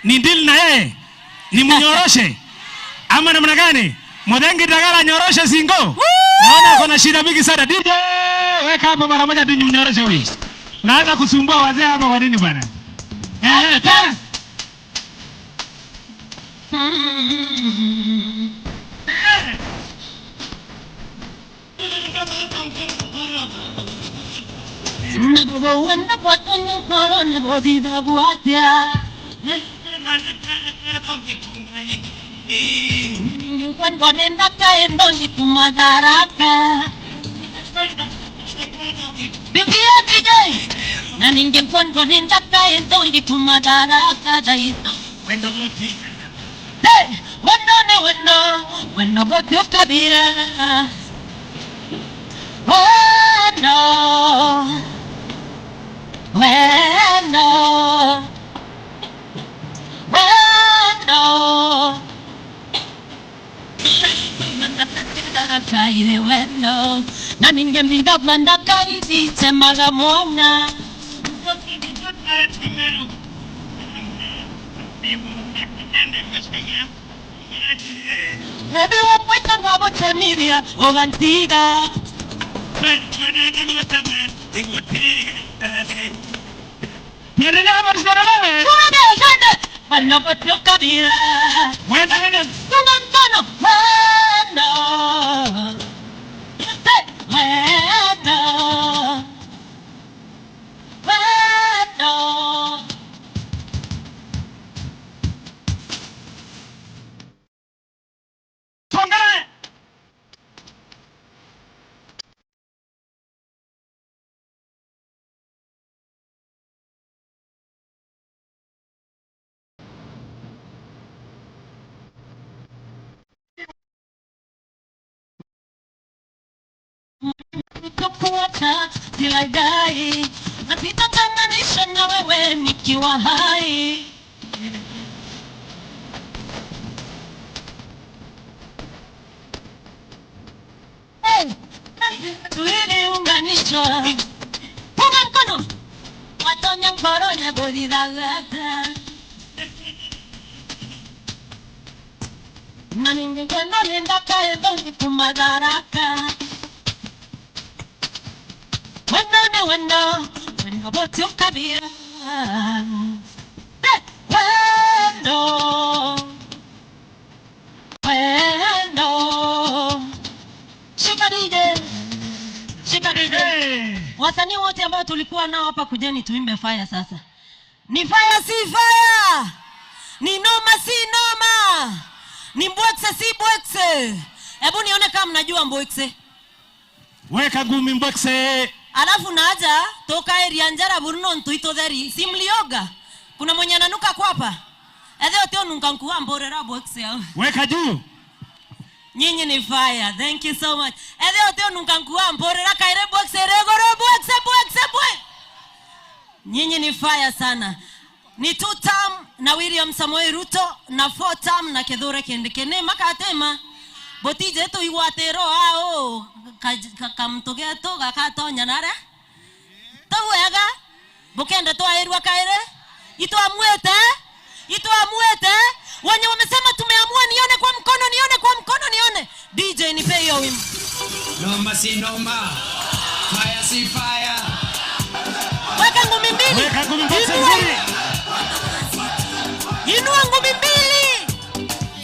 Ni deal na yeye? Ni mnyoroshe? Ama namna gani? Muthengi Ndagara nyoroshe singo. Naona kuna shida mingi sana. DJ, weka hapo mara moja tu mnyoroshe huyu. Naanza kusumbua wazee hapa kwa nini bwana? Eh, eh, tena. Weno, weno, weno, na ningemlinda mara mwana. Ogantiga. Niendelee ama tusiendelee? Wenda, wenda. Tuangalie. Kukuacha till I die, na sitatenganisha na wewe nikiwa hai. Hey, tuliunganishwa. Punga mkono watonya nkoronya bodidagata na ningegenda nendakaendoni kumadaraka wendo ne wendo wendo botyo kabira wendo wendo. Shika DJ, shika DJ. Hey. Wasanii wote ambao tulikuwa nao hapa, kujeni tuimbe fire sasa. Ni fire si fire, ni noma si noma, ni mbwekse si mbwekse. Hebu nione kama mnajua mbwekse. Weka ngumi mbwekse. Alafu naja toka area njara burno ntuito theri si mlioga. Kuna mwenye ananuka kwapa? Ethe oteo nunka nkuwa mborera mbwekse au. Weka juu. Nyinyi ni fire. Thank you so much. Ethe oteo nunka nkuwa mborera kaire mbwekse regoro mbwekse mbwekse mbwe. Nyinyi ni fire sana. Ni 2 term na William Samoei Ruto na 4 term na Kithure Kindiki. Makatema botije tu igwatiro ao kamtugeto gakatonya nare. Tawega bukende twairwa kaire itwamuete itwamuete. Wenye wamesema tumeamua, nione kwa mkono, nione kwa mkono, nione. DJ nipe hiyo wimbo. Noma si noma, fire si fire. Weka ngumi mbili. Weka ngumi mbili. Inua. Inua ngumi mbili.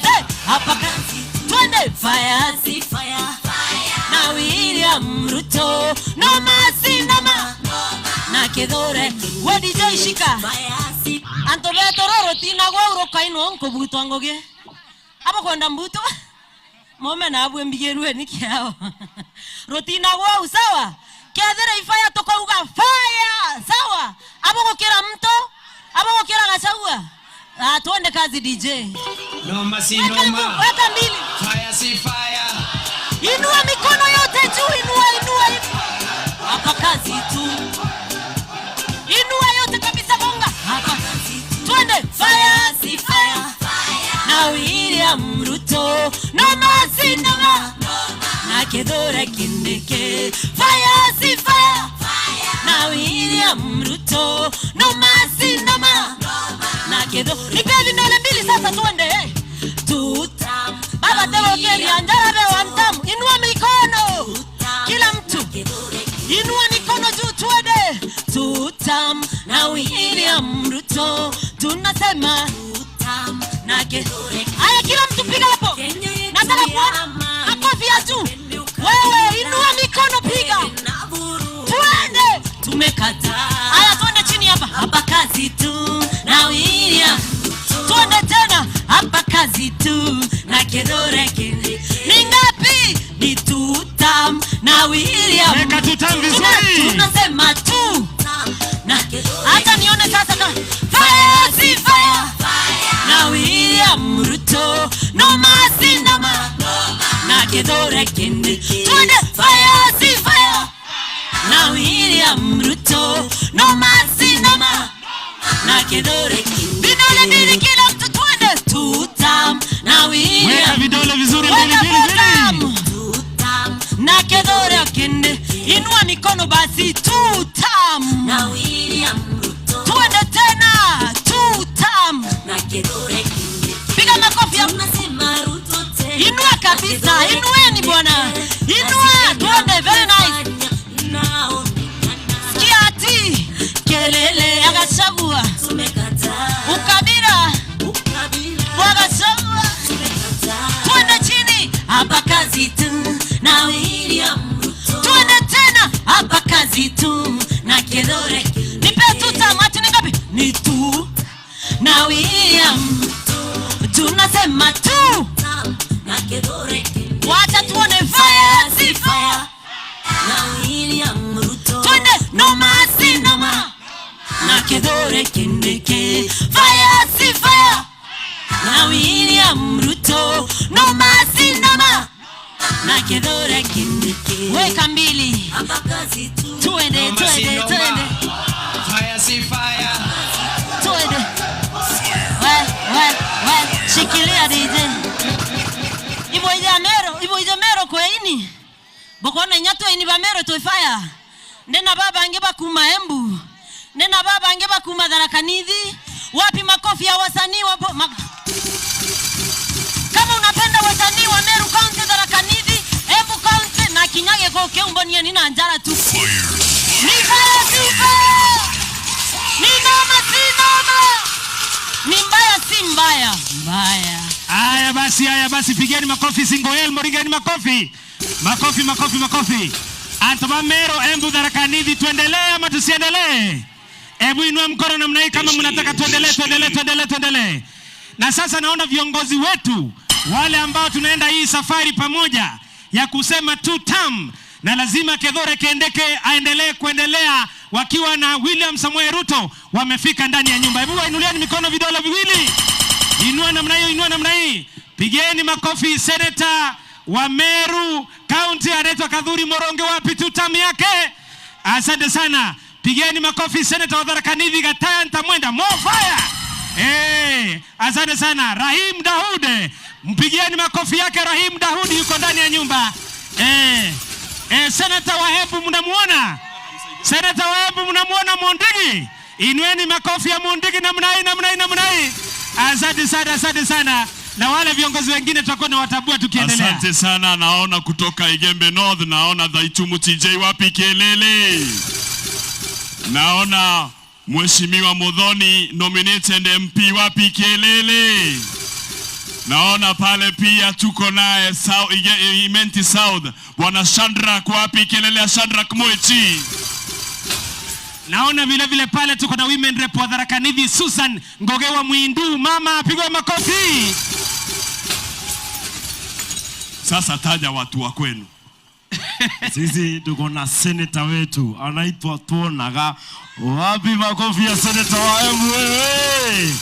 Hey, hapa kazi. Twende fire si fire. Na William Ruto. Noma si noma. Na Kithure. We DJ shika. Anto betororo tina gwa uroka ino nkobutwa ngoge. Abo kwenda mbuto. Mome na abwe mbigerwe nikiao. Rotina gwa usawa. Kethera ifaya tokauga fire. Sawa. Abo gukira mto. Abo gukira gachagua. Ah, tuende kazi DJ. Noma si Weka noma. weka mbili. Fire si fire. Inua mikono yote juu, inua, inua, inua. Hapa kazi tu. Inua yote kabisa, bonga. Hapa kazi tu. Twende fire si fire. Na William Ruto. Noma si noma. Na Kithure Kindiki. Fire si fire. Na William Ruto. Noma si noma. Na Kithure. Nipe Sasa tuende Tutam. Baba tebo Kenya njara be wantam. Inua mikono. Kila mtu. Inua mikono juu tuende. Tutam na William Ruto. Tunasema tutam na Kithure. Haya, kila mtu piga hapo. Nataka kuona makofi ya juu. Wewe inua mikono piga. Tuende. Tumekataa. Haya, tuende chini hapa. Hapa kazi tu na William. Tuende tena. Hapa kazi tu na Kithure Kindiki. Ni ngapi? Ni tutam na William. Weka tutam vizuri. Tunasema tu na hata nione sasa kama fire si fire na William Ruto no mercy no ma na Kithure Kindiki. Tuende fire si fire na William Ruto no mercy no ma na Kithure Kindiki. Vidole mbili kila mtu tuende tutam na William. Weka vidole vizuri mbili Weka mbili mbili. tutam na Kithure Kindiki. Inua mikono basi tutam na William Ruto tuende tena tutam na Kithure Kindiki. Piga makofi ya Tunasema Ruto tena. Inua kabisa, inueni bwana, inua tuende, very nice. Sikia ati kelele ya Gachagua, Tumekataa ukabila ukabila, wa Gachagua, tumekataa tuende chini hapa kazi tu na William Ruto tuende tena hapa kazi tu na Kithure. Nipe tutam, ati ni ngapi? Ni tu na William, tunasema tu na Kithure Kindiki. Wacha tuone fire si fire na William Ruto twende no mercy no ma na Kithure Kindiki fire si fire na William Ruto no mercy no ma na Kithure Kindiki. Weka mbili hapa kazi tu tuende Noma si tuende noma. tuende Fire si fire. Tuende we we we shikilia DJ ibo ija mero ibo ija mero kweini bokona inyato ini ba mero to fire ndena baba ange bakuma Embu ndena baba ange bakuma Tharaka Nithi. Wapi makofi ya wasanii wapo kama unapenda wasanii wa Meru County, Tharaka Nithi, Embu County na Kinyage kwa keumbonia nina njara tu. Ni fire si fire. Ni noma si noma. Ni mbaya si mbaya. Mbaya. Haya basi, haya basi, pigeni makofi Singoel, morigeni makofi. Makofi, makofi, makofi. Antoma Mero, Embu, Tharaka Nithi, tuendelee ama tusiendelee? Hebu inua mkono namna hii kama mnataka tuendelee, tuendelee, tuendelee, tuendelee. Na sasa naona viongozi wetu wale ambao tunaenda hii safari pamoja ya kusema two term, na lazima Kithure Kindiki aendelee kuendelea wakiwa na William Samoei Ruto, wamefika ndani ya nyumba. Hebu wainulieni mikono vidole viwili. Inua namna hiyo, inua namna hii. Pigeni makofi Senator wa Meru County anaitwa Kathuri Moronge, wapi two term yake? Asante sana. Pigeni makofi Senator wa Tharaka Nithi Gataya Ntamwenda, more fire. Asante sana. Rahim Daud, mpigieni makofi yake Rahim Daud yuko ndani ya nyumba. Senator wa Embu mnamuona? Senator wa Embu mnamuona Mundigi? Inueni makofi ya Mundigi namna hii, namna hii, namna hii. Asante sana, asante sana. Na wale viongozi wengine tutakuwa na watabua tukiendelea. Asante sana. Naona kutoka Igembe North, naona Dhaitumu TJ, wapi kelele? Naona Mheshimiwa Muthoni nominated MP, wapi kelele? Naona pale pia tuko naye Imenti South, Bwana Shadrack, wapi kelele ya Shadrack Moichi? Naona vile vile pale tuko na women rep wa Tharaka Nithi Susan Ngogewa Mwindu, mama apigwe makofi. Sasa taja watu wa kwenu. Sisi tuko na senator wetu anaitwa Tuonaga. Wapi makofi ya senator wa Embu wewe?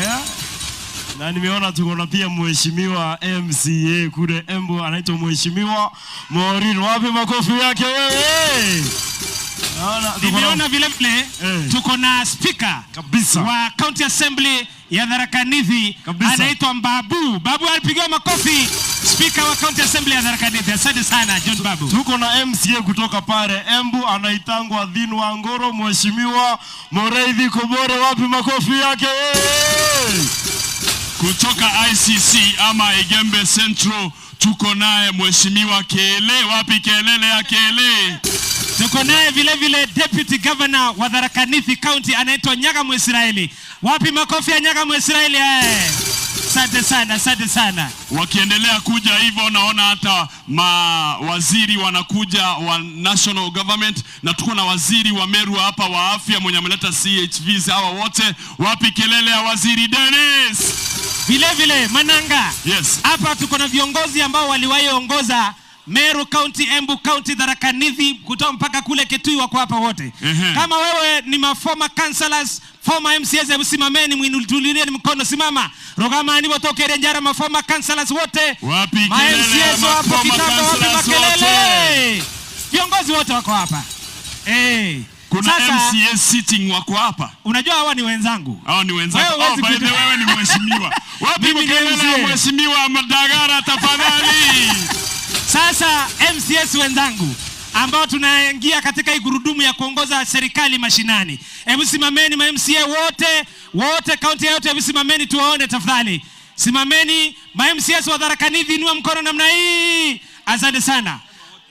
Yeah. Na nimeona tuko na pia mheshimiwa MCA kule Embu anaitwa Mheshimiwa Maureen. Wapi makofi yake wewe? Naona tuko na Nimeona vile vile tuko na speaker Kabisa. wa County Assembly ya Tharaka Nithi Kabisa. anaitwa Mbabu. Babu alipigiwa makofi, speaker wa County Assembly ya Tharaka Nithi. Asante sana John Babu. Tuko na MCA kutoka pale Embu anaitangwa Dhin Wangoro, Mheshimiwa Moreithi Kobore, wapi makofi yake wewe? Kutoka ICC ama Igembe Central tuko naye Mheshimiwa Kele. Wapi kelele ya Kele? Tuko naye vile vile Deputy Governor wa Tharaka Nithi County, anaitwa Nyaga Mwisraeli. Wapi makofi ya Nyaga Mwisraeli? Eh. Asante sana, asante sana. Wakiendelea kuja hivyo, naona hata mawaziri wanakuja wa national government, na tuko na waziri wa Meru hapa wa afya mwenye ameleta CHVs hawa wote. Wapi kelele ya waziri Dennis? Vile vile Mananga. Yes. Hapa tuko na viongozi ambao waliwahi ongoza Meru County, Embu County, Tharaka Nithi kutoka mpaka kule Kitui, wako hapa wote. Kama wewe ni ma former councillors, former MCAs, hebu simameni mwinulieni mkono, simama. Rogamani wotokere njara, ma former councillors wote. Wapi Ma kelele ya MCAs ma wapo former kitambo, wapi councillors makelele? wote? Viongozi wote wako hapa. Eh. Kuna Sasa, MCA sitting wako hapa. Unajua hawa ni wenzangu. Hao ni wenzako. Wewe Oh, huwezi by the kujua. way, wewe ni mheshimiwa. Wapi Mimi ni kelele ya MCA. Mheshimiwa Madagara tafadhali? Sasa MCS wenzangu ambao tunaingia katika hii gurudumu ya kuongoza serikali mashinani, hebu simameni ma MCA wote wote, kaunti yote, hebu simameni tuwaone tafadhali. Simameni ma MCS wa Tharaka Nithi, inua mkono namna hii. Asante sana.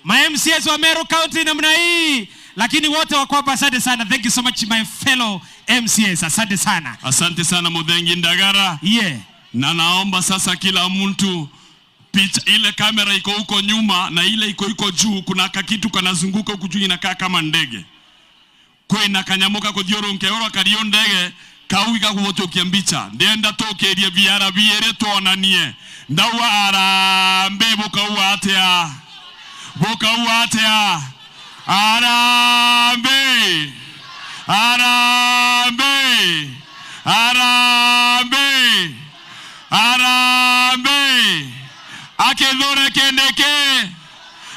Ma MCS wa Meru County namna hii, lakini wote wako hapa. Asante sana, thank you so much my fellow MCS, asante sana. Asante sana Muthengi Ndagara. Yeah. Na naomba sasa kila mtu picha ile kamera iko huko nyuma na ile iko juu, kuna kakitu kanazunguka huku juu inakaa kama ndege kwina kanyamuka kuthiurunke uro kario ndege kau igagucokia mbica ndienda tukirie biara biere tuonanie ndauga arambe bukauga atia, bukauga atia, arambe, arambe, arambe, arambe, akithure Kindiki,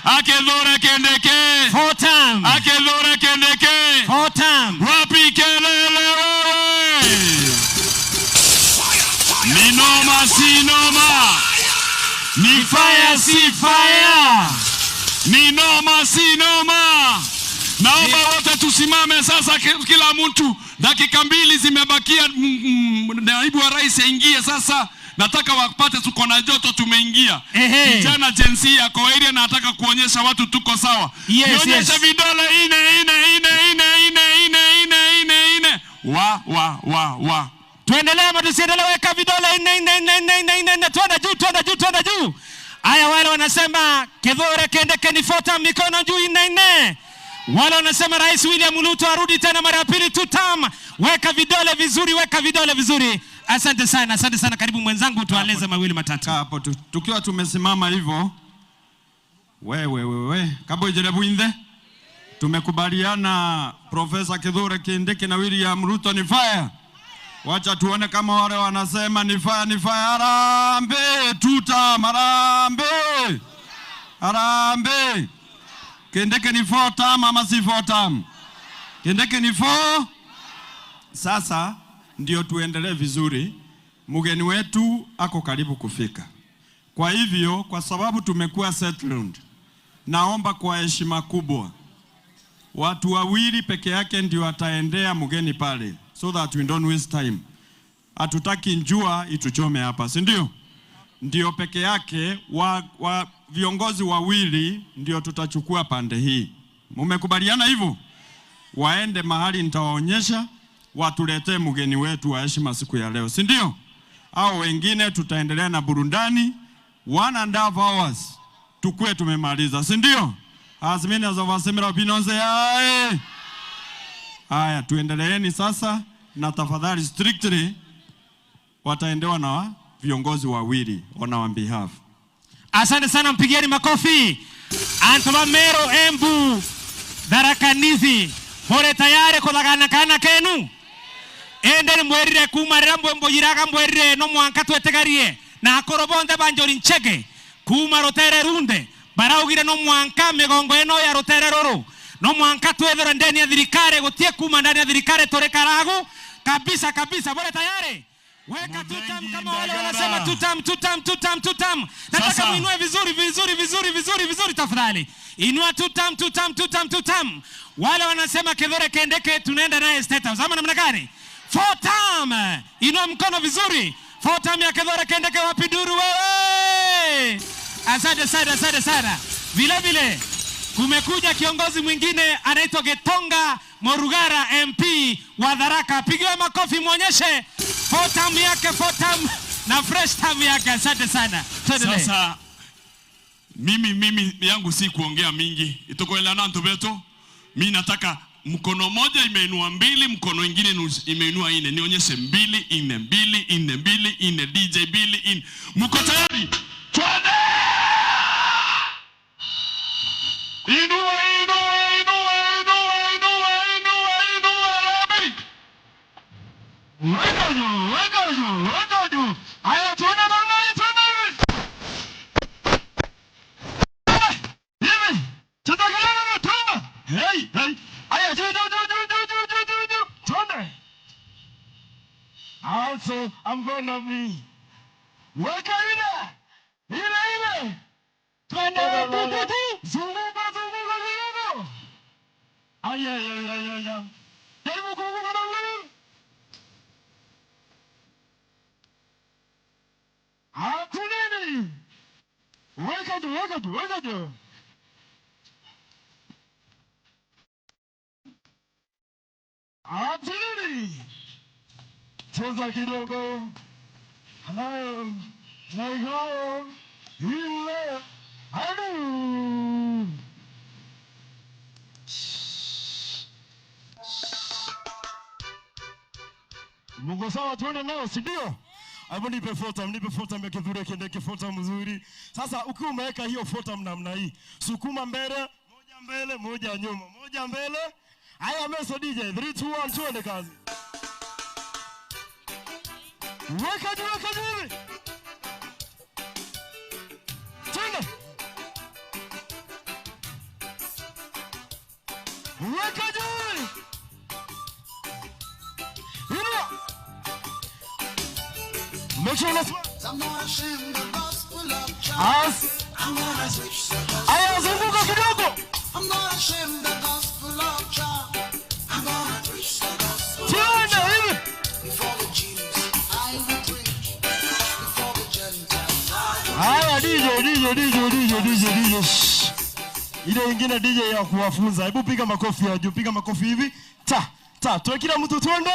akithure Kindiki. Four term. Akithure Kindiki. Four term. Wapi kelele wewe? Ni noma si noma? Ni fire si fire? Ni noma si noma? Naomba wote tusimame sasa, kila mtu, dakika 2 zimebakia, naibu wa rais aingie sasa. Nataka wapate tuko na joto, tumeingia. Kijana Gen Z yako area na nataka kuonyesha watu tuko sawa. Nionyeshe vidole ine ine ine ine ine ine ine ine ine. Wa wa wa wa. Tuendelee ama tusiendelee? Weka vidole nne nne nne nne nne nne nne, twende juu, twende juu, twende juu. Aya, wale wanasema Kithure Kindiki ni four term, mikono juu nne nne. Wale wanasema Rais William Ruto arudi tena mara ya pili, two term. Weka vidole vizuri, weka vidole vizuri. Asante sana, asante sana. Karibu mwenzangu, tueleze mawili matatu. Kaa hapo tukiwa tumesimama hivyo. Wewe wewe, Kabwejere Bwinthe. Tumekubaliana Profesa Kithure Kindiki na William Ruto ni fire. Wacha tuone kama wale wanasema ni fire, ni fire. Harambee tuta, harambee. Harambee. Kindiki ni four term ama si four term? Kindiki ni four. Sasa ndio tuendelee vizuri. Mgeni wetu ako karibu kufika. Kwa hivyo, kwa sababu tumekuwa settled, naomba kwa heshima kubwa watu wawili peke yake ndio wataendea mgeni pale, so that we don't waste time. Hatutaki njua ituchome hapa, si ndio? Ndio peke yake wa viongozi wawili ndio tutachukua pande hii. Mumekubaliana hivyo? Waende mahali nitawaonyesha, watuletee mgeni wetu wa heshima siku ya leo, si ndio? Au wengine tutaendelea na burudani 1.5 hours tukue tumemaliza, si ndio? Azimini azovasemera opinonze yae. Haya, tuendeleeni sasa, na tafadhali strictly wataendewa na viongozi wawili on our behalf. Asante sana, mpigieni makofi. Antoba Meru, Embu, Tharaka Nithi, hore tayari kuthagana kana kenu ende mwerire kuma rira mbwembuyiraga mbwerire no mwanka twetegarie na akoro bonthe banjori nchege kuma rutere runde baraugire no mwanka migongo ino ya rutere ruru no mwanka twethera ndani ya thirikari gutie kuma ndani ya thirikari turi karagu kabisa kabisa. Bora tayari weka tutam kama wale wanasema tutam tutam tutam tutam. Nataka Sasa. muinue vizuri vizuri vizuri vizuri vizuri tafadhali. Inua tutam tutam tutam tutam. Wale wanasema Kithure Kindiki tunaenda naye State House ama namna gani? Four term. Inua mkono vizuri. Four term ya Kithure Kindiki, wapi duru wewe? Asante sana, asante sana. Vile vile kumekuja kiongozi mwingine anaitwa Getonga Morugara, MP wa Tharaka. Pigiwe makofi, muonyeshe four term yake, four term na fresh term yake. Asante sana. Tuendelee. Sasa mimi yangu si kuongea mingi, itukoelewana ntu betu. Mi nataka mkono moja imeinua mbili, mkono ingine imeinua nne. Nionyeshe 2 4 2 4 2 4, DJ 2 4. Mko tayari? Twende! Inua, inua, inua, inua, inua, inua, inua, Rabi! Weka juu, weka juu, weka juu. Haya, twende namna hii, twende hivi. Hivi. Cheza kelele, twende. Hey, hey. Haya, juu, juu, juu, juu, juu, juu, juu, juu, juu. Twende. Also, I'm gonna be. Weka ile. Ile, ile. Twende, tu, tu, tu. Zunguka, zunguka, zunguka. Ay, ay, ay, ay, ay, ay. Jaribu kuzunguka namna hii. Hakunini. Weka juu, weka juu, weka juu. Hakunini. Cheza kidogo. Halayo. Naigayo. Ile. Hadu. Mungu sawa, tuende nao, si ndio? Hebu nipe four term, nipe four term ya Kithure Kindiki, four term mzuri. Sasa ukiwa umeweka hiyo four term namna hii, sukuma mbele, moja mbele, moja nyuma, moja mbele. Haya, Meso DJ, 3 2 1, tuende kazi. Weka juu, weka juu hivi. Twende. Weka juu. Inua. Make sure unasimama. Aya, zunguka kidogo. Twende hivi. Haya, DJ, DJ, DJ, DJ, DJ, DJ. Shh. Ile ingine DJ ya kuwafunza. Hebu piga makofi ya juu, piga makofi hivi. Ta, ta, tuwe kila mtu twende.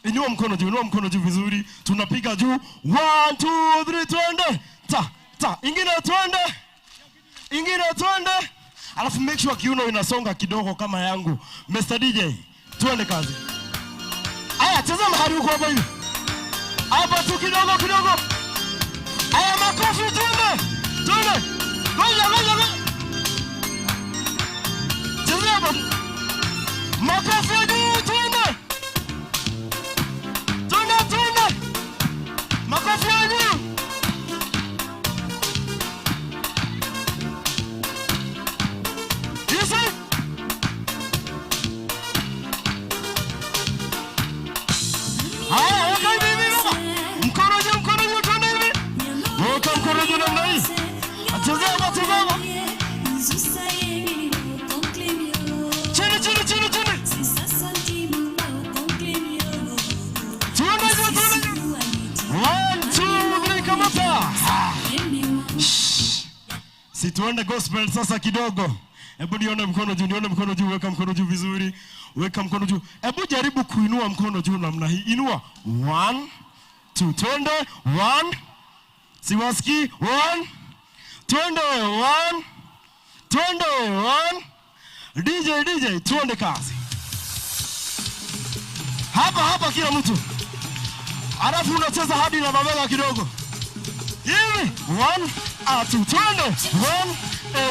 Inua mkono juu, inua mkono juu vizuri. Tunapiga juu. 1 2 3, twende. Ta, ta. Ingine twende. Ingine twende. Alafu make sure kiuno inasonga kidogo kama yangu. Mr. DJ, twende kazi. Aya, cheza mahali huko hapa hivi. Hapa tu kidogo kidogo. Aya, makofi, twende. Twende. Ngoja, ngoja, ngoja. Cheza hapa. Makofi juu, twende. Twende, twende. Makofi juu. Easy. Haya, weka hivi hivi baba. Mkono juu, mkono juu, twende hivi. Weka mkono juu namna hii. Cheza hapa, cheza hapa. Chini, chini, chini, chini. Twende juu, twende juu. 1 2 3, kamata. Si tuende gospel sasa kidogo. Hebu nione mkono juu, nione mkono juu, weka mkono juu vizuri. Weka mkono juu. Hebu jaribu kuinua mkono juu namna hii. Inua. 1 2, twende. 1. Siwasikii. 1. Twende. 1. Twende. 1. DJ, DJ, tuende kazi. Hapa, hapa kila mtu. Alafu unacheza hadi na mabega kidogo. Hivi. 1, 2, twende. 1,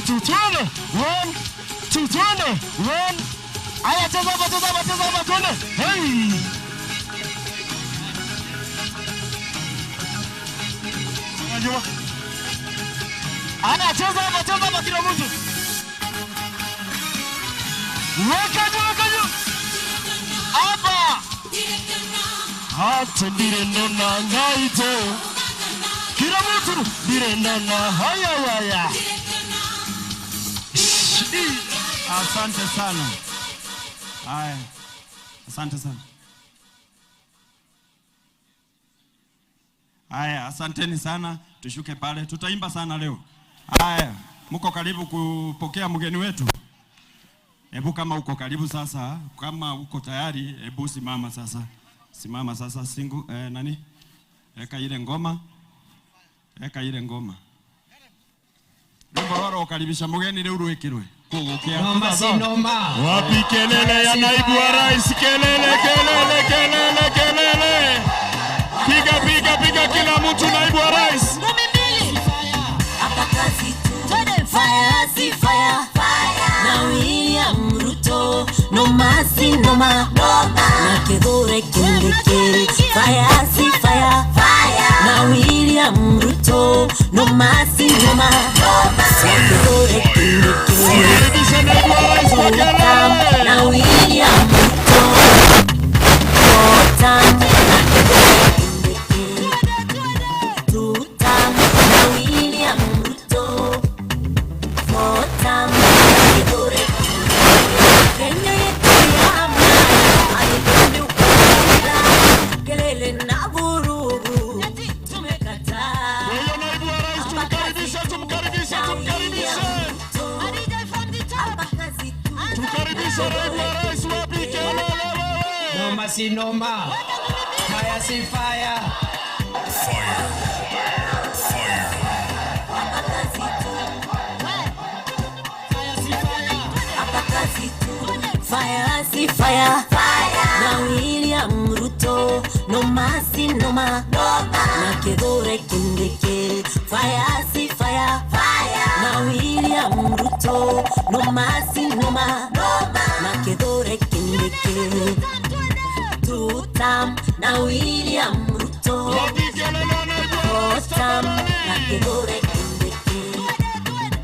2, twende. 1, 2, twende. 1. Aya, cheza hapa, cheza hapa, cheza hapa, twende. Hey. Unajua? Aya, cheza hapa, cheza hapa kila mtu. Weka juu, weka juu. Hapa. Hata ndire na ngaito. Kila mtu ndire na haya haya. Asante sana. Haya. Asante sana. Haya, asanteni sana, tushuke pale, tutaimba sana leo. Haya, mko karibu kupokea mgeni wetu? Hebu kama uko karibu sasa, kama uko tayari, hebu simama sasa. Simama sasa singu, nani? Eka ile ngoma. Eka ile ngoma. Rwimbo rwaro ukaribisha mgeni leo rwikirwe. Noma si noma. Wapi kelele ya naibu wa rais? Kelele, kelele, kelele, kelele. Piga, piga, piga kila mtu naibu wa rais. Ngumi mbili. Hapa kazi tu. Fire si fire. Na William Ruto noma si noma. Na Kithure Kindiki. Fire si fire. Na William Ruto noma si noma. Na Kithure Kindiki. Karibisha naibu wa rais kwa kelele. Na William Ruto. Na Kithure Kindiki. Tutam na William Ruto. Fotam na Kithure Kindiki. Kenya yetu ya amani, haipendi ukabila, kelele na vurugu tumekataa. Huyo naibu wa rais tumkaribishe, tumkaribishe, tumkaribishe. Hapa kazi tu. Tukaribishe naibu wa rais, wapi kelele wewe? Noma si noma. Fire si fire. Hapa kazi tu. Fire si fire. Hapa kazi tu. Fire si fire. Na William Ruto noma si noma. Na Kithure Kindiki. Fire si fire. Na William Ruto noma si noma. Na Kithure Kindiki. Tutam na William Ruto. Wapi kelele ya naibu wa rais Fotam na tafadhali? Kithure Kindiki.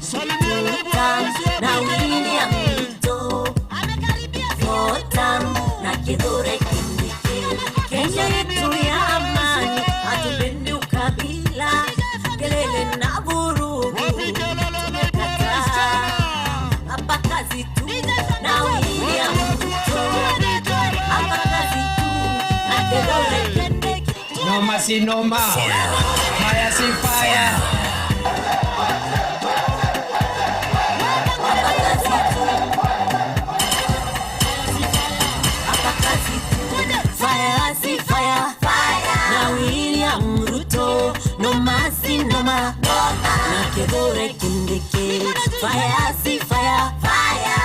Salimia naibu wa Tutam rais, na wapi William kelele? Ruto. Fotam na Kithure Kindiki. Kenya yetu ya amani, hatupendi ukabila, kelele na vurugu Wapi kelele ya naibu wa rais tena? Hapa kazi tu na William Ruto. Hapa kazi tu na Kithure Kindiki. Noma si noma. Fire si fire. Hapa kazi tu. Hapa kazi tu. Fire si fire. Na William Ruto noma si noma. Na Kithure Kindiki. Fire si fire.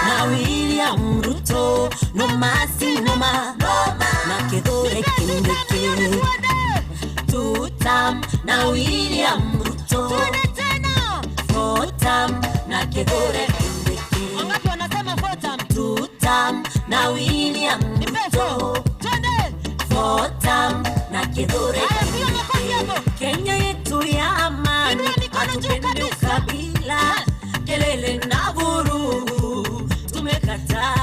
Na William Ruto noma si noma. Na Kithure Kindiki. Tutam na William Ruto. Fotam na Kithure Kindiki. Wangapi wanasema fotam? Tutam na William Ruto. Fotam na Kithure Haya, piga makofi hapo. Kenya yetu ya amani, Inua mikono juu hatupendi kabisa. ukabila, kelele na vurugu tumekataa.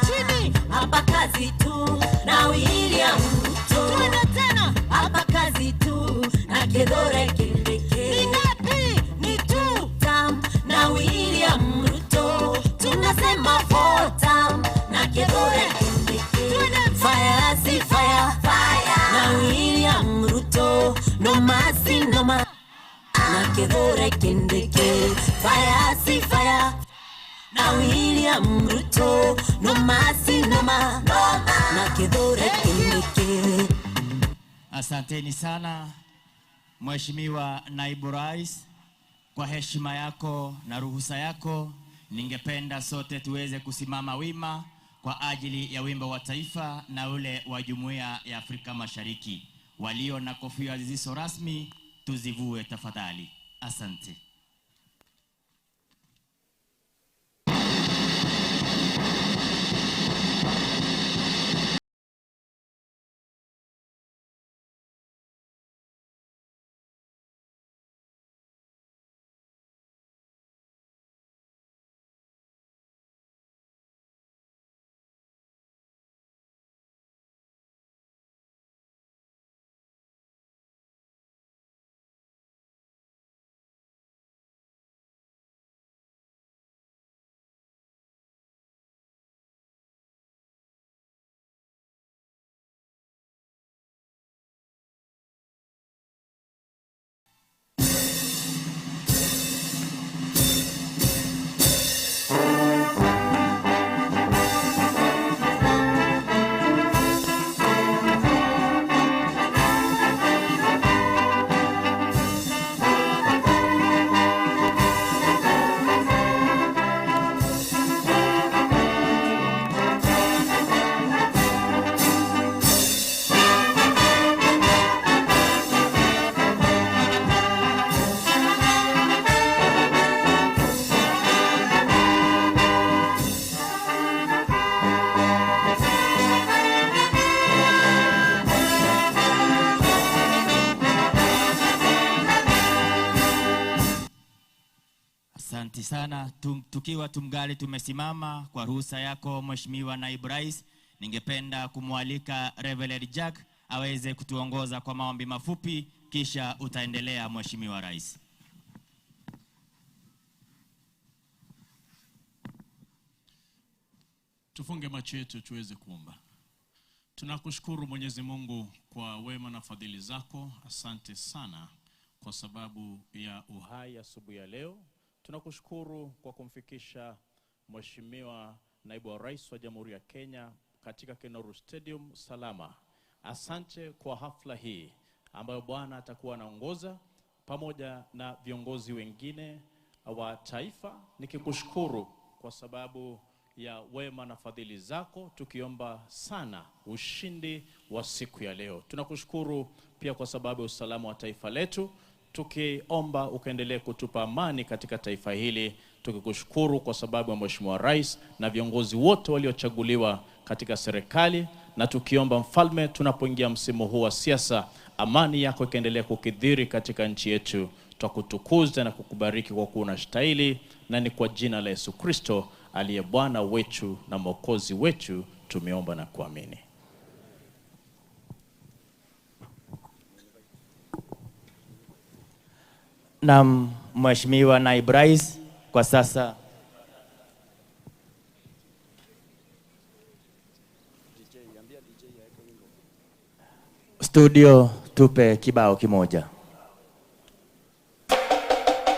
Twende chini. Hapa kazi tu na William Ruto. Twende tena. Hapa kazi tu na Kithure Kindiki. Ni ngapi? Ni two. Tam na William Ruto tunasema four tam na Kithure Kindiki. Fire si fire. Na William Ruto noma si noma. Na Kithure Kindiki. Fire si fire. Na William Ruto noma si noma. Na Kithure Kindiki. Asanteni sana Mheshimiwa Naibu Rais, kwa heshima yako na ruhusa yako, ningependa sote tuweze kusimama wima kwa ajili ya wimbo wa taifa na ule wa Jumuiya ya Afrika Mashariki. Walio na kofia zisizo rasmi tuzivue tafadhali. Asante. Asanti sana. Tukiwa tungali tumesimama, kwa ruhusa yako Mheshimiwa Naibu Rais, ningependa kumwalika Reverend Jack aweze kutuongoza kwa maombi mafupi, kisha utaendelea Mheshimiwa Rais. Tufunge macho yetu tuweze kuomba. Tunakushukuru Mwenyezi Mungu kwa wema na fadhili zako. Asante sana kwa sababu ya uhai asubuhi ya leo. Tunakushukuru kwa kumfikisha Mheshimiwa Naibu wa Rais wa Jamhuri ya Kenya katika Kinoru Stadium salama. Asante kwa hafla hii ambayo Bwana atakuwa anaongoza pamoja na viongozi wengine wa taifa. Nikikushukuru kwa sababu ya wema na fadhili zako, tukiomba sana ushindi wa siku ya leo. Tunakushukuru pia kwa sababu ya usalama wa taifa letu, tukiomba ukaendelee kutupa amani katika taifa hili, tukikushukuru kwa sababu ya Mheshimiwa Rais na viongozi wote waliochaguliwa katika serikali, na tukiomba Mfalme, tunapoingia msimu huu wa siasa, amani yako ikaendelea kukidhiri katika nchi yetu. Twakutukuza na kukubariki kwa kuwa unastahili, na ni kwa jina la Yesu Kristo aliye Bwana wetu na Mwokozi wetu tumeomba na kuamini. Naam, Mheshimiwa Naibu Rais, kwa sasa studio tupe kibao kimoja.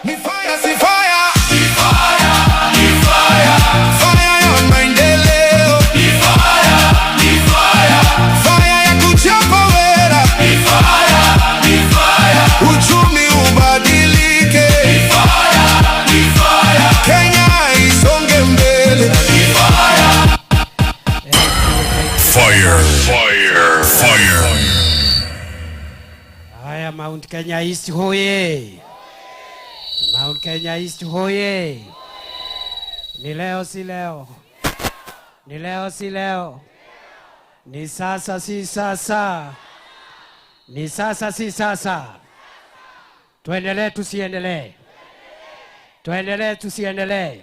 Ni fire, si fire. Ni fire, ni fire. Fire ya maendeleo. Ni fire, ni fire. Fire ya kuchapa wera. Ni fire, ni fire. Uchumi ubadilike. Ni fire, ni fire. Kenya isonge mbele. Ni fire. Fire, fire, fire. Haya, Mount Kenya East hoye! Mount Kenya East hoye! Ni leo si leo? Ni leo si leo? Ni sasa si sasa? Ni sasa si sasa? Tuendelee tusiendelee? Tuendelee tusiendelee?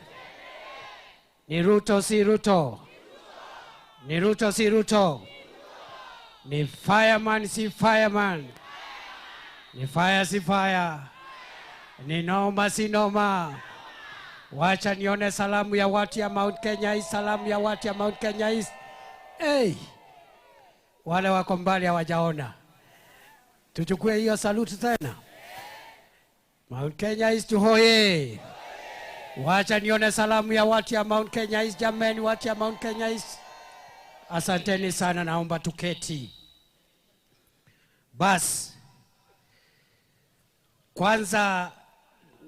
Ni Ruto si Ruto? Ni Ruto si Ruto? Ni fireman si fireman? Ni fire si fire? Ni noma si noma? Wacha nione salamu ya watu ya Mount Kenya East, salamu ya watu ya Mount Kenya East. Hey, wale wako mbali hawajaona. Tuchukue hiyo saluti tena. Mount Kenya East hoye! Wacha nione salamu ya watu ya Mount Kenya East, jameni, watu ya Mount Kenya East. Asanteni sana, naomba tuketi. Bas, kwanza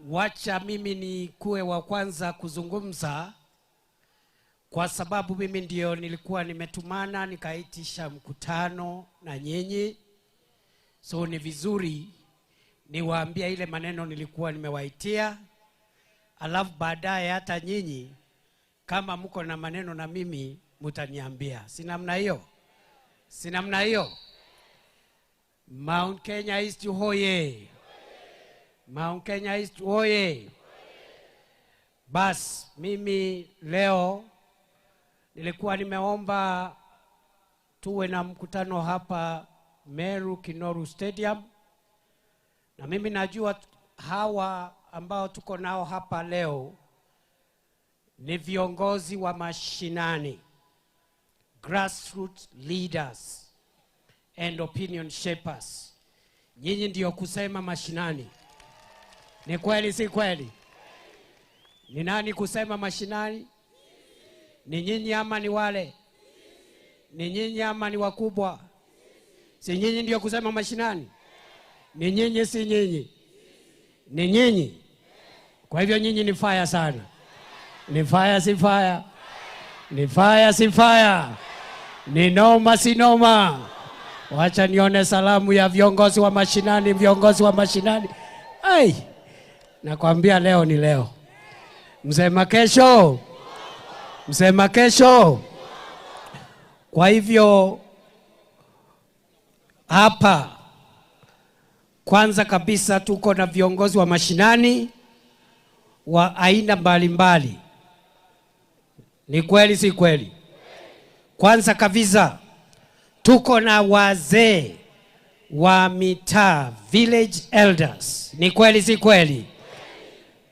wacha mimi nikuwe wa kwanza kuzungumza, kwa sababu mimi ndio nilikuwa nimetumana nikaitisha mkutano na nyinyi. So ni vizuri niwaambie ile maneno nilikuwa nimewaitia, alafu baadaye hata nyinyi kama mko na maneno na mimi mutaniambia. Si namna hiyo? Si namna hiyo? Mount Kenya East hoye! Mount Kenya East hoye! Bas, mimi leo nilikuwa nimeomba tuwe na mkutano hapa Meru Kinoru Stadium, na mimi najua hawa ambao tuko nao hapa leo ni viongozi wa mashinani, grassroots leaders and opinion shapers. Nyinyi ndio kusema mashinani. Ni kweli si kweli? Ni nani kusema mashinani? Ni nyinyi ama ni wale? Ni nyinyi ama ni wakubwa? Si nyinyi ndio kusema mashinani? Ni nyinyi si nyinyi? Ni nyinyi. Kwa hivyo nyinyi ni fire sana. Ni fire si fire? Ni fire si fire? Ni noma si noma? Wacha nione salamu ya viongozi wa mashinani, viongozi wa mashinani. Ai, nakwambia leo ni leo. Msema kesho. Msema kesho. Kwa hivyo hapa kwanza kabisa tuko na viongozi wa mashinani, wa aina mbalimbali. Ni kweli si kweli? Kwanza kabisa tuko na wazee wa mitaa, village elders. Ni kweli si kweli?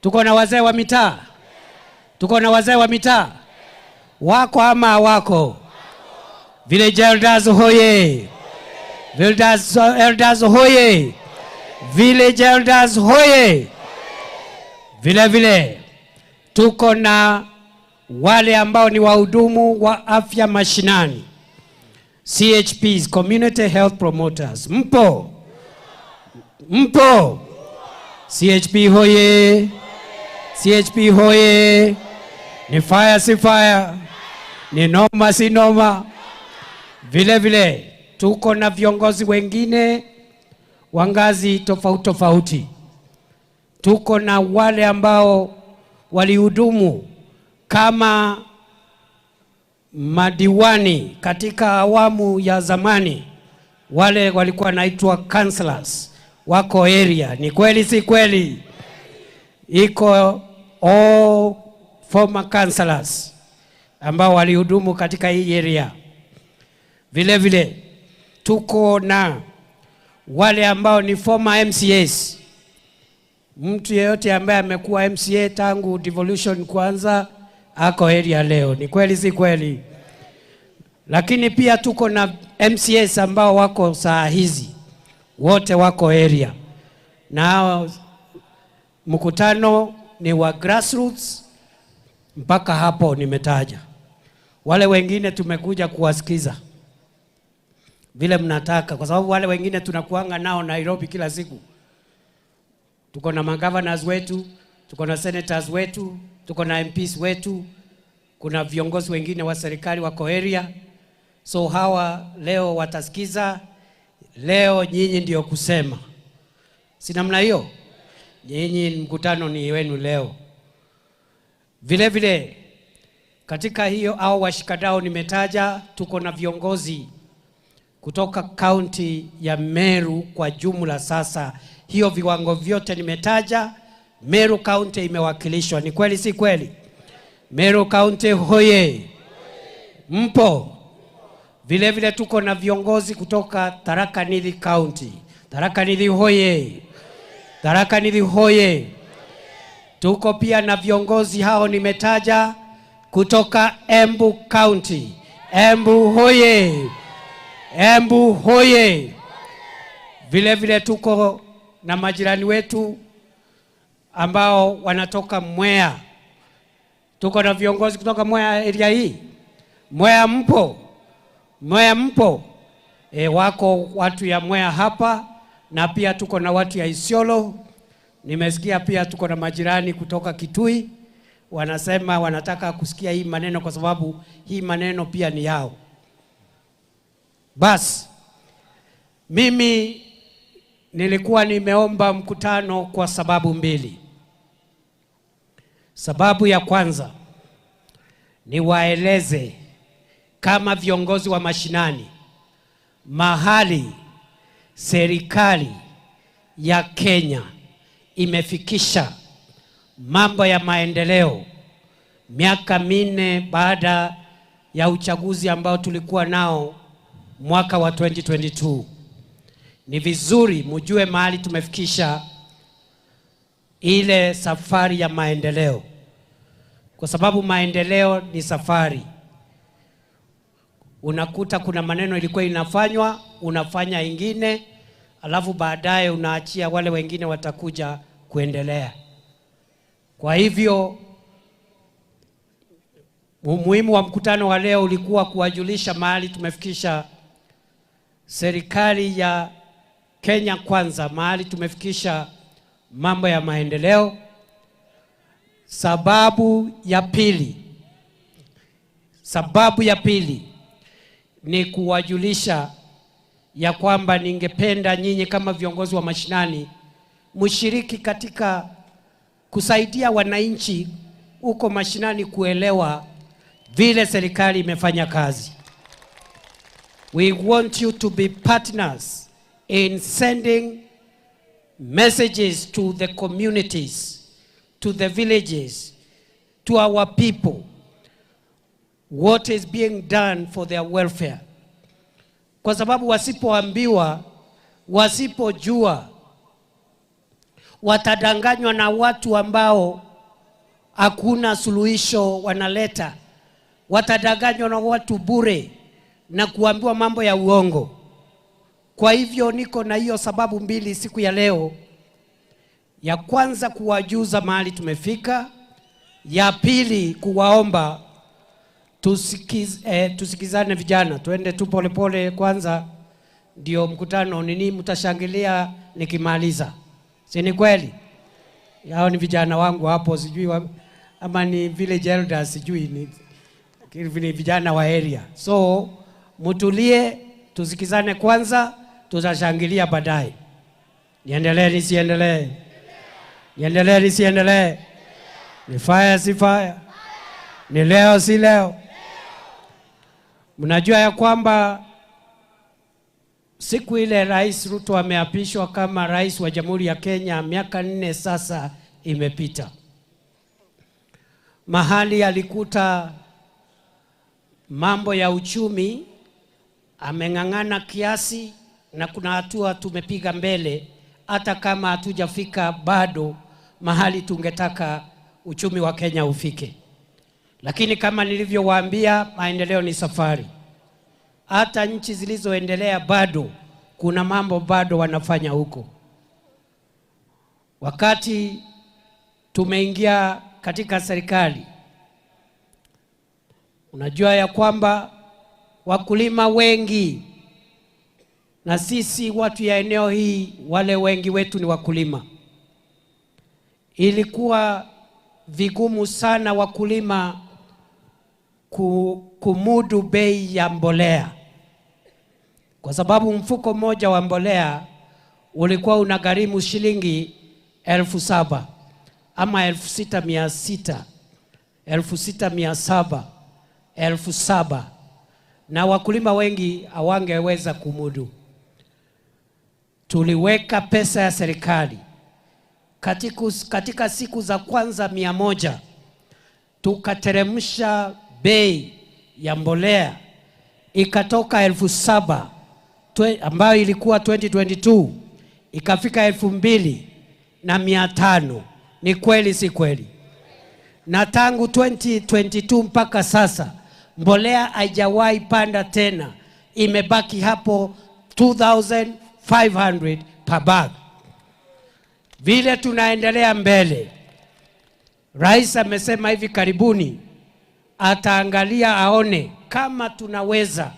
Tuko na wazee wa mitaa? Tuko na wazee wa mitaa? Wako ama hawako? Village elders hoye! Village elders hoye! Village elders hoye! Vile vile tuko na wale ambao ni wahudumu wa afya mashinani, CHPs, Community Health Promoters. Mpo? Mpo? CHP hoye! CHP hoye! Ni fire si fire? Ni noma si noma? Vile vile tuko na viongozi wengine wa ngazi tofauti tofauti. Tuko na wale ambao walihudumu kama madiwani katika awamu ya zamani, wale walikuwa wanaitwa councillors, wako area. Ni kweli si kweli? Iko all former councillors ambao walihudumu katika hii area. Vile vile tuko na wale ambao ni former MCAs. Mtu yeyote ambaye amekuwa MCA tangu devolution kwanza ako area leo. Ni kweli si kweli? Lakini pia tuko na MCAs ambao wako saa hizi, wote wako area. Na mkutano ni wa grassroots mpaka hapo nimetaja. Wale wengine tumekuja kuwasikiza vile mnataka, kwa sababu wale wengine tunakuanga nao Nairobi kila siku. Tuko na magovernors wetu, tuko na senators wetu, tuko na MPs wetu, kuna viongozi wengine wa serikali wako area. So hawa leo watasikiza. Leo nyinyi ndio kusema, si namna hiyo? Nyinyi mkutano ni wenu leo. Vile vile katika hiyo au washikadau nimetaja, tuko na viongozi kutoka kaunti ya Meru kwa jumla. Sasa hiyo viwango vyote nimetaja, Meru County imewakilishwa. Ni kweli si kweli? Meru County hoye! Mpo? Vile vile tuko na viongozi kutoka Tharaka Nithi County. Tharaka Nithi hoye! Tharaka Nithi hoye! Tuko pia na viongozi hao nimetaja kutoka Embu County. Embu hoye! Embu hoye! Vile vile tuko na majirani wetu ambao wanatoka Mwea. Tuko na viongozi kutoka Mwea area hii. Mwea mpo? Mwea mpo? Wako watu ya Mwea hapa, na pia tuko na watu ya Isiolo. Nimesikia pia tuko na majirani kutoka Kitui. Wanasema wanataka kusikia hii maneno kwa sababu hii maneno pia ni yao. Bas, mimi nilikuwa nimeomba mkutano kwa sababu mbili. Sababu ya kwanza niwaeleze kama viongozi wa mashinani mahali serikali ya Kenya imefikisha mambo ya maendeleo miaka 4 baada ya uchaguzi ambao tulikuwa nao mwaka wa 2022. Ni vizuri mjue mahali tumefikisha ile safari ya maendeleo, kwa sababu maendeleo ni safari. Unakuta kuna maneno ilikuwa inafanywa, unafanya ingine, alafu baadaye unaachia wale wengine watakuja kuendelea. Kwa hivyo umuhimu wa mkutano wa leo ulikuwa kuwajulisha mahali tumefikisha serikali ya Kenya Kwanza, mahali tumefikisha mambo ya maendeleo. Sababu ya pili ni kuwajulisha ya kwamba ningependa nyinyi kama viongozi wa mashinani mshiriki katika kusaidia wananchi huko mashinani kuelewa vile serikali imefanya kazi. We want you to be partners in sending messages to the communities, to to the villages, to our people, what is being done for their welfare. Kwa sababu wasipoambiwa, wasipojua, watadanganywa na watu ambao hakuna suluhisho wanaleta. Watadanganywa na watu bure na kuambiwa mambo ya uongo. Kwa hivyo niko na hiyo sababu mbili siku ya leo. Ya kwanza kuwajuza mahali tumefika, ya pili kuwaomba tusikizane vijana, tuende tu polepole kwanza, ndio mkutano nini mtashangilia nikimaliza. Si ni kweli? Hao ni vijana wangu hapo, sijui ama ni village elders, sijui ni vijana wa area. So mtulie, tusikizane kwanza, tutashangilia baadaye. Niendelee nisiendelee? Niendelee nisiendelee? Ni fire si fire? Ni leo si leo? Mnajua ya kwamba siku ile Rais Ruto ameapishwa kama rais wa Jamhuri ya Kenya, miaka 4 sasa imepita. Mahali alikuta mambo ya uchumi ameng'ang'ana kiasi, na kuna hatua tumepiga mbele, hata kama hatujafika bado mahali tungetaka uchumi wa Kenya ufike. Lakini kama nilivyowaambia, maendeleo ni safari. Hata nchi zilizoendelea bado kuna mambo bado wanafanya huko. Wakati tumeingia katika serikali, unajua ya kwamba wakulima wengi, na sisi watu ya eneo hii wale wengi wetu ni wakulima. Ilikuwa vigumu sana wakulima kumudu bei ya mbolea, kwa sababu mfuko mmoja wa mbolea ulikuwa unagharimu shilingi 7,000 ama 6,600, 6,700, 7,000, na wakulima wengi hawangeweza kumudu. Tuliweka pesa ya serikali katika siku za kwanza 100, tukateremsha bei ya mbolea ikatoka 7,000 ambayo ilikuwa 2022 ikafika 2,500. Ni kweli si kweli? Na tangu 2022 mpaka sasa mbolea haijawahi panda tena, imebaki hapo 2,500 per bag. Vile tunaendelea mbele, Rais amesema hivi karibuni ataangalia aone kama tunaweza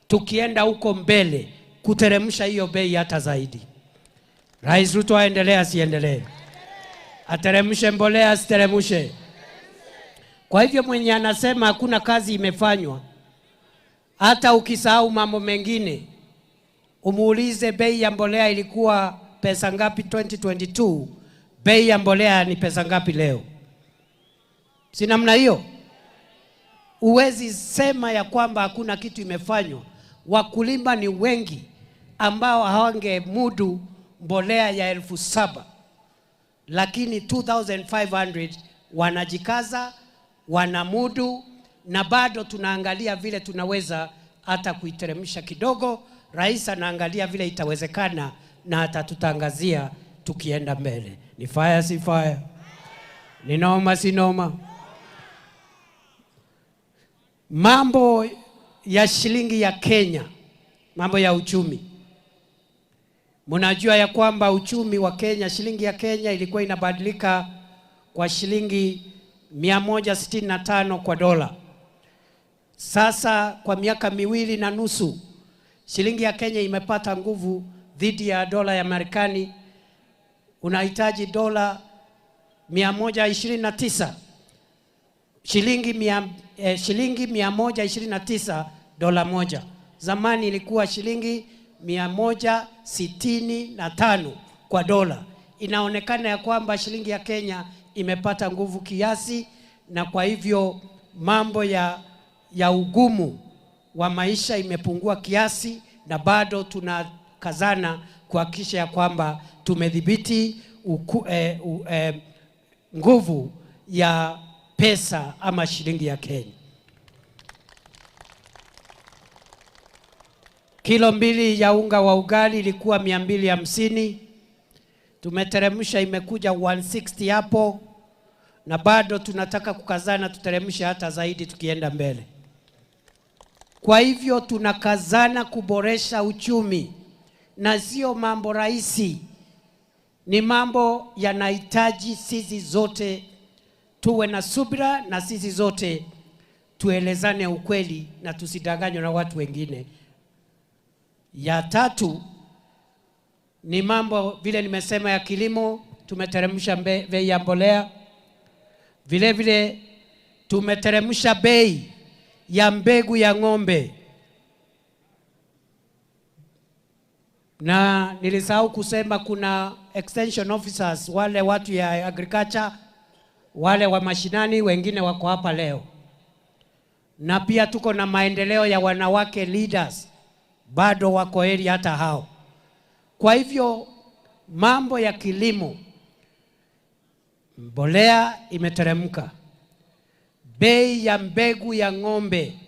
tukienda huko mbele kuteremsha hiyo bei hata zaidi. Rais Ruto aendelee asiendelee? Ateremshe mbolea asiteremshe? Kwa hivyo mwenye anasema hakuna kazi imefanywa, hata ukisahau mambo mengine, umuulize bei ya mbolea ilikuwa pesa ngapi 2022, bei ya mbolea ni pesa ngapi leo? Si namna hiyo? Uwezi sema ya kwamba hakuna kitu imefanywa. Wakulima ni wengi ambao hawangemudu mbolea ya 7,000, lakini 2,500 wanajikaza, wanamudu, na bado tunaangalia vile tunaweza hata kuiteremsha kidogo. Rais anaangalia vile itawezekana na atatutangazia tukienda mbele. Ni fire si fire? Ni noma si noma? Mambo ya shilingi ya Kenya, mambo ya uchumi. Mnajua ya kwamba uchumi wa Kenya, shilingi ya Kenya ilikuwa inabadilika kwa shilingi 165 kwa dola. Sasa kwa miaka 2.5 shilingi ya Kenya imepata nguvu dhidi ya dola ya Marekani. Unahitaji dola 129, shilingi 129 dola moja. Zamani ilikuwa shilingi 165 kwa dola. Inaonekana ya kwamba shilingi ya Kenya imepata nguvu kiasi, na kwa hivyo mambo ya ugumu wa maisha imepungua kiasi, na bado tunakazana kuhakikisha ya kwamba tumedhibiti nguvu ya pesa ama shilingi ya Kenya. Kilo 2 ya unga wa ugali ilikuwa 250, tumeteremsha imekuja 160 hapo, na bado tunataka kukazana tuteremshe hata zaidi tukienda mbele. Kwa hivyo tunakazana kuboresha uchumi, na sio mambo rahisi, ni mambo yanahitaji sisi zote tuwe na subira, na sisi zote tuelezane ukweli na tusidanganywe na watu wengine. Ya tatu ni mambo vile nimesema ya kilimo, tumeteremsha bei ya mbolea. Vile vile tumeteremsha bei ya mbegu ya ng'ombe. Na nilisahau kusema kuna extension officers, wale watu ya agriculture, wale wa mashinani, wengine wako hapa leo. Na pia tuko na maendeleo ya wanawake leaders, bado wako heri hata hao. Kwa hivyo mambo ya kilimo, mbolea imeteremka. Bei ya mbegu ya ng'ombe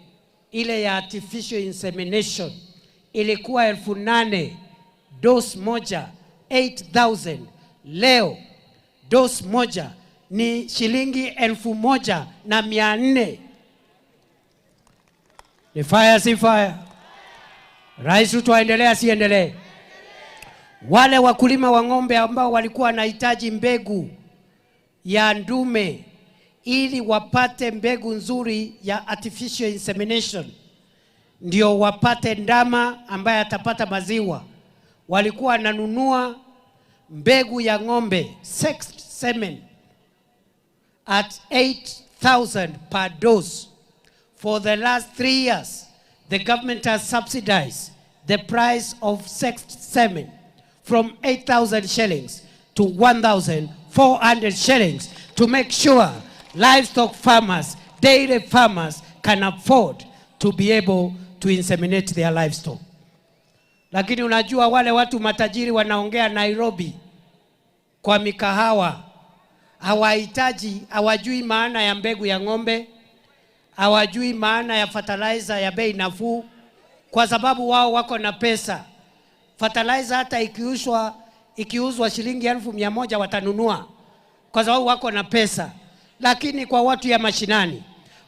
ile ya artificial insemination ilikuwa 8,000 dose moja, 8,000. Leo dose moja ni shilingi 1,400. Ni fire si fire? Rais Ruto aendelea siendelee? Wale wakulima wa ng'ombe ambao walikuwa wanahitaji mbegu ya ndume ili wapate mbegu nzuri ya artificial insemination, ndio wapate ndama ambaye atapata maziwa, walikuwa wananunua mbegu ya ng'ombe sexed semen at 8,000 per dose. For the last 3 years, the government has subsidized the price of sexed semen from 8,000 shillings to 1,400 shillings to make sure livestock farmers, dairy farmers can afford to be able to inseminate their livestock. Lakini unajua wale watu matajiri wanaongea Nairobi kwa mikahawa, hawahitaji, hawajui maana ya mbegu ya ng'ombe, hawajui maana ya fertilizer ya bei nafuu, kwa sababu wao wako na pesa. Fertilizer hata ikiuzwa shilingi 1,100 watanunua, kwa sababu wako na pesa. Lakini kwa watu ya mashinani,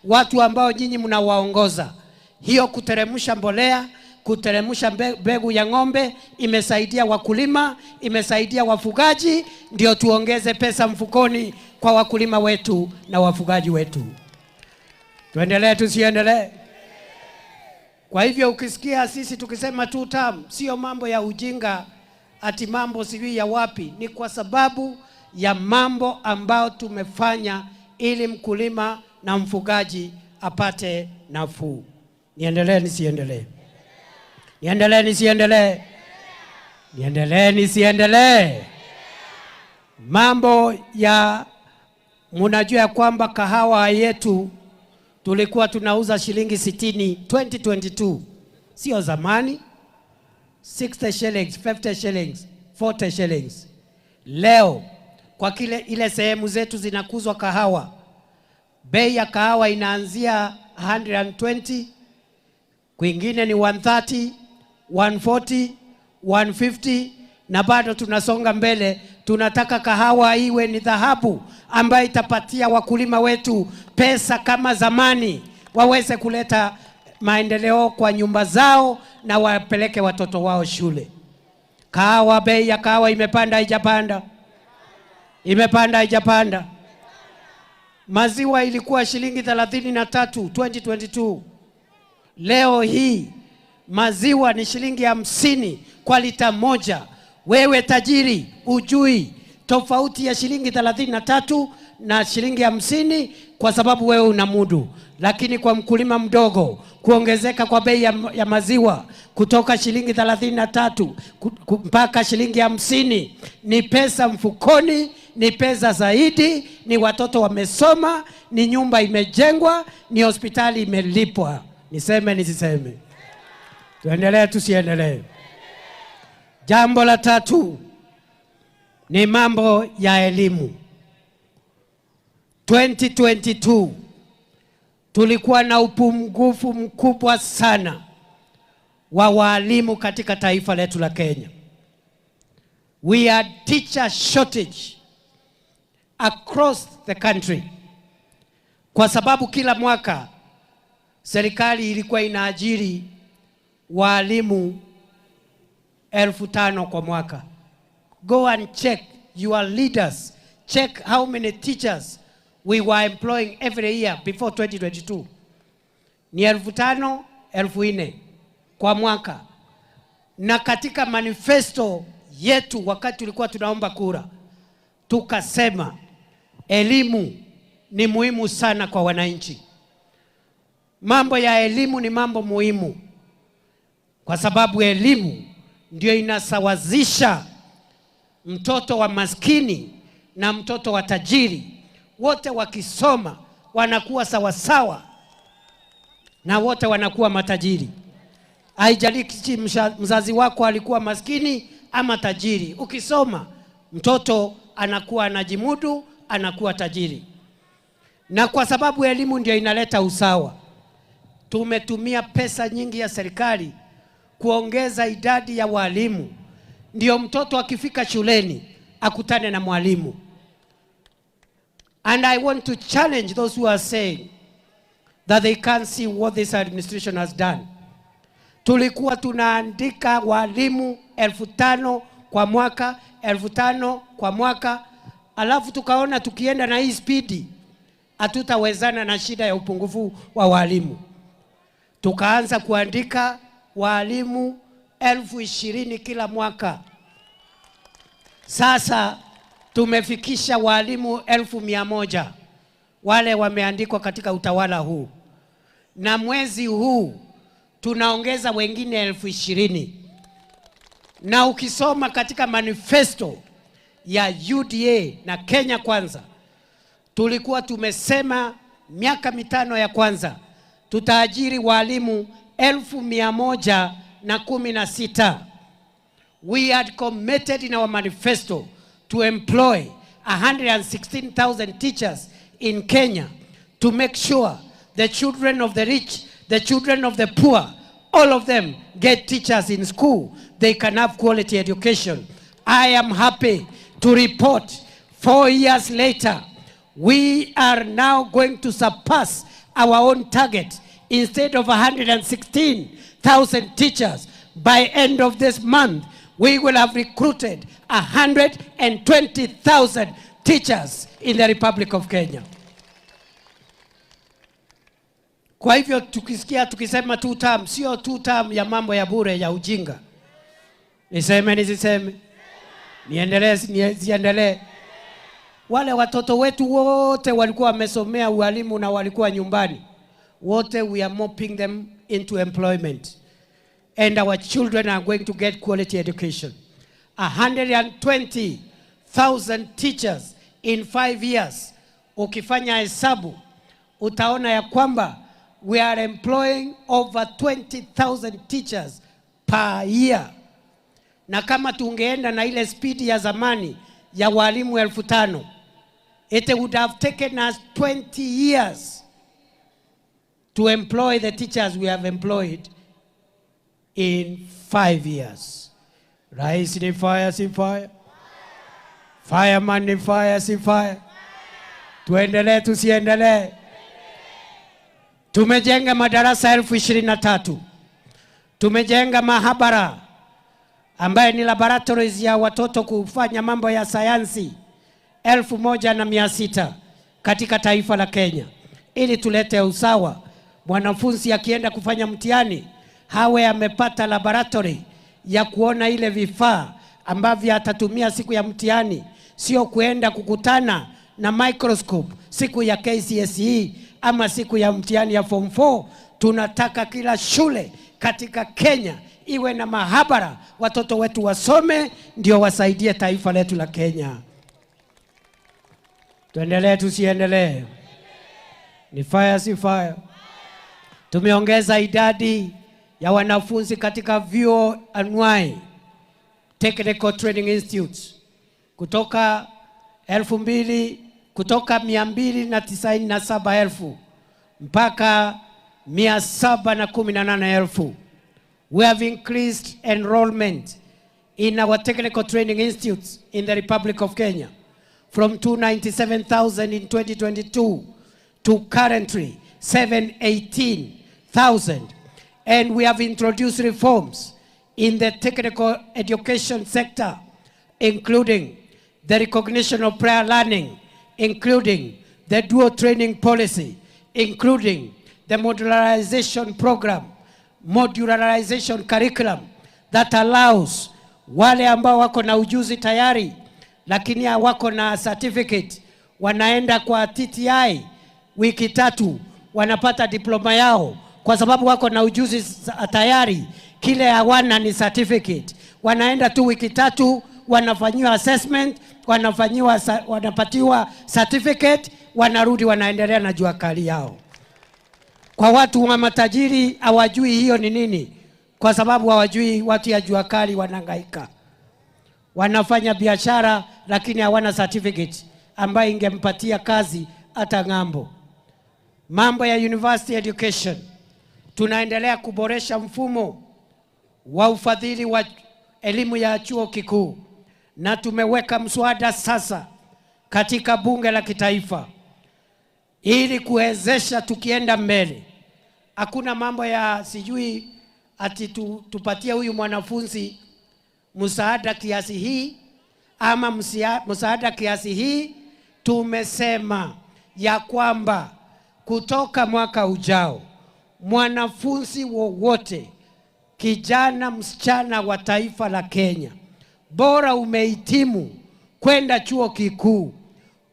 watu ambao nyinyi mnawaongoza, hiyo kuteremsha mbolea, kuteremsha mbegu ya ng'ombe imesaidia wakulima, imesaidia wafugaji, ndio tuongeze pesa mfukoni kwa wakulima wetu na wafugaji wetu. Tuendelee tusiendelee? Kwa hivyo ukisikia sisi tukisema two term, sio mambo ya ujinga ati mambo sijui ya wapi, ni kwa sababu ya mambo ambayo tumefanya ili mkulima na mfugaji apate nafuu. Niendelee nisiendelee? Niendelee nisiendelee? Niendelee nisiendelee? Mambo ya, mnajua kwamba kahawa yetu tulikuwa tunauza shilingi 60 2022, sio zamani, 60 shillings, 50 shillings, 40 shillings. Leo kwa kile ile sehemu zetu zinakuzwa kahawa, bei ya kahawa inaanzia 120, kwingine ni 130, 140, 150, na bado tunasonga mbele. Tunataka kahawa iwe ni dhahabu ambayo itapatia wakulima wetu pesa kama zamani, waweze kuleta maendeleo kwa nyumba zao na wapeleke watoto wao shule. Kahawa, bei ya kahawa imepanda haijapanda? Imepanda haijapanda? Maziwa ilikuwa shilingi 33 2022. Leo hii maziwa ni shilingi 50 kwa lita moja. Wewe tajiri ujui tofauti ya shilingi 33 na shilingi 50 kwa sababu wewe unamudu. Lakini kwa mkulima mdogo, kuongezeka kwa bei ya maziwa kutoka shilingi 33 mpaka shilingi 50 ni pesa mfukoni, ni pesa zaidi, ni watoto wamesoma, ni nyumba imejengwa, ni hospitali imelipwa. Niseme nisiseme? Tuendelee tusiendelee? Jambo la tatu ni mambo ya elimu. 2022 tulikuwa na upungufu mkubwa sana wa walimu katika taifa letu la Kenya. We had teacher shortage across the country, kwa sababu kila mwaka serikali ilikuwa inaajiri walimu 5,000 kwa mwaka. Go and check your leaders. Check how many teachers we were employing every year before 2022. Ni 5,000, 4,000 kwa mwaka. Na katika manifesto yetu wakati tulikuwa tunaomba kura, tukasema elimu ni muhimu sana kwa wananchi. Mambo ya elimu ni mambo muhimu, kwa sababu elimu ndio inasawazisha mtoto wa maskini na mtoto wa tajiri. Wote wakisoma wanakuwa sawasawa na wote wanakuwa matajiri. Haijalishi mzazi wako alikuwa maskini ama tajiri. Ukisoma mtoto anakuwa anajimudu, anakuwa tajiri. Na kwa sababu elimu ndio inaleta usawa, tumetumia pesa nyingi ya serikali kuongeza idadi ya walimu, ndio mtoto akifika shuleni akutane na mwalimu. And I want to challenge those who are saying that they can't see what this administration has done. Tulikuwa tunaandika walimu 5,000 kwa mwaka, 5,000 kwa mwaka, alafu tukaona tukienda na hii spidi hatutawezana na shida ya upungufu wa walimu. Tukaanza kuandika walimu 20,000 kila mwaka. Sasa tumefikisha walimu 100,000 wale wameandikwa katika utawala huu. Na mwezi huu tunaongeza wengine 20,000. Na ukisoma katika manifesto ya UDA na Kenya Kwanza, tulikuwa tumesema miaka 5 ya kwanza tutaajiri walimu 116,000. We had committed in our manifesto to employ 116,000 teachers in Kenya to make sure the children of the rich, the children of the poor, all of them get teachers in school. They can have quality education. I am happy to report 4 years later, we are now going to surpass our own target. Instead of 116,000 teachers, by end of this month, we will have recruited 120,000 teachers in the Republic of Kenya. Kwa hivyo tukisikia tukisema two term, sio two term ya mambo ya bure ya ujinga. Niseme nisiseme? Niendelee nisiendelee? Wale watoto wetu wote walikuwa wamesomea ualimu na walikuwa nyumbani, wote we are mopping them into employment. And our children are going to get quality education. 120,000 teachers in 5 years. Ukifanya hesabu, utaona ya kwamba we are employing over 20,000 teachers per year. Na kama tungeenda na ile speed ya zamani ya walimu 5,000, it would have taken us 20 years to employ the teachers we have employed in 5 years. Rais ni fire, si fire? Fireman ni fire, si fire? Tuendelee, tusiendelee? Tumejenga madarasa 23,000. Tumejenga mahabara ambaye ni laboratories ya watoto kufanya mambo ya sayansi 1,600 katika taifa la Kenya, ili tulete usawa. Mwanafunzi akienda kufanya mtihani hawe amepata laboratory ya kuona ile vifaa ambavyo atatumia siku ya mtihani, sio kuenda kukutana na microscope siku ya KCSE ama siku ya mtihani ya form 4. Tunataka kila shule katika Kenya iwe na mahabara, watoto wetu wasome ndio wasaidie taifa letu la Kenya. Tuendelee tusiendelee? Ni fire si fire? Tumeongeza idadi ya wanafunzi katika vyuo anuai, Technical Training Institutes, kutoka kutoka 297,000 mpaka 718,000. We have increased enrollment in our technical training institutes in the Republic of Kenya from 297,000 in 2022 to currently 718,000. And we have introduced reforms in the technical education sector, including the recognition of prior learning, including the dual training policy, including the modularization program, modularization curriculum that allows wale ambao wako na ujuzi tayari lakini hawako na certificate, wanaenda kwa TTI wiki 3 wanapata diploma yao, kwa sababu wako na ujuzi tayari, kile hawana ni certificate. Wanaenda tu wiki 3, wanafanyiwa assessment, wanapatiwa certificate, wanarudi wanaendelea na jua kali yao. Kwa watu wa matajiri hawajui hiyo ni nini, kwa sababu hawajui watu ya jua kali wanahangaika. Wanafanya biashara lakini hawana certificate ambayo ingempatia kazi hata ng'ambo. Mambo ya university education, tunaendelea kuboresha mfumo wa ufadhili wa elimu ya chuo kikuu, na tumeweka mswada sasa katika bunge la kitaifa ili kuwezesha tukienda mbele. Hakuna mambo ya sijui ati tupatie huyu mwanafunzi msaada kiasi hii ama msaada kiasi hii. Tumesema ya kwamba kutoka mwaka ujao mwanafunzi wowote, kijana msichana wa taifa la Kenya, bora umehitimu kwenda chuo kikuu,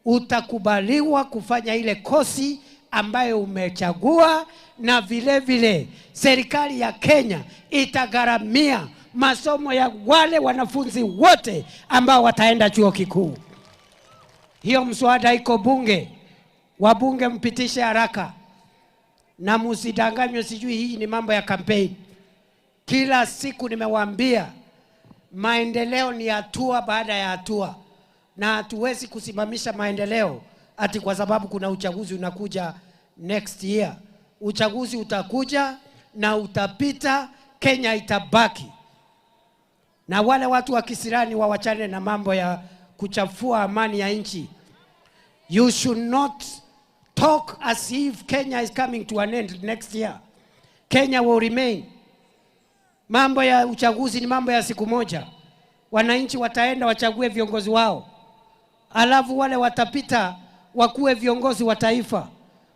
utakubaliwa kufanya ile kosi ambayo umechagua, na vile vile serikali ya Kenya itagharamia masomo ya wale wanafunzi wote ambao wataenda chuo kikuu. Hiyo mswada iko bunge, wabunge mpitishe haraka na msidanganywe sijui hii ni mambo ya campaign. Kila siku nimewaambia maendeleo ni hatua baada ya hatua, na hatuwezi kusimamisha maendeleo ati kwa sababu kuna uchaguzi unakuja next year. Uchaguzi utakuja na utapita, Kenya itabaki. Na wale watu wa kisirani wawachane na mambo ya kuchafua amani ya nchi. You should not talk as if Kenya is coming to an end next year. Kenya will remain. Mambo ya uchaguzi ni mambo ya siku moja. Wananchi wataenda wachague viongozi wao, alafu wale watapita wakuwe viongozi wa taifa.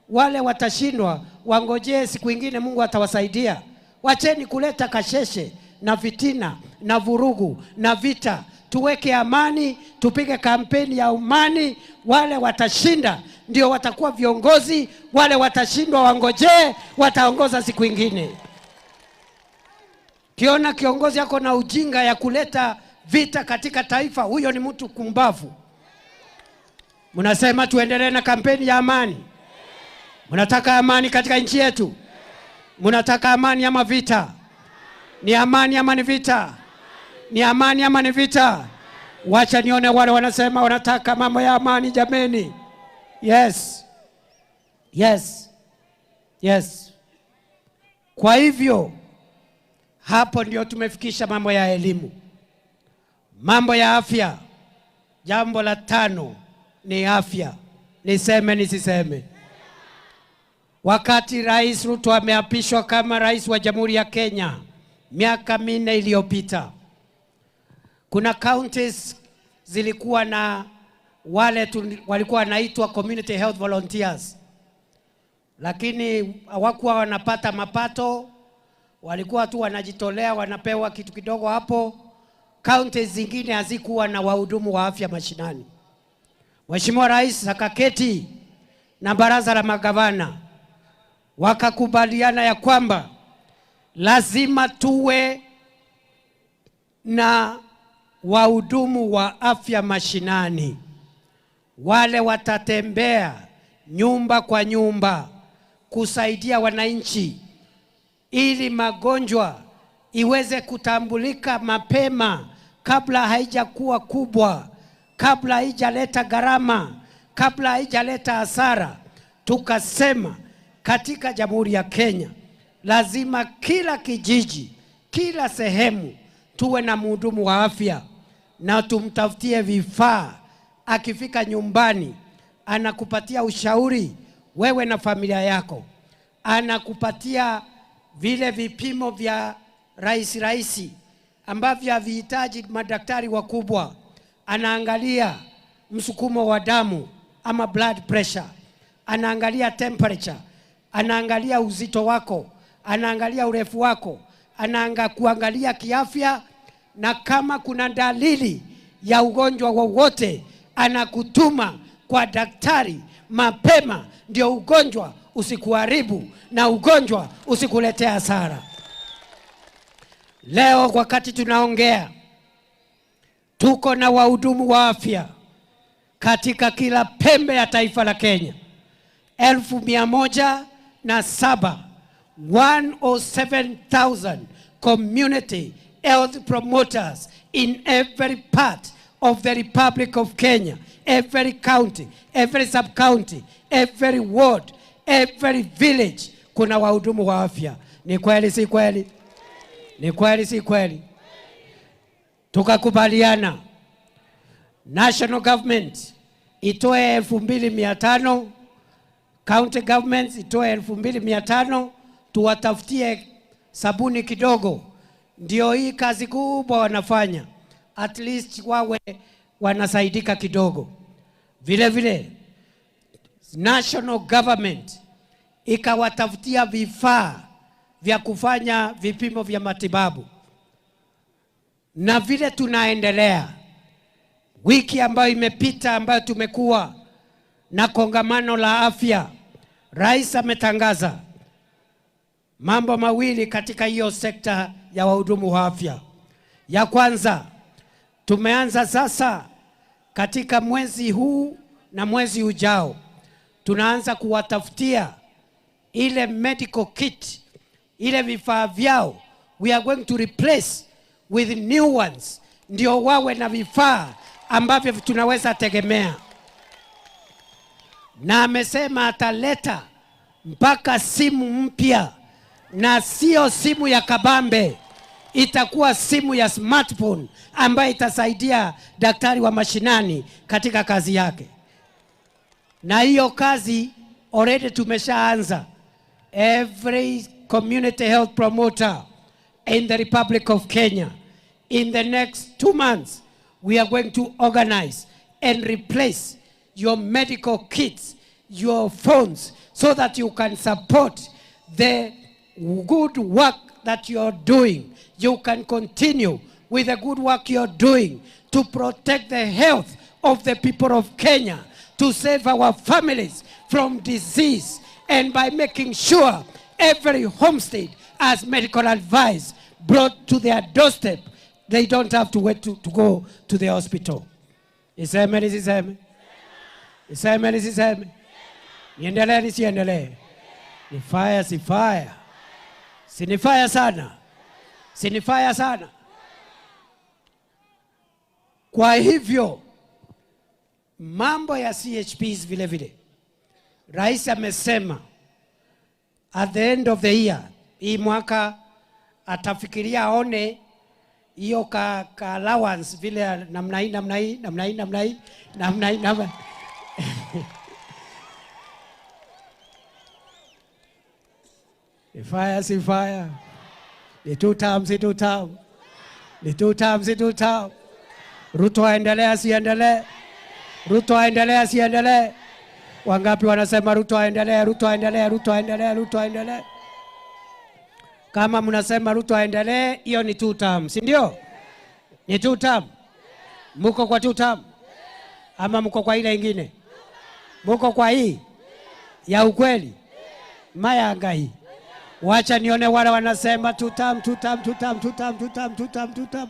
Wale watashindwa wangojee siku ingine, Mungu atawasaidia. Wacheni kuleta kasheshe na fitina na vurugu na vita. Tuweke amani, tupige kampeni ya amani. Wale watashinda ndio watakuwa viongozi, wale watashindwa wangojee, wataongoza siku ingine. Kiona kiongozi yako na ujinga ya kuleta vita katika taifa, huyo ni mtu kumbavu. Mnasema tuendelee na kampeni ya amani. Mnataka amani katika nchi yetu? Mnataka amani ama vita? Ni amani ama ni vita? Ni amani ama ni vita? Wacha nione wale wanasema wanataka mambo ya amani jameni. Yes. Yes. Yes. Kwa hivyo hapo ndio tumefikisha mambo ya elimu. Mambo ya afya. Jambo la 5 ni afya. Niseme nisiseme? Wakati Rais Ruto ameapishwa kama rais wa Jamhuri ya Kenya miaka 4 iliyopita, kuna counties zilikuwa na wale walikuwa wanaitwa community health volunteers, lakini hawakuwa wanapata mapato, walikuwa tu wanajitolea, wanapewa kitu kidogo hapo. Counties zingine hazikuwa na wahudumu wa afya mashinani. Mheshimiwa Rais akaketi na baraza la magavana, wakakubaliana ya kwamba lazima tuwe na wahudumu wa afya mashinani, wale watatembea nyumba kwa nyumba kusaidia wananchi ili magonjwa iweze kutambulika mapema kabla haijakuwa kubwa, kabla haijaleta gharama, kabla haijaleta hasara, tukasema katika Jamhuri ya Kenya lazima kila kijiji, kila sehemu tuwe na mhudumu wa afya na tumtafutie vifaa. Akifika nyumbani anakupatia ushauri wewe na familia yako, anakupatia vile vipimo vya rahisi rahisi ambavyo havihitaji madaktari wakubwa. Anaangalia msukumo wa damu ama blood pressure, anaangalia temperature, anaangalia uzito wako, anaangalia urefu wako, kuangalia kiafya, na kama kuna dalili ya ugonjwa wowote anakutuma kwa daktari mapema, ndio ugonjwa usikuharibu na ugonjwa usikuletea hasara. Leo wakati tunaongea, tuko na wahudumu wa afya katika kila pembe ya taifa la Kenya 107,000, 107,000 community health promoters in every part of the Republic of Kenya, every county, every sub-county, every ward, every village, kuna wahudumu wa afya. Ni kweli si kweli? Ni kweli si kweli? Tukakubaliana national government itoe 2,500, county governments itoe 2,500, tuwatafutie sabuni kidogo. Ndio hii kazi kubwa wanafanya, at least wawe wanasaidika kidogo. Vile vile national government ikawatafutia vifaa vya kufanya vipimo vya matibabu. Na vile tunaendelea, wiki ambayo imepita ambayo tumekuwa na kongamano la afya, Rais ametangaza mambo mawili katika hiyo sekta ya wahudumu wa afya. Ya kwanza, tumeanza sasa katika mwezi huu na mwezi ujao, tunaanza kuwatafutia ile medical kit, ile vifaa vyao, we are going to replace with new ones, ndio wawe na vifaa ambavyo tunaweza tegemea. Na amesema ataleta mpaka simu mpya, na sio simu ya kabambe, itakuwa simu ya smartphone ambayo itasaidia daktari wa mashinani katika kazi yake. Na hiyo kazi already tumeshaanza. Every community health promoter in the Republic of Kenya, in the next 2 months, we are going to organize and replace your medical kits, your phones, so that you can support the good work that you're doing. You can continue with the good work you're doing to protect the health of the people of Kenya, to save our families from disease, and by making sure every homestead has medical advice brought to their doorstep. They don't have to wait to go to the hospital. Iseme nisiseme? Iseme nisiseme? Niendelee nisiendelee? Ni fire si fire? Si ni fire sana? Si ni fire sana? Kwa hivyo mambo ya CHPs vile vile, Rais amesema at the end of the year, hii mwaka atafikiria aone hiyo ka allowance vile namna hii namna hii namna hii namna hii namna hii namna. Ni fire si fire? Ni 2 times si 2 times? Ni 2 times si 2 times? Ruto aendelee siendelee? Ruto aendelee siendelee? Wangapi wanasema Ruto aendelee, Ruto aendelee, Ruto aendelee, Ruto aendelee? Kama mnasema Ruto aendelee, hiyo ni 2 term, si ndio? Ni 2 term. Muko kwa 2 term? Ama mko kwa ile ingine? Muko kwa hii ya ukweli? Mayanga hii. Wacha nione wale wanasema 2 term, 2 term, 2 term, 2 term, 2 term, 2 term, 2 term.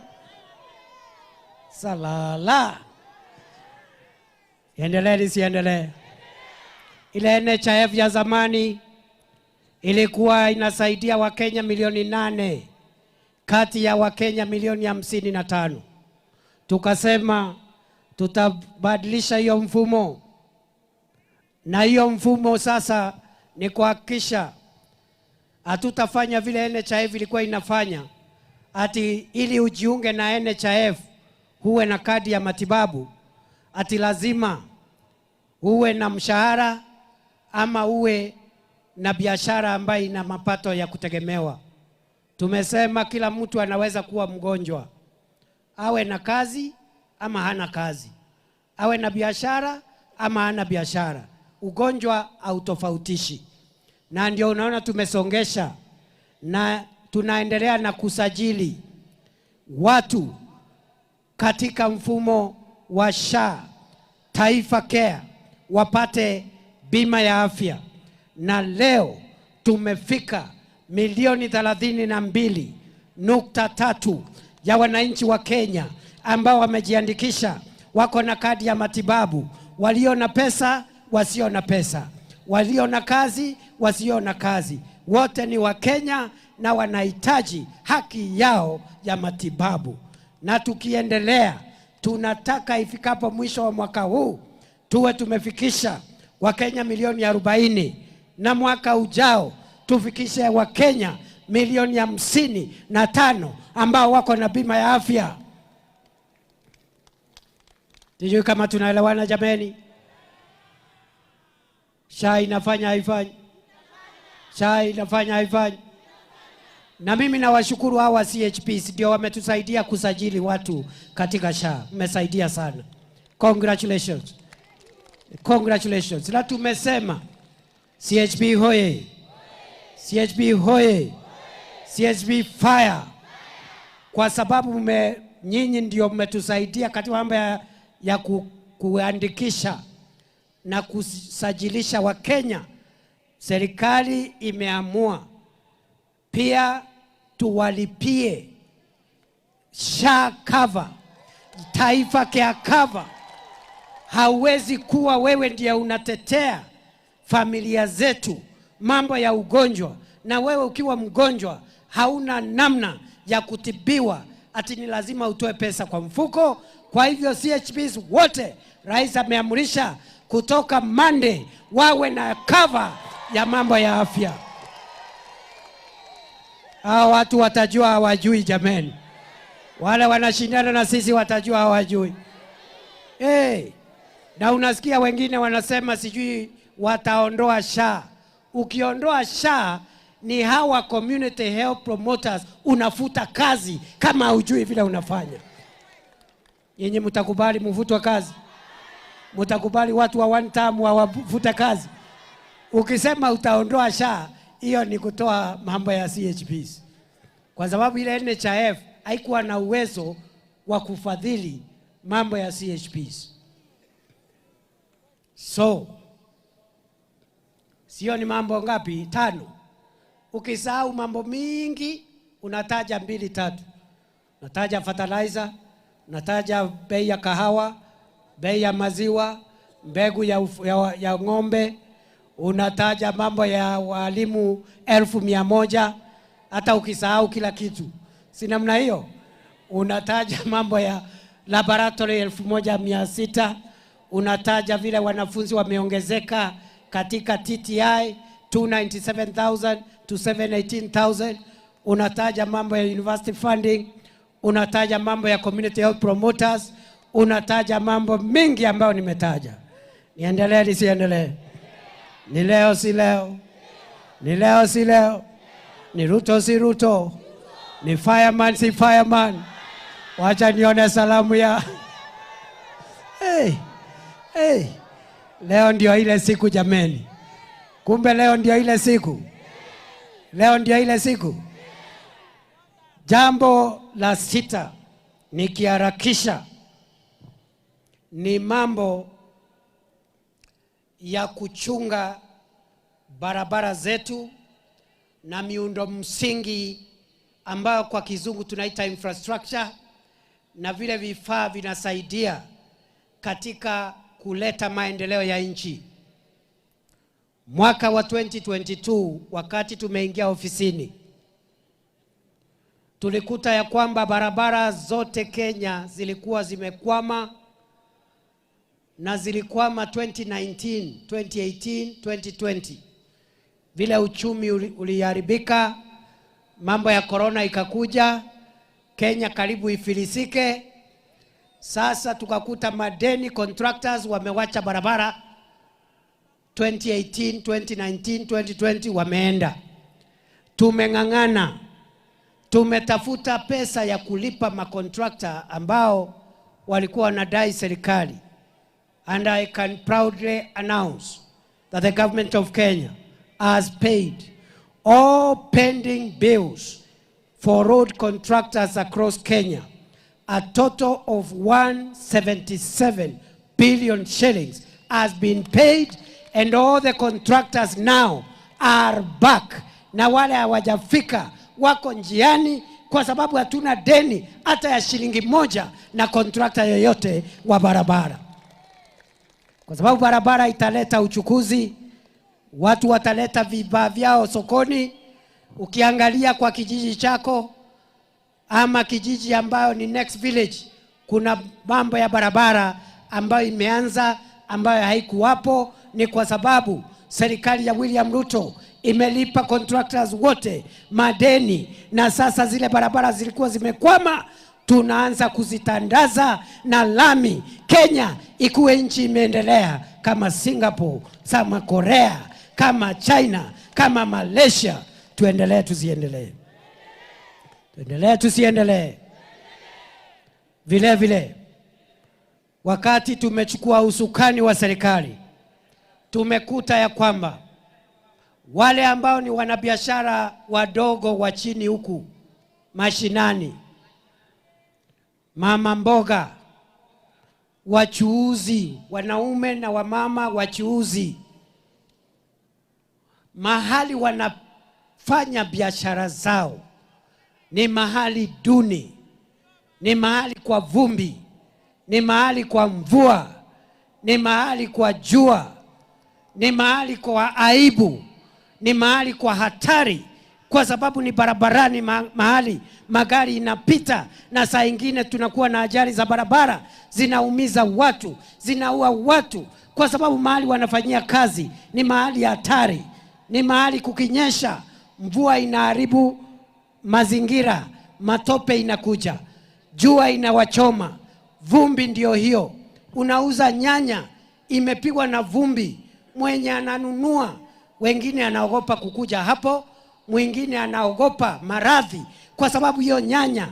Salala. Endelee nisiendelee? Ile NHIF ya zamani ilikuwa inasaidia Wakenya milioni 8 kati ya Wakenya milioni 55. Tukasema tutabadilisha hiyo mfumo. Na hiyo mfumo sasa ni kuhakikisha hatutafanya vile NHIF ilikuwa inafanya, ati ili ujiunge na NHIF huwe na kadi ya matibabu, ati lazima uwe na mshahara ama uwe na biashara ambayo ina mapato ya kutegemewa. Tumesema kila mtu anaweza kuwa mgonjwa, awe na kazi ama hana kazi, awe na biashara ama hana biashara. Ugonjwa hautofautishi. Na ndio unaona tumesongesha na tunaendelea na kusajili watu katika mfumo wa SHA, Taifa Care, wapate bima ya afya. Na leo tumefika milioni 32.3 ya wananchi wa Kenya ambao wamejiandikisha, wako na kadi ya matibabu, walio na pesa, wasio na pesa, walio na kazi, wasio na kazi, wote ni wa Kenya na wanahitaji haki yao ya matibabu. Na tukiendelea, tunataka ifikapo mwisho wa mwaka huu tuwe tumefikisha Wakenya milioni 40, na mwaka ujao tufikishe Wakenya milioni 55 ambao wako na bima ya afya. Sijui kama tunaelewana jameni. SHA inafanya haifanyi? SHA inafanya haifanyi? Na mimi nawashukuru hawa CHPs, ndio wametusaidia kusajili watu katika SHA. Mmesaidia sana. Congratulations. Congratulations. Na tumesema CHP hoye. CHP hoye. CHP fire. Kwa sababu nyinyi ndio mmetusaidia katika mambo ya kuandikisha na kusajilisha Wakenya. Serikali imeamua pia tuwalipie SHA cover, Taifa Care cover. Hauwezi kuwa wewe ndiye unatetea familia zetu mambo ya ugonjwa, na wewe ukiwa mgonjwa hauna namna ya kutibiwa, ati ni lazima utoe pesa kwa mfuko. Kwa hivyo CHPs wote, rais ameamrisha kutoka Monday wawe na cover ya mambo ya afya. Hao watu watajua hawajui jameni. Wale wanashindana na sisi watajua hawajui. Hey, na unasikia wengine wanasema sijui wataondoa SHA. Ukiondoa SHA ni hawa community health promoters unafuta kazi kama hujui vile unafanya. Nyinyi mtakubali mvutwe kazi? Mtakubali watu wa one term wawafute kazi? Ukisema utaondoa SHA, hiyo ni kutoa mambo ya CHPs. Kwa sababu ile NHIF haikuwa na uwezo wa kufadhili mambo ya CHPs. So, sio ni mambo ngapi? 5. Ukisahau mambo mingi, unataja 2 3. Unataja fertilizer, unataja bei ya kahawa, bei ya maziwa, mbegu ya ng'ombe, unataja mambo ya walimu 100,000, hata ukisahau kila kitu. Si namna hiyo? Unataja mambo ya laboratory 1600, unataja vile wanafunzi wameongezeka katika TTI 297,000 to 718,000, unataja mambo ya university funding, unataja mambo ya community health promoters, unataja mambo mingi ambayo nimetaja. Niendelee nisiendelee? Ni leo si leo? Ni leo si leo? Ni Ruto si Ruto? Ni fireman si fireman? Wacha nione salamu ya hey, hey. Leo ndio ile siku jameni. Kumbe leo ndio ile siku. Leo ndio ile siku. Jambo la 6 nikiharakisha ni mambo ya kuchunga barabara zetu na miundo msingi ambayo kwa kizungu tunaita infrastructure, na vile vifaa vinasaidia katika kuleta maendeleo ya nchi. Mwaka wa 2022 wakati tumeingia ofisini, tulikuta ya kwamba barabara zote Kenya zilikuwa zimekwama, na zilikwama 2019, 2018, 2020. Vile uchumi uliharibika, mambo ya corona ikakuja, Kenya karibu ifilisike. Sasa tukakuta madeni, contractors wamewacha barabara 2018, 2019, 2020 wameenda. Tumeng'ang'ana, tumetafuta pesa ya kulipa macontractor ambao walikuwa wanadai serikali. And I can proudly announce that the government of Kenya has paid all pending bills for road contractors across Kenya. A total of 177 billion shillings has been paid, and all the contractors now are back. Na wale hawajafika wako njiani, kwa sababu hatuna deni hata ya shilingi moja na contractor yoyote wa barabara. Kwa sababu barabara italeta uchukuzi, watu wataleta vifaa vyao sokoni. Ukiangalia kwa kijiji chako ama kijiji ambayo ni next village, kuna mambo ya barabara ambayo imeanza ambayo haikuwapo. Ni kwa sababu serikali ya William Ruto imelipa contractors wote madeni, na sasa zile barabara zilikuwa zimekwama tunaanza kuzitandaza na lami. Kenya ikuwe nchi imeendelea kama Singapore, kama Korea, kama China, kama Malaysia. Tuendelee tusiendelee? Tuendelee tusiendelee? Vile vile, wakati tumechukua usukani wa serikali, tumekuta ya kwamba wale ambao ni wanabiashara wadogo wa chini huku mashinani, mama mboga, wachuuzi, wanaume na wamama wachuuzi, mahali wanafanya biashara zao ni mahali duni, ni mahali kwa vumbi, ni mahali kwa mvua, ni mahali kwa jua, ni mahali kwa aibu, ni mahali kwa hatari, kwa sababu ni barabarani mahali magari inapita, na saa ingine tunakuwa na ajali za barabara zinaumiza watu, zinaua watu, kwa sababu mahali wanafanyia kazi ni mahali hatari, ni mahali kukinyesha mvua inaharibu mazingira, matope inakuja, jua inawachoma, vumbi ndio hiyo. Unauza nyanya imepigwa na vumbi, mwenye ananunua wengine anaogopa kukuja hapo, mwingine anaogopa maradhi kwa sababu hiyo nyanya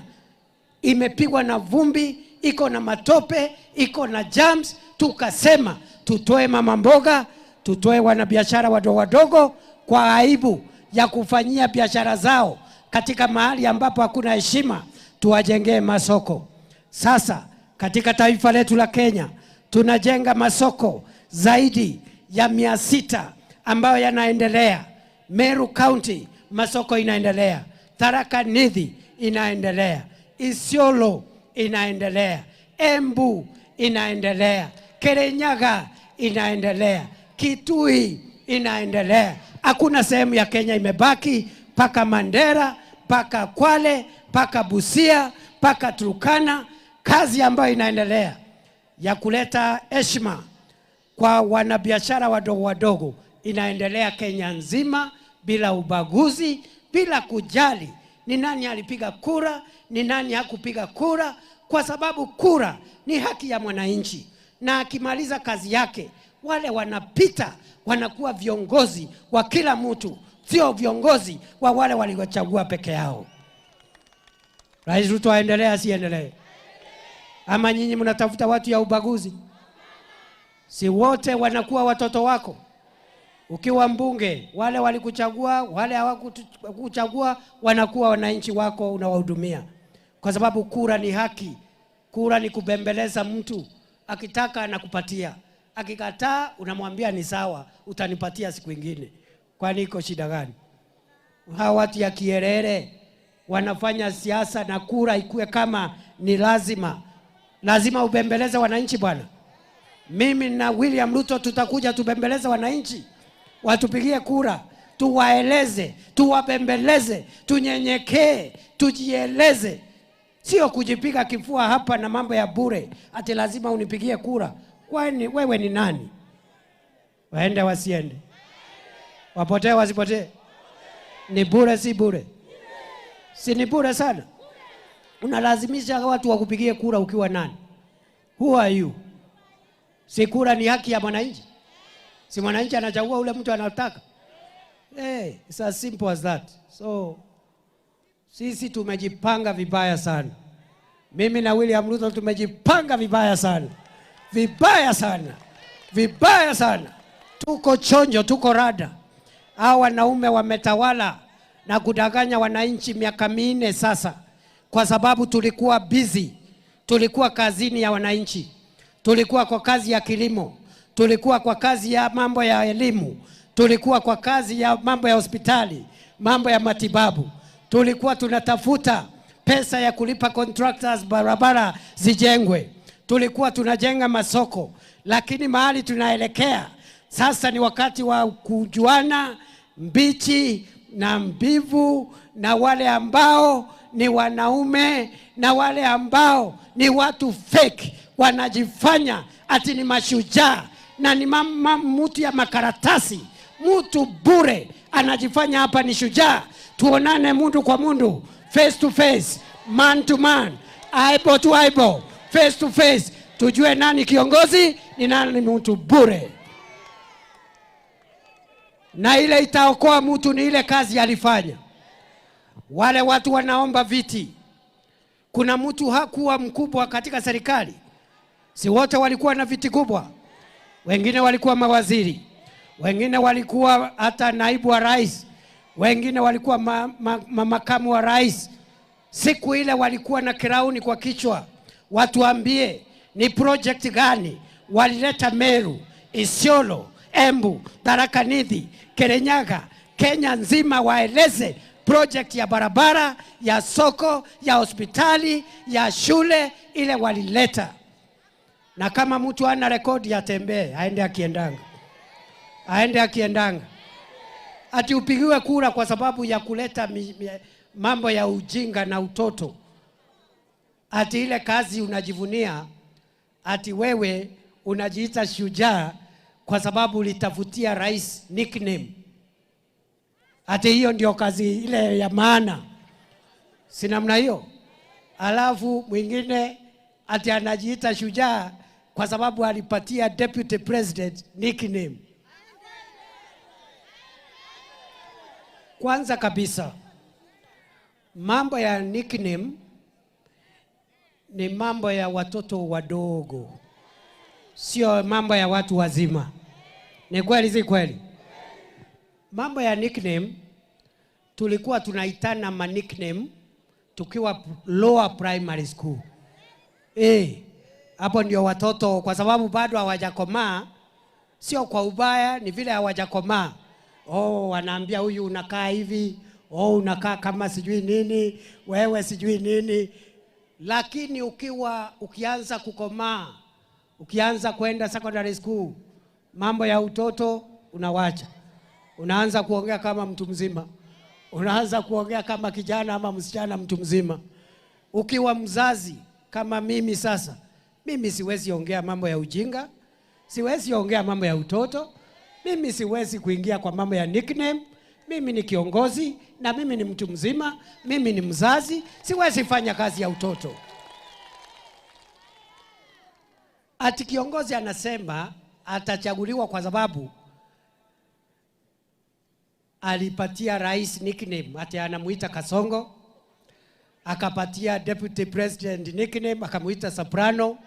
imepigwa na vumbi, iko na matope, iko na germs. Tukasema tutoe mama mboga, tutoe wanabiashara wadogo wadogo kwa aibu ya kufanyia biashara zao katika mahali ambapo hakuna heshima, tuwajengee masoko. Sasa katika taifa letu la Kenya tunajenga masoko zaidi ya 600 ambayo yanaendelea. Meru County masoko inaendelea, Tharaka Nithi inaendelea, Isiolo inaendelea, Embu inaendelea, Kirinyaga inaendelea, Kitui inaendelea. Hakuna sehemu ya Kenya imebaki, paka Mandera, paka Kwale, paka Busia, paka Turkana. Kazi ambayo inaendelea ya kuleta heshima kwa wanabiashara wadogo wadogo inaendelea Kenya nzima bila ubaguzi, bila kujali ni nani alipiga kura, ni nani hakupiga kura, kwa sababu kura ni haki ya mwananchi, na akimaliza kazi yake wale wanapita wanakuwa viongozi wa kila mtu, sio viongozi wa wale waliochagua peke yao. Rais Ruto aendelee asiendelee? Ama nyinyi mnatafuta watu ya ubaguzi? Si wote wanakuwa watoto wako? Ukiwa mbunge, wale walikuchagua, wale hawakuchagua wanakuwa wananchi wako, unawahudumia. Kwa sababu kura ni haki. Kura ni kubembeleza mtu. Akitaka anakupatia, akikataa unamwambia ni sawa, utanipatia siku ingine. Kwani iko shida gani? Hawa watu ya kierere wanafanya siasa na kura ikue kama ni lazima. Lazima ubembeleze wananchi bwana. Mimi na William Ruto tutakuja tubembeleze wananchi, watupigie kura, tuwaeleze, tuwabembeleze, tunyenyekee, tujieleze. Sio kujipiga kifua hapa na mambo ya bure ati lazima unipigie kura. Kwani wewe ni nani? Waende wasiende? Wapotee wasipotee? Ni bure si bure? Si ni bure sana? Unalazimisha watu wakupigie kura ukiwa nani? Who are you? Si kura ni haki ya mwananchi? Si mwananchi anachagua ule mtu anataka? Hey, it's as simple as that. So, sisi tumejipanga vibaya sana. Mimi na William Ruto tumejipanga vibaya sana. Vibaya sana. Vibaya sana. Tuko chonjo, tuko rada. Hawa wanaume wametawala na kudanganya wananchi miaka 4 sasa. Kwa sababu tulikuwa busy. Tulikuwa kazini ya wananchi. Tulikuwa kwa kazi ya kilimo. Tulikuwa kwa kazi ya mambo ya elimu. Tulikuwa kwa kazi ya mambo ya hospitali, mambo ya matibabu. Tulikuwa tunatafuta pesa ya kulipa contractors, barabara zijengwe. Tulikuwa tunajenga masoko. Lakini mahali tunaelekea sasa ni wakati wa kujuana mbichi na mbivu, na wale ambao ni wanaume na wale ambao ni watu fake wanajifanya ati ni mashujaa na ni mtu ya makaratasi, mtu bure anajifanya hapa ni shujaa. Tuonane mundu kwa mundu, face to face, man to man, eyeball to eyeball, face to face, tujue nani kiongozi ni nani mtu bure. Na ile itaokoa mtu ni ile kazi alifanya. Wale watu wanaomba viti. Kuna mtu hakuwa mkubwa katika serikali. Si wote walikuwa na viti kubwa. Wengine walikuwa mawaziri. Wengine walikuwa hata naibu wa rais. Wengine walikuwa makamu wa rais. Siku ile walikuwa na kirauni kwa kichwa. Watuambie ni project gani walileta Meru, Isiolo, Embu, Tharaka Nithi, Kirinyaga, Kenya nzima, waeleze project ya barabara, ya soko, ya hospitali, ya shule ile walileta. Na kama mtu ana rekodi atembee, aende akiendanga. Aende akiendanga. Ati upigiwe kura kwa sababu ya kuleta mambo ya ujinga na utoto. Ati ile kazi unajivunia, ati wewe unajiita shujaa kwa sababu ulitafutia rais nickname. Ati hiyo ndio kazi ile ya maana. Si namna hiyo? Alafu mwingine ati anajiita shujaa kwa sababu alipatia deputy president nickname. Kwanza kabisa, mambo ya nickname ni mambo ya watoto wadogo, sio mambo ya watu wazima. Ni kweli si kweli? Mambo ya nickname tulikuwa tunaitana ma nickname tukiwa lower primary school. Hapo ndio watoto, kwa sababu bado hawajakomaa, sio kwa ubaya, ni vile hawajakomaa. Oh, wanaambia huyu unakaa hivi, oh unakaa kama sijui nini, wewe sijui nini. Lakini ukianza kukomaa, ukianza kwenda secondary school, mambo ya utoto unawacha. Unaanza kuongea kama mtu mzima. Unaanza kuongea kama kijana ama msichana mtu mzima. Ukiwa mzazi kama mimi sasa, mimi siwezi ongea mambo ya ujinga, siwezi ongea mambo ya utoto, mimi siwezi kuingia kwa mambo ya nickname. Mimi ni kiongozi na mimi ni mtu mzima, mimi ni mzazi, siwezi fanya kazi ya utoto. Ati kiongozi anasema atachaguliwa kwa sababu alipatia rais nickname, ati anamuita Kasongo, akapatia deputy president nickname, akamuita Soprano,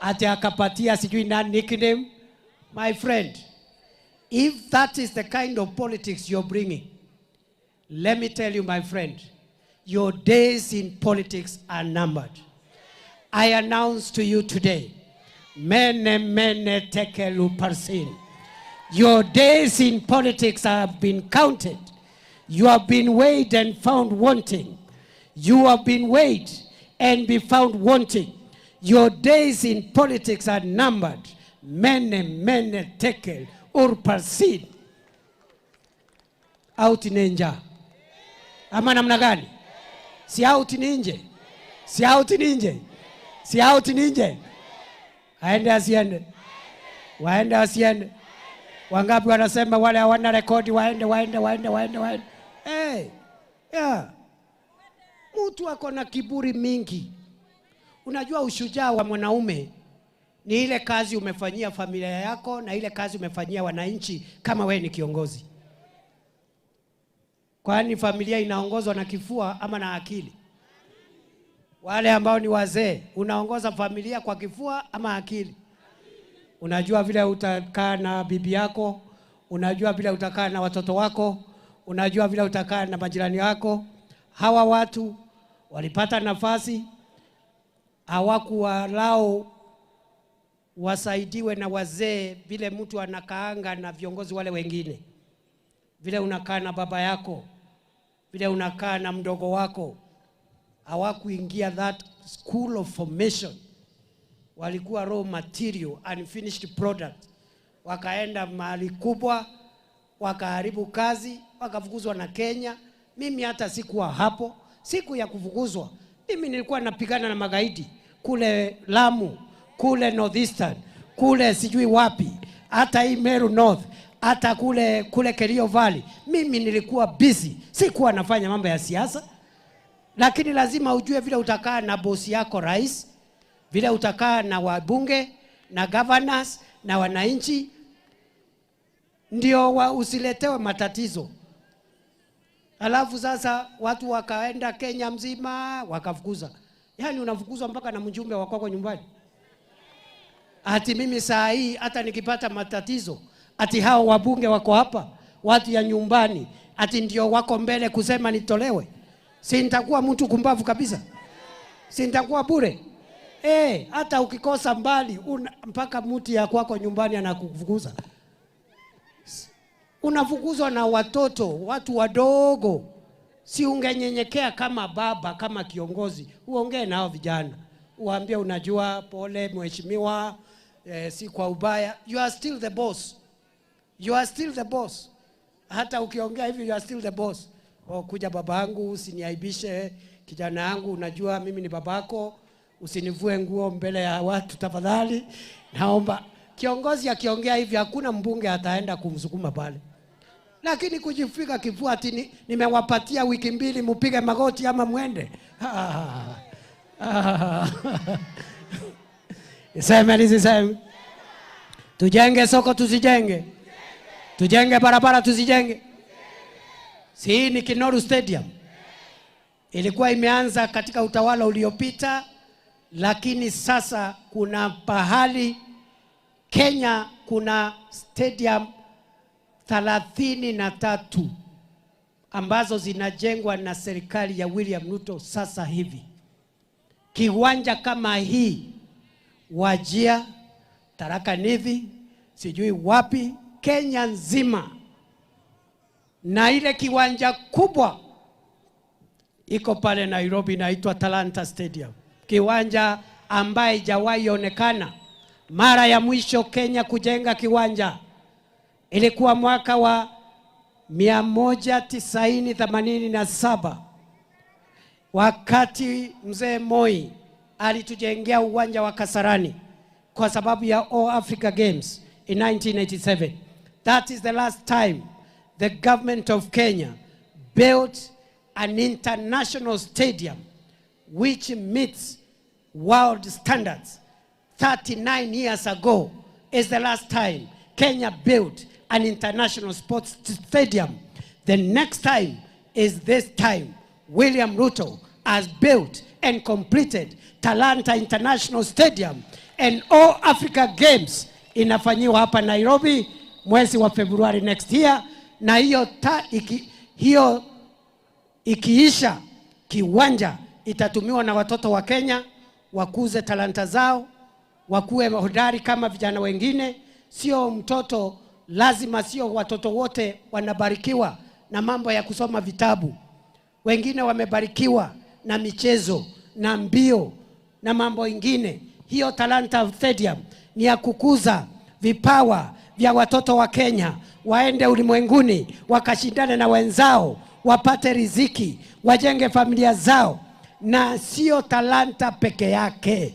ati akapatia sijui nani nickname. My friend, if that is the kind of politics you're bringing, let me tell you, my friend, your days in politics are numbered. I announce to you today, mene mene tekelu parsin. Your days in politics have been counted. You have been weighed and found wanting. You have been weighed and be found wanting. Your days in politics are numbered. Mene mene tekel urparsin. Out ninja. Ama namna gani? Si out ninje. Si out ninje. Si out ninje. Aende asiende? Waende asiende? Wangapi wanasema wale hawana rekodi waende, waende, waende, waende, waende? Hey, yeah. Mtu ako na kiburi mingi. Unajua ushujaa wa mwanaume ni ile kazi umefanyia familia yako na ile kazi umefanyia wananchi kama wewe ni kiongozi. Kwani familia inaongozwa na kifua ama na akili? Wale ambao ni wazee, unaongoza familia kwa kifua ama akili? Unajua vile utakaa na bibi yako, unajua vile utakaa na watoto wako, unajua vile utakaa na majirani wako. Hawa watu walipata nafasi, hawakuwalao wasaidiwe na wazee vile mtu anakaanga na viongozi wale wengine. Vile unakaa na baba yako, vile unakaa na mdogo wako. Hawakuingia that school of formation. Walikuwa raw material, unfinished product. Wakaenda mahali kubwa, wakaharibu kazi, wakafukuzwa na Kenya. Mimi hata sikuwa hapo, siku ya kufukuzwa. Mimi nilikuwa napigana na magaidi kule Lamu, kule Northeastern, kule sijui wapi, hata hii Meru North, hata kule Kerio Valley. Mimi nilikuwa busy, sikuwa nafanya mambo ya siasa. Lakini lazima ujue vile utakaa na bosi yako rais, vile utakaa na wabunge, na governors, na wananchi, ndio usiletewe matatizo. Alafu sasa watu wakaenda Kenya mzima wakafukuza. Yaani unafukuzwa mpaka na mjumbe wa kwako nyumbani. Ati mimi saa hii hata nikipata matatizo, ati hao wabunge wako hapa, watu ya nyumbani, ati ndio wako mbele kusema nitolewe. Si nitakuwa mtu kumbavu kabisa? Si nitakuwa bure? Hata ukikosa mbali mpaka mtu ya kwako nyumbani anakufukuza. Unafukuzwa na watoto, watu wadogo. Si ungenyenyekea kama baba, kama kiongozi, uongee nao vijana. Uambie unajua pole mheshimiwa, si kwa ubaya. You are still the boss. You are still the boss. Hata ukiongea hivi you are still the boss. Oh, kuja babangu, usiniaibishe kijana yangu, unajua mimi ni babako, usinivue nguo mbele ya watu tafadhali. Naomba. Kiongozi akiongea hivi hakuna mbunge ataenda kumsukuma pale. Lakini kujifika kifua ati nimewapatia wiki mbili mupige magoti ama muende. Niseme nisiseme? Tujenge soko tusijenge? Tujenge barabara tusijenge? Si ni Kinoru Stadium. Ilikuwa imeanza katika utawala uliopita, lakini sasa kuna pahali Kenya kuna stadium 33 ambazo zinajengwa na serikali ya William Ruto sasa hivi. Kiwanja kama hii Wajia, Tharaka Nithi, sijui wapi, Kenya nzima. Na ile kiwanja kubwa iko pale Nairobi inaitwa Talanta Stadium. Kiwanja ambaye haijawahi onekana. Mara ya mwisho Kenya kujenga kiwanja ilikuwa mwaka wa 1987, wakati mzee Moi alitujengea uwanja wa Kasarani kwa sababu ya All Africa Games in 1987. That is the last time the government of Kenya built an international stadium which meets world standards. 39 years ago is the last time Kenya built an international sports stadium. The next time is this time. William Ruto has built and completed Talanta International Stadium, and All Africa Games inafanyiwa hapa Nairobi mwezi wa Februari next year. Na hiyo hiyo ikiisha, kiwanja itatumiwa na watoto wa Kenya wakuze talanta zao, wakuwe hodari kama vijana wengine. Sio mtoto lazima, sio watoto wote wanabarikiwa na mambo ya kusoma vitabu. Wengine wamebarikiwa na michezo na mbio na mambo ingine. Hiyo Talanta Stadium ni ya kukuza vipawa vya watoto wa Kenya, waende ulimwenguni wakashindane na wenzao, wapate riziki, wajenge familia zao. Na sio talanta peke yake.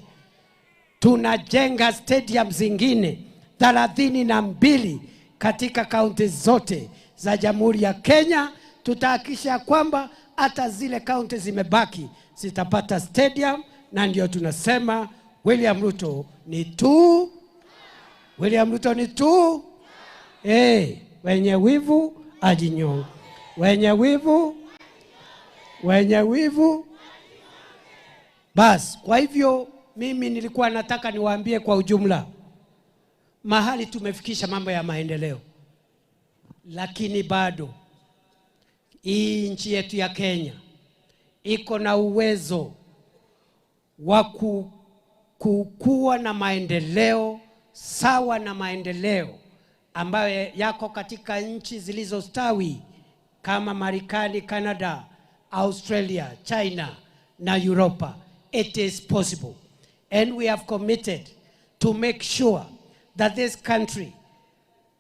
Tunajenga stadium zingine 32 katika kaunti zote za Jamhuri ya Kenya. Tutahakikisha kwamba hata zile kaunti zimebaki zitapata stadium, na ndio tunasema William Ruto ni tu, William Ruto ni tu. Wenye wivu ajinyonge, wenye wivu, wenye wivu bas. Kwa hivyo mimi nilikuwa nataka niwaambie kwa ujumla mahali tumefikisha mambo ya maendeleo, lakini bado hii nchi yetu ya Kenya iko na uwezo wa kuwa na maendeleo sawa na maendeleo ambayo yako katika nchi zilizostawi kama Marekani, Canada, Australia, China na Europa. It is possible. And we have committed to make sure that this country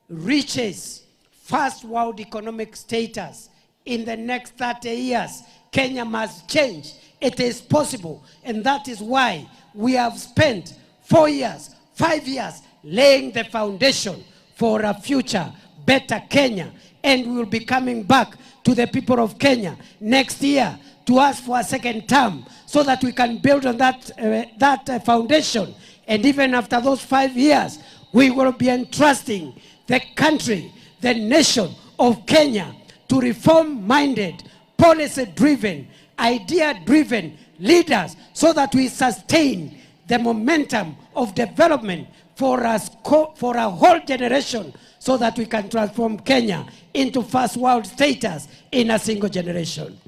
reaches first world economic status in the next 30 years. Kenya must change. It is possible. And that is why we have spent 4 years, 5 years laying the foundation for a future better Kenya. And we will be coming back to the people of Kenya next year to ask for a second term so that we can build on that foundation. And even after those 5 years, we will be entrusting the country, the nation of Kenya, to reform-minded, policy-driven, idea-driven leaders so that we sustain the momentum of development for us, for a whole generation, so that we can transform Kenya into first world status in a single generation.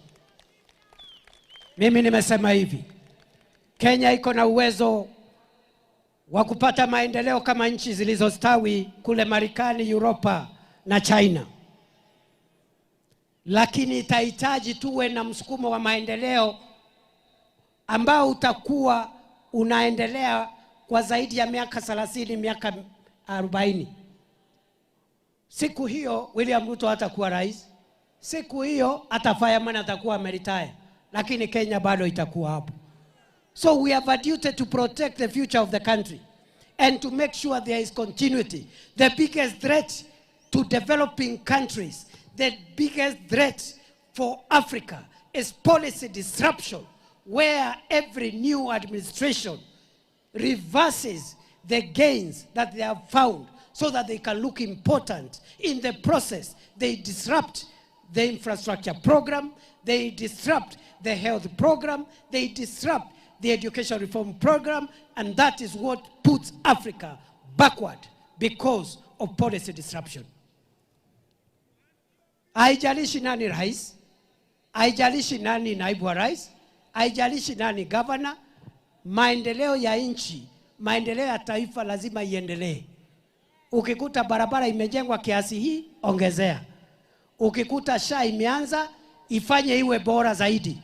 Mimi nimesema hivi, Kenya iko na uwezo wa kupata maendeleo kama nchi zilizostawi kule Marekani, Europa na China. Lakini itahitaji tuwe na msukumo wa maendeleo ambao utakuwa unaendelea kwa zaidi ya miaka 30, miaka 40. Siku hiyo William Ruto hatakuwa rais. Siku hiyo hata fireman atakuwa ameretire. Lakini Kenya bado itakuwa hapo. So we have a duty to protect the future of the country and to make sure there is continuity. The biggest threat to developing countries, the biggest threat for Africa is policy disruption, where every new administration reverses the gains that they have found so that they can look important. In the process, they disrupt the infrastructure program, they disrupt the health program, they disrupt the education reform program, and that is what puts Africa backward because of policy disruption. Haijalishi nani rais, haijalishi nani naibu wa rais, haijalishi nani governor, maendeleo ya nchi, maendeleo ya taifa lazima iendelee. Ukikuta barabara imejengwa kiasi hii, ongezea. Ukikuta SHA imeanza, ifanye iwe bora zaidi.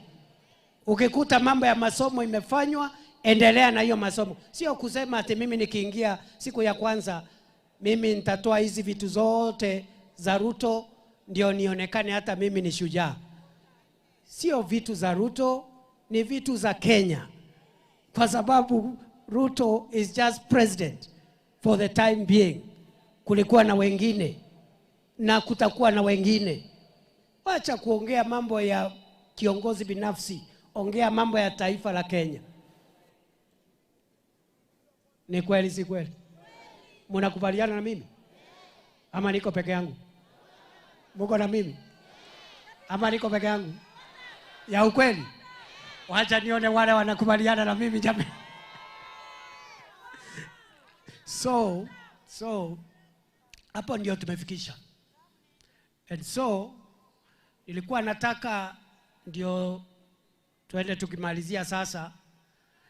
Ukikuta mambo ya masomo imefanywa, endelea na hiyo masomo. Sio kusema ati mimi nikiingia siku ya kwanza, mimi nitatoa hizi vitu zote za Ruto ndio nionekane hata mimi ni shujaa. Sio vitu za Ruto, ni vitu za Kenya. Kwa sababu Ruto is just president for the time being. Kulikuwa na wengine na kutakuwa na wengine. Wacha kuongea mambo ya kiongozi binafsi, ongea mambo ya taifa la Kenya. Ni kweli si kweli? Mnakubaliana na mimi? Ama niko peke yangu? Mko na mimi? Ama niko peke yangu? Ya ukweli? Wacha nione wale wanakubaliana na mimi jamani. So hapo ndio tumefikisha. And so nilikuwa nataka ndio tuende tukimalizia sasa.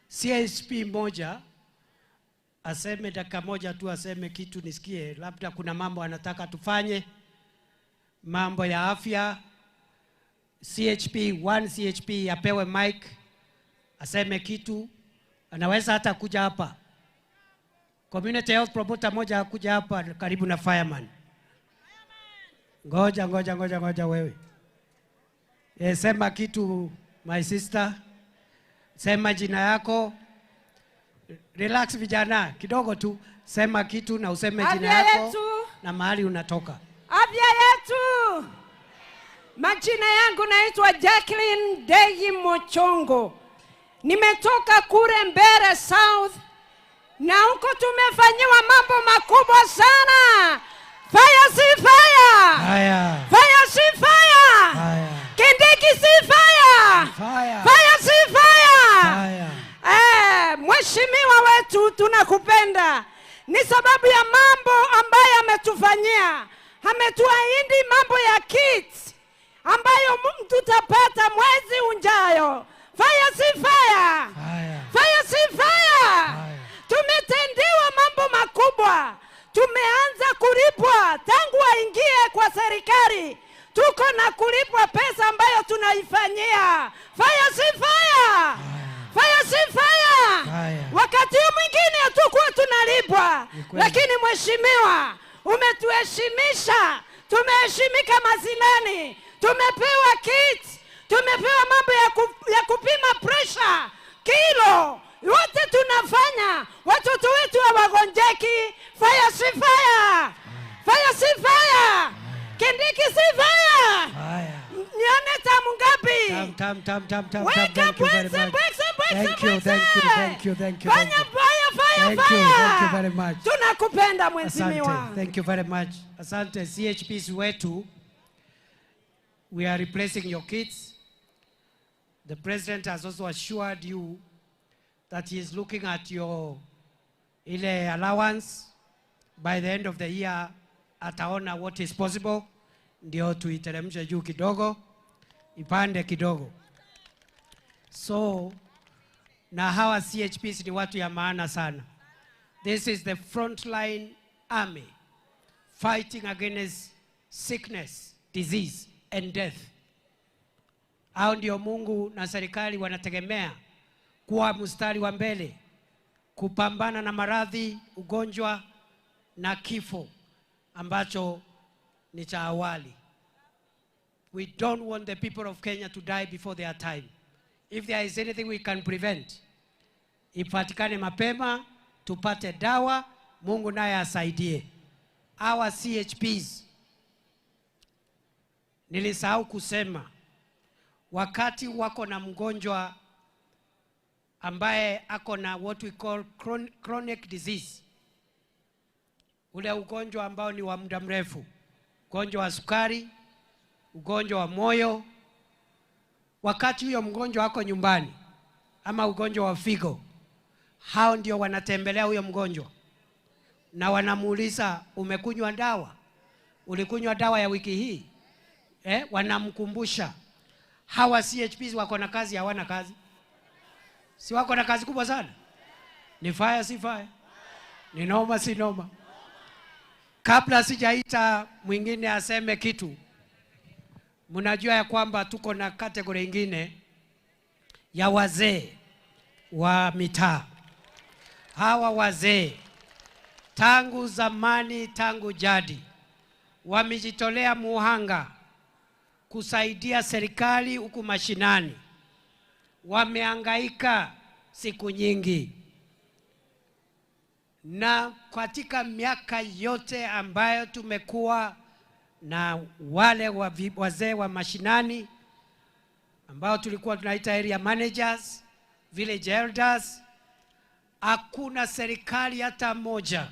CSP moja aseme dakika moja tu, aseme kitu nisikie, labda kuna mambo anataka tufanye, mambo ya afya. CHP 1 CHP apewe mic aseme kitu, anaweza hata kuja hapa. Community health promoter moja akuja hapa karibu na fireman. Ngoja ngoja ngoja ngoja wewe. Sema kitu my sister. Sema jina yako Relax vijana, kidogo tu, sema kitu na useme jina Afya yako yetu. Na mahali unatoka. Afya yetu. Majina yangu naitwa Jacqueline Dei Mochongo. Nimetoka kule Mbere South na huko tumefanyiwa mambo makubwa sana. Fire si fire. Haya. Fire si fire. Haya. Kindiki si fire. Fire. Fire si fire. Fire. Mheshimiwa wetu tunakupenda. Ni sababu ya mambo ambayo ametufanyia. Ametuahidi mambo ya kits ambayo tutapata mwezi ujayo. Fire si fire. Fire si fire. Tumetendewa mambo makubwa. Tumeanza kulipwa tangu waingie kwa serikali. Tuko na kulipwa pesa ambayo tunaifanyia. Fire si fire. Fire si fire. Wakati huu mwingine hatukuwa tunalipwa. Lakini mheshimiwa, umetuheshimisha. Tumeheshimika mazinani. Tumepewa kit, tumepewa mambo ya kupima pressure, kilo, yote tunafanya. Watoto wetu hawagonjeki. Fire si fire. Fire si fire. Kindiki si fire. Nione tamu ngapi? Tam, tam, tam, tam, tam, Wake tam. up, Thank you very Wilson, much. Wilson, Wilson, Thank you, thank you, thank you, thank you. Fanya Thank you. fire, fire, Thank you, thank you fire. very much. Tunakupenda mheshimiwa. Asante. Thank you very much. Asante. CHPs wetu, we are replacing your kids. The president has also assured you that he is looking at your ile allowance. By the end of the year, ataona what is possible, ndio tuiteremshe juu kidogo, ipande kidogo. So, na hawa CHPs ni watu ya maana sana. This is the frontline army fighting against sickness, disease and death. Hao ndio Mungu na serikali wanategemea kuwa mstari wa mbele kupambana na maradhi, ugonjwa na kifo ambacho ni cha awali. We don't want the people of Kenya to die before their time. If there is anything we can prevent, ipatikane mapema, tupate dawa, Mungu naye asaidie. Our CHPs, nilisahau kusema, wakati wako na mgonjwa ambaye ako na what we call chronic disease, ule ugonjwa ambao ni wa muda mrefu, ugonjwa wa sukari, ugonjwa wa moyo, wakati huyo mgonjwa ako nyumbani, ama ugonjwa wa figo, hao ndio wanatembelea huyo mgonjwa na wanamuuliza, umekunywa dawa? Ulikunywa dawa ya wiki hii? Wanamkumbusha. Hawa CHPs wako na kazi, hawana kazi? Si wako na kazi kubwa sana? Ni fire, si fire? Ni noma, si noma? Kabla sijaita mwingine aseme kitu, mnajua ya kwamba tuko na kategori ingine ya wazee wa mitaa. Hawa wazee tangu zamani, tangu jadi, wamejitolea muhanga kusaidia serikali huku mashinani. Wamehangaika siku nyingi, na katika miaka yote ambayo tumekuwa na wale wazee wa mashinani ambao tulikuwa tunaita area managers, village elders, hakuna serikali hata moja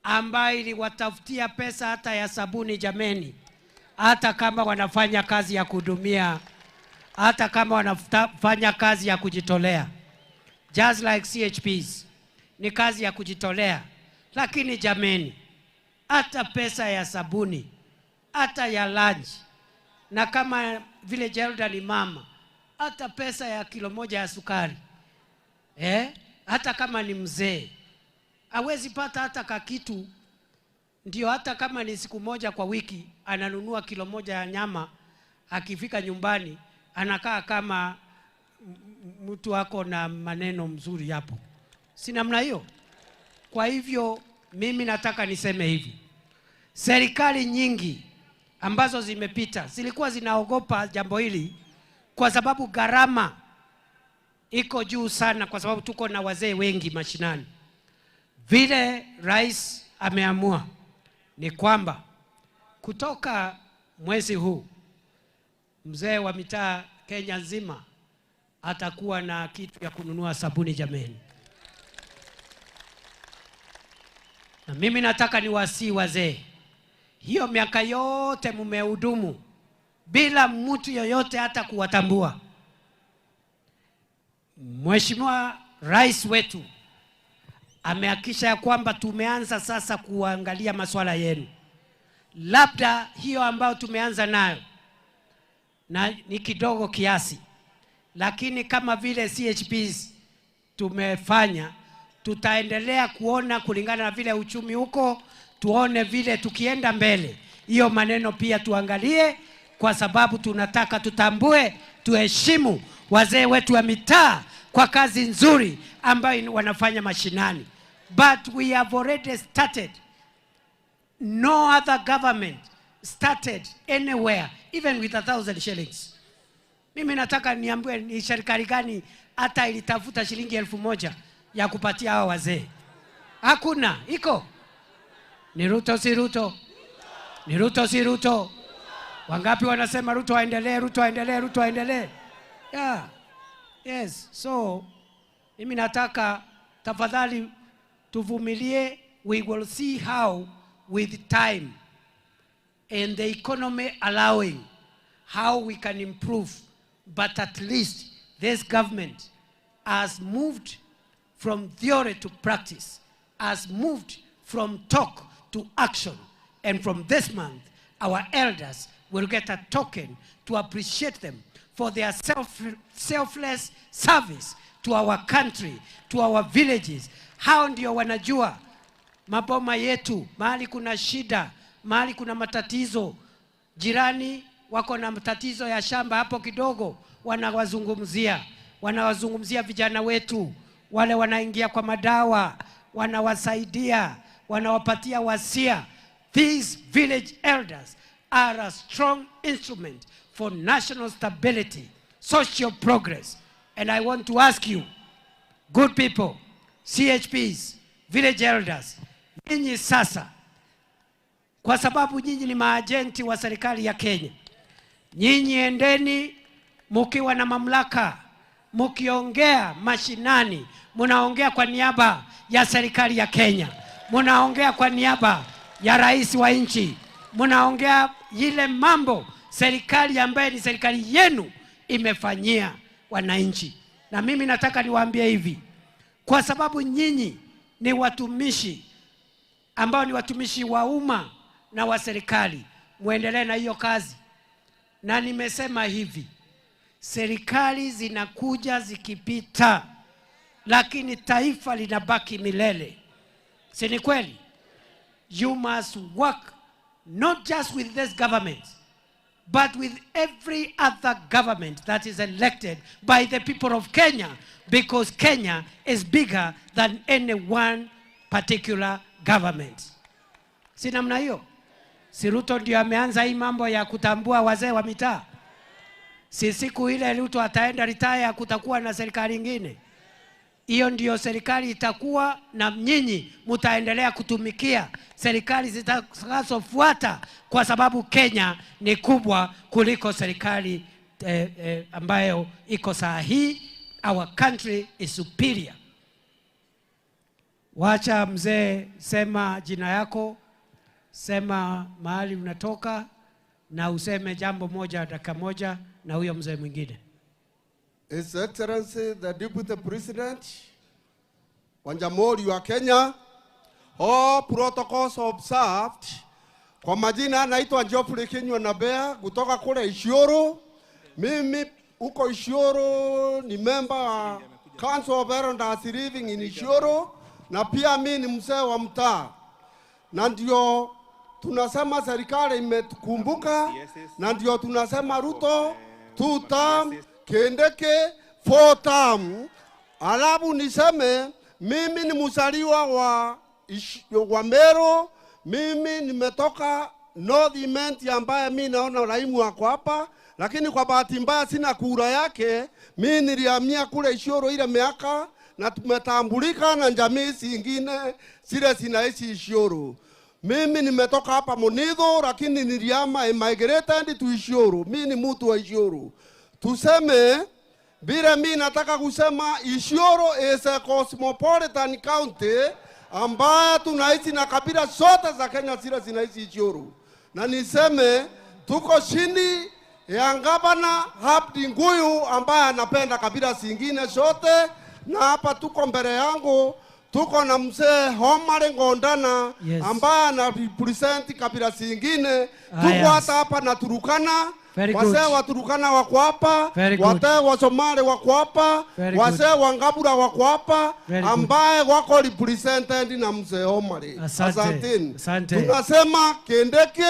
ambayo iliwatafutia pesa hata ya sabuni jameni, hata kama wanafanya kazi ya kuhudumia, hata kama wanafanya kazi ya kujitolea. Just like CHPs ni kazi ya kujitolea, lakini jameni, hata pesa ya sabuni, hata ya lunch, na kama vile elder ni mama, hata pesa ya kilo moja ya sukari, hata kama ni mzee hawezi pata hata kakitu. Ndio hata kama ni siku moja kwa wiki ananunua kilo moja ya nyama, akifika nyumbani anakaa kama mtu ako na maneno mzuri hapo. Si namna hiyo? Kwa hivyo mimi nataka niseme hivi, serikali nyingi ambazo zimepita zilikuwa zinaogopa jambo hili kwa sababu gharama iko juu sana, kwa sababu tuko na wazee wengi mashinani. Vile rais ameamua ni kwamba kutoka mwezi huu mzee wa mitaa Kenya nzima atakuwa na kitu ya kununua sabuni jameni. Na mimi nataka niwasihi wazee, hiyo miaka yote mmehudumu bila mtu yoyote hata kuwatambua. Mheshimiwa Rais wetu amehakikisha ya kwamba tumeanza sasa kuangalia masuala yenu. Labda hiyo ambayo tumeanza nayo na ni kidogo kiasi, lakini kama vile CHPs tumefanya, tutaendelea kuona kulingana na vile uchumi huko, tuone vile tukienda mbele. Hiyo maneno pia tuangalie, kwa sababu tunataka tutambue, tuheshimu wazee wetu wa mitaa kwa kazi nzuri ambayo wanafanya mashinani. But we have already started. No other government started anywhere, even with 1,000 shillings. Mimi nataka niambiwe ni serikali gani hata ilitafuta shilingi 1,000 ya kupatia hawa wazee. Hakuna, iko. Ni Ruto si Ruto? Ni Ruto si Ruto? Wangapi wanasema Ruto aendelee, Ruto aendelee, Ruto aendelee? Yeah. Yes, so mimi nataka tafadhali tuvumilie. We will see how with time and the economy allowing how we can improve, but at least this government has moved from theory to practice, has moved from talk to action, and from this month our elders will get a token to appreciate them for their selfless service to our country, to our villages. Hao ndio wanajua maboma yetu, mahali kuna shida, mahali kuna matatizo. Jirani wako na matatizo ya shamba hapo kidogo, wanawazungumzia. Wanawazungumzia vijana wetu, wale wanaingia kwa madawa, wanawasaidia, wanawapatia wasia. These village elders are a strong instrument for national stability, social progress. And I want to ask you, good people, CHPs, village elders, nyinyi sasa, kwa sababu nyinyi ni maajenti wa serikali ya Kenya, nyinyi endeni mukiwa na mamlaka, mukiongea mashinani, munaongea kwa niaba ya serikali ya Kenya, munaongea kwa niaba ya rais wa nchi, munaongea ile mambo serikali ambaye ni serikali yenu imefanyia wananchi. Na mimi nataka niwaambie hivi, kwa sababu nyinyi ni watumishi ambao ni watumishi wa umma na wa serikali, muendelee na hiyo kazi. Na nimesema hivi, serikali zinakuja zikipita, lakini taifa linabaki milele. Si ni kweli? You must work not just with this government, but with every other government that is elected by the people of Kenya, because Kenya is bigger than any one particular government. Si namna hiyo? Si Ruto ndio ameanza hii mambo ya kutambua wazee wa mitaa? Si siku ile Ruto ataenda retire kutakuwa na serikali nyingine? Hiyo ndio serikali itakuwa, na nyinyi mtaendelea kutumikia serikali zitakazofuata, kwa sababu Kenya ni kubwa kuliko serikali ambayo iko saa hii. Our country is superior. Wacha mzee, sema jina yako, sema mahali unatoka, na useme jambo moja dakika moja na huyo mzee mwingine. His Excellency the Deputy President wa Jamhuri wa Kenya, all protocols observed. Kwa majina naitwa Geoffrey Kinyua Nabea kutoka kule Isiolo. Mimi huko Isiolo ni member wa Council of Elders living in Isiolo, na pia mimi ni mzee wa mtaa. Na ndio tunasema serikali imetukumbuka, na ndio tunasema Ruto 2 term, Kindiki 4 term. Alafu niseme mimi ni mzaliwa wa Meru. Mimi nimetoka North Imenti ambaye mimi naona raimu wako hapa, lakini kwa bahati mbaya sina kura yake. Mimi nilihamia kule Isiolo ile miaka na tumetambulika na jamii zingine zile zinaishi Isiolo. Mimi nimetoka hapa Monitho, lakini nilihama, emigrated to Isiolo. Mimi ni mtu wa Isiolo. Tuseme vile mimi nataka kusema, Isiolo is a cosmopolitan county ambayo tunaishi na kabila zote za Kenya zile zinaishi Isiolo. Na niseme tuko chini ya gavana Abdi Nguyu ambaye anapenda kabila zingine zote, na hapa tuko mbele yangu tuko na mzee Omar Ngondana ambaye ana represent kabila zingine. Tuko hata hapa na Turukana. Wazee wa Turukana wako hapa, wazee wa Somali wako hapa, wazee wa Ngabura wako hapa, ambaye wako represented na mzee Omar. Asante. Tunasema Kindiki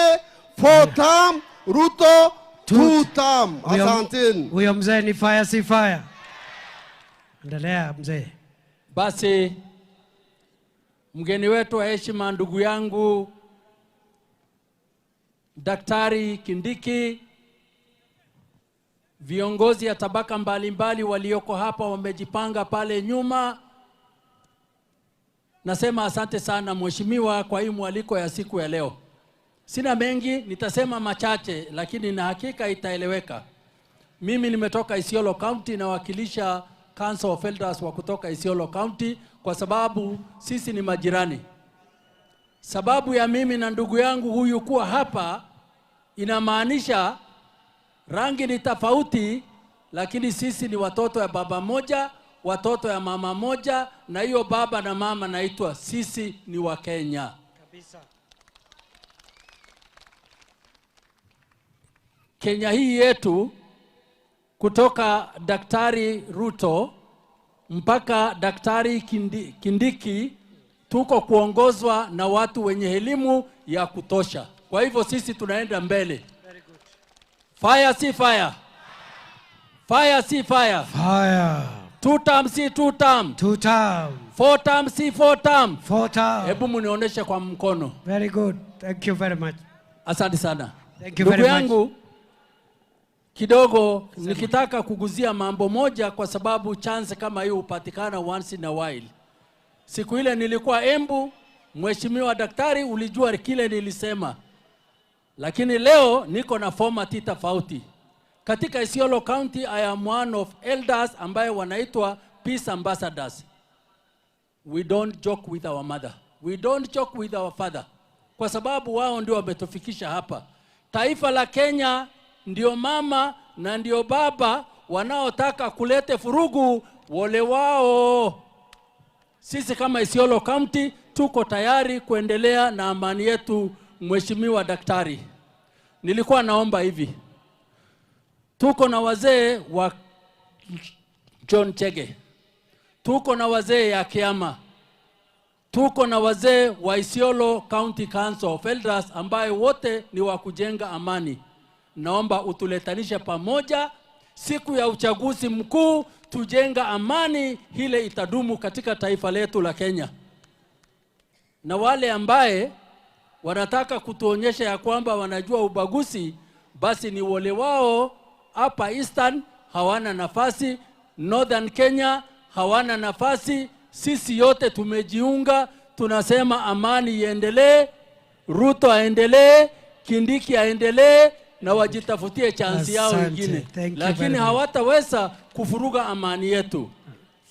4 term, Ruto 2 term. Asante. Huyo mzee ni fire, si fire. Endelea mzee. Basi mgeni wetu wa heshima, ndugu yangu Daktari Kindiki, viongozi ya tabaka mbalimbali walioko hapa wamejipanga pale nyuma. Nasema asante sana mheshimiwa kwa hii mwaliko ya siku ya leo. Sina mengi, nitasema machache lakini na hakika itaeleweka. Mimi nimetoka Isiolo County, nawakilisha Council of Elders wa kutoka Isiolo County kwa sababu sisi ni majirani. Sababu ya mimi na ndugu yangu huyu kuwa hapa inamaanisha rangi ni tofauti, lakini sisi ni watoto ya baba moja, watoto ya mama moja, na hiyo baba na mama naitwa sisi ni wa Kenya. Kabisa. Kenya hii yetu kutoka Daktari Ruto mpaka Daktari Kindiki tuko kuongozwa na watu wenye elimu ya kutosha. Kwa hivyo sisi tunaenda mbele. Fire si fire. Fire si fire. Fire. 2 term si 2 term. 2 term. 4 term si 4 term. 4 term. Hebu mnionyeshe kwa mkono. Very good. Thank you very much. Asante sana. Thank you very much. Ndugu yangu, kidogo nikitaka kuguzia mambo moja kwa sababu chance kama hiyo hupatikana once in a while. Siku ile nilikuwa Embu, mheshimiwa daktari ulijua kile nilisema. Lakini leo niko na format tofauti. Katika Isiolo County I am one of elders ambaye wanaitwa peace ambassadors. We don't joke with our mother. We don't joke with our father. Kwa sababu wao ndio wametufikisha hapa. Taifa la Kenya ndio mama na ndio baba wanaotaka kulete furugu wole wao. Sisi kama Isiolo County tuko tayari kuendelea na amani yetu. Mheshimiwa daktari, nilikuwa naomba hivi. Tuko na wazee wa John Chege, tuko na wazee ya Kiama, tuko na wazee wa Isiolo County Council of Elders ambaye wote ni wa kujenga amani. Naomba utuletanishe pamoja siku ya uchaguzi mkuu, tujenga amani ile itadumu katika taifa letu la Kenya. Na wale ambaye wanataka kutuonyesha ya kwamba wanajua ubaguzi, basi ni wale wao hapa Eastern hawana nafasi, Northern Kenya hawana nafasi. Sisi yote tumejiunga, tunasema amani iendelee, Ruto aendelee, Kindiki aendelee, na wajitafutie chansi yao wengine. Lakini hawataweza kufuruga amani yetu.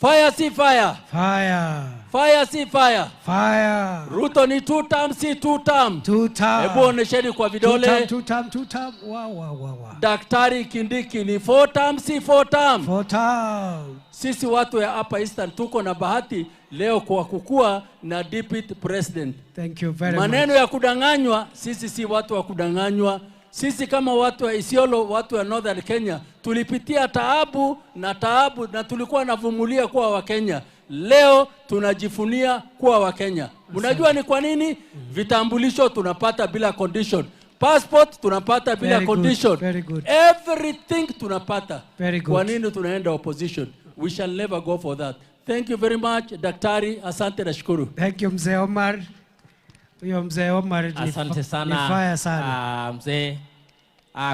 Fire si fire. Fire. Fire si fire. Fire. Ruto ni 2 term si 2 term. 2 term. Hebu onesheni kwa vidole. 2 term, 2 term, 2 term. Wow, wow, wow, wow. Daktari Kindiki ni 4 term si 4 term. 4 term. Sisi watu ya hapa Eastern tuko na bahati leo kwa kukua na deputy president. Thank you very much. Maneno ya kudanganywa, sisi si watu wa kudanganywa. Sisi kama watu wa Isiolo, watu wa Northern Kenya, tulipitia taabu na taabu na tulikuwa navumilia kuwa wa Kenya. Leo tunajifunia kuwa wa Kenya. Unajua ni kwa nini? Vitambulisho tunapata bila condition. Passport tunapata bila very condition. Good, very good. Everything tunapata. Very good. Kwa nini tunaenda opposition? We shall never go for that. Thank you very much, Daktari. Asante na shukuru. Thank you, Mzee Omar. Huyo Mzee Omar ni asante sana. Ni fire sana. Mzee.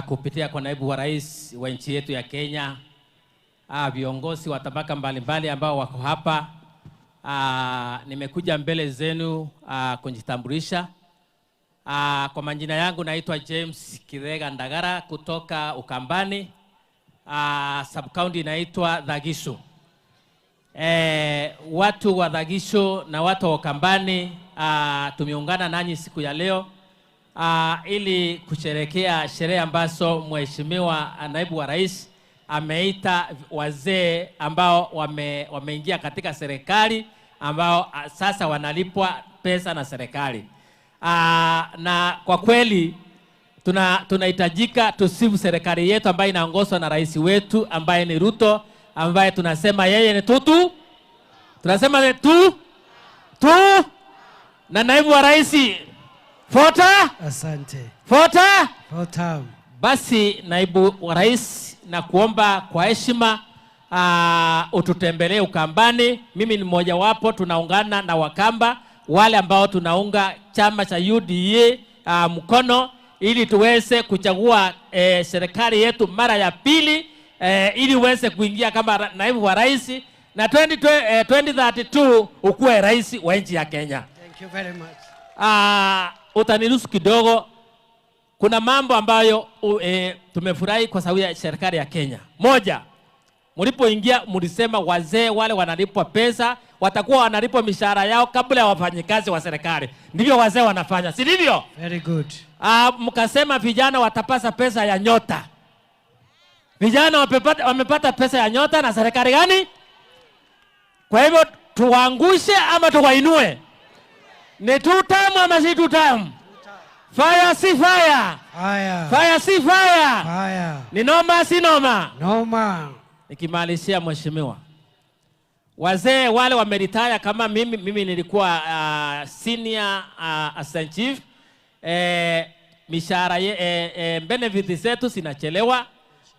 kupitia kwa naibu wa rais wa nchi yetu ya Kenya, viongozi wa tabaka mbalimbali ambao wako hapa. Nimekuja mbele zenu kujitambulisha. Kwa majina yangu naitwa James Kirega Ndagara kutoka Ukambani. Sub-county inaitwa Dhagishu. Watu wa Dhagishu na watu wa Ukambani, tumeungana nanyi siku ya leo ili kusherehekea sherehe ambazo Mheshimiwa Naibu wa Rais ameita wazee ambao wameingia katika serikali, ambao sasa wanalipwa pesa na serikali. Na kwa kweli tunahitajika tusifu serikali yetu ambayo inaongozwa na rais wetu ambaye ni Ruto, ambaye tunasema yeye ni tutu. Tunasema ni tu tu, na naibu wa rais Fota. Asante. Fota. Fota. Basi naibu wa rais, na kuomba kwa heshima ututembelee Ukambani. Mimi ni mmoja wapo, tunaungana na Wakamba wale ambao tunaunga chama cha UDA mkono ili tuweze kuchagua serikali yetu mara ya pili, ili uweze kuingia kama naibu wa rais na 2032 ukuwe rais wa nchi ya Kenya. Thank you very much. Utaniruhusu kidogo. Kuna mambo ambayo tumefurahi kwa sababu ya serikali ya Kenya. Moja, mlipoingia mlisema wazee wale wanalipwa pesa watakuwa wanalipwa mishahara yao kabla ya wafanyikazi wa serikali. Ndivyo wazee wanafanya, si ndivyo? Very good. Mkasema vijana watapasa pesa ya nyota. Vijana wamepata pesa ya nyota na serikali gani? Kwa hivyo tuwaangushe ama tuwainue? Ni two term ama si two term? Fire si fire. Fire. Fire si fire. Fire. Ni noma si noma? Noma. Nikimalizia mheshimiwa, wazee wale wameretire kama mimi nilikuwa senior assistant chief. Mishahara benefit zetu zinachelewa,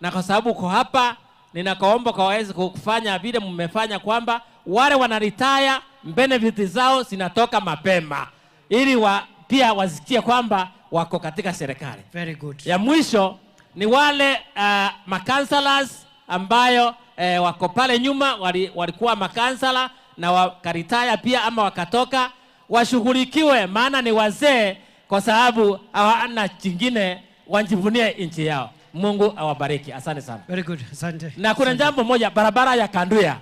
na kwa sababu uko hapa ninakuomba kwa waweze kufanya vile mmefanya kwamba wale wanaretire benefit zao zinatoka mapema ili pia wasikie kwamba wako katika serikali. Very good. Ya mwisho ni wale makansalas ambayo wako pale nyuma, walikuwa makansala na wakaritaya pia ama wakatoka, washughulikiwe, maana ni wazee, kwa sababu hawana chingine, wajivunie nchi yao. Mungu awabariki. Asante sana. Very good. Asante. Na kuna jambo moja, barabara ya Kanduya.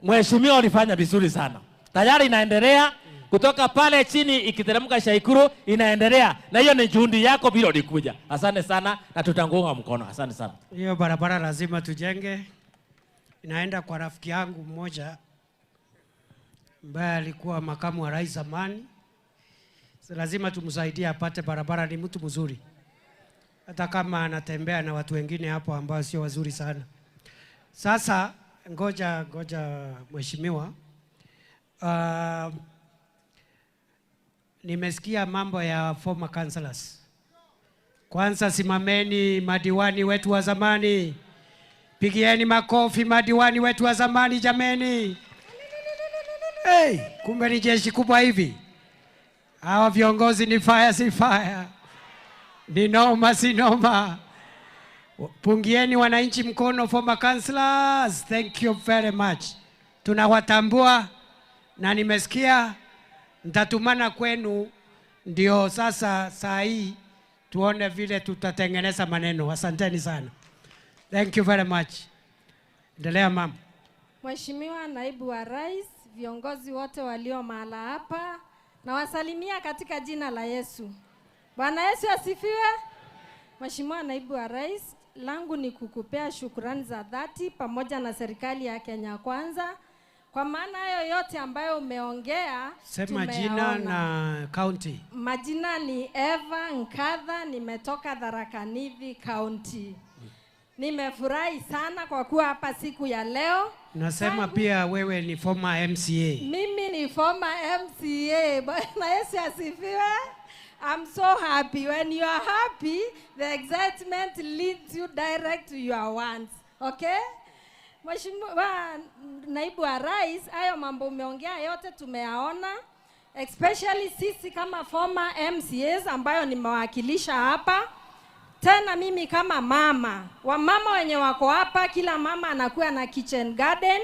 Mheshimiwa ulifanya vizuri sana. Tayari inaendelea kutoka pale chini ikiteremka Shaikuru inaendelea, na hiyo ni juhudi yako bila ulikuja. Asante sana na tutaunga mkono. Asante sana. Hiyo barabara lazima tujenge. Inaenda kwa rafiki yangu mmoja ambaye alikuwa makamu wa rais zamani. So lazima tumsaidie apate barabara, ni mtu mzuri. Hata kama anatembea na watu wengine hapo ambao sio wazuri sana. Sasa ngoja mheshimiwa. Nimesikia mambo ya former councillors. Kwanza simameni madiwani wetu wa zamani. Pigieni makofi madiwani wetu wa zamani jameni. Hey, kumbe ni jeshi kubwa hivi. Hawa viongozi ni fire si fire. Ni noma si noma. Pungieni wananchi mkono former councillors. Thank you very much. Tunawatambua na nimesikia nitatumana kwenu, ndio sasa saa hii tuone vile tutatengeneza maneno. Asanteni sana. Thank you very much. Endelea mama. Mheshimiwa Naibu wa Rais, viongozi wote walio mahala hapa, nawasalimia katika jina la Yesu. Bwana Yesu asifiwe. Mheshimiwa Naibu wa Rais, langu ni kukupea shukrani za dhati pamoja na serikali ya Kenya Kwanza kwa maana hayo yote ambayo umeongea. Sema jina na county. Majina ni Eva Nkatha, nimetoka Tharaka Nithi County. Nimefurahi sana kwa kuwa hapa siku ya leo. Nasema pia wewe ni former MCA. Mimi ni former MCA. Bwana Yesu asifiwe. I'm so happy. When you are happy, the excitement leads you direct to your wants. Okay? Mheshimiwa Naibu wa Rais, hayo mambo umeongea yote tumeyaona, especially sisi kama former MCAs ambayo nimewakilisha hapa. Tena mimi kama mama, wamama wenye wako hapa, kila mama anakuwa na kitchen garden.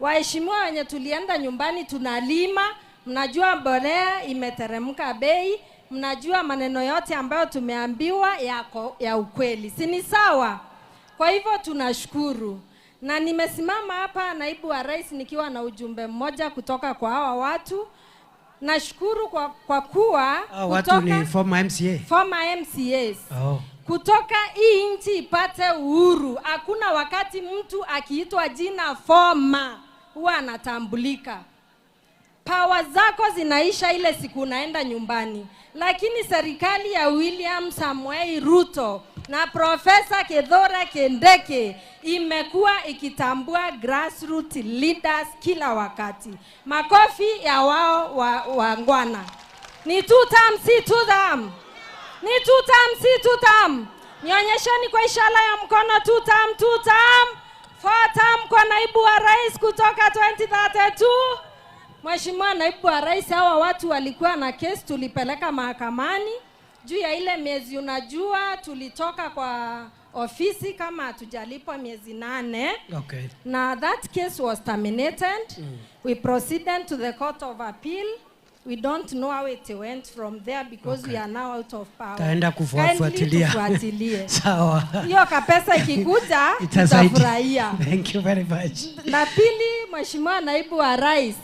Waheshimiwa wenye tulienda nyumbani tunalima, mnajua mbolea imeteremka bei, mnajua maneno yote ambayo tumeambiwa yako ya ukweli, si ni sawa? Kwa hivyo tunashukuru. Na nimesimama hapa, naibu wa rais, nikiwa na ujumbe mmoja kutoka kwa hawa watu. Nashukuru kwa kuwa Hao watu ni former MCA. Former MCAs. Oh. Kutoka hii nchi ipate uhuru, hakuna wakati mtu akiitwa jina former huwa anatambulika. Power zako zinaisha ile siku unaenda nyumbani. Lakini serikali ya William Samoei Ruto na Profesa Kithure Kindiki imekuwa ikitambua grassroots leaders kila wakati. Makofi ya wao wangwana. Ni two term, si two term. Ni two term, si two term. Nionyesheni kwa ishara ya mkono two term, two term. Four term kwa naibu wa rais kutoka 2032. Mheshimiwa naibu wa rais, hawa watu walikuwa na kesi tulipeleka mahakamani juu ya ile miezi, unajua tulitoka kwa ofisi kama hatujalipwa miezi 8. Na that case was terminated. We proceeded to the court of appeal. We don't know how it went from there because we are now out of power. Taenda Kindly kufuatilia. tufuatilie. Sawa. Hiyo kapesa ikikuja Itasaidia. tutafurahia. Thank you very much. La pili, Mheshimiwa naibu wa rais,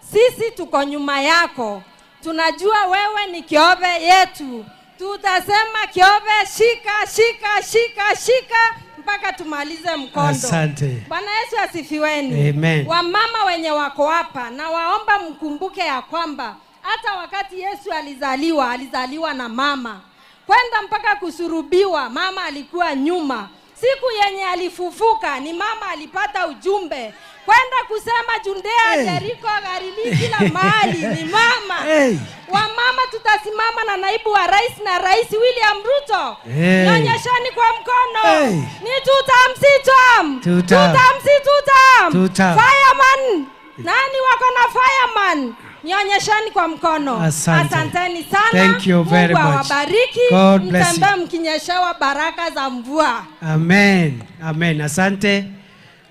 sisi tuko nyuma yako. Tunajua wewe ni kiove yetu. Tutasema kiove, shika, shika, shika, shika mpaka tumalize mkondo. Asante. Bwana Yesu asifiweni. Amen. Wamama wenye wako hapa, na waomba mkumbuke ya kwamba hata wakati Yesu alizaliwa, alizaliwa na mama. Kwenda mpaka kusurubiwa, mama alikuwa nyuma. Siku yenye alifufuka ni mama alipata ujumbe. Kwenda kusema Judea, Hey. Jericho, Galilea, kila mahali ni mama. Hey. Wamama tutasimama na naibu wa rais na rais William Ruto. Hey. Nionyesheni kwa mkono. Hey. Ni two term, si term. Two term. Two term, si two term. Two term. Fireman. Nani wako na fireman? Nionyesheni kwa mkono. Asante. Asanteni sana. Thank you very Mungu much. awabariki. God bless you. Mtembee mkinyeshewa baraka za mvua. Amen. Amen. Asante.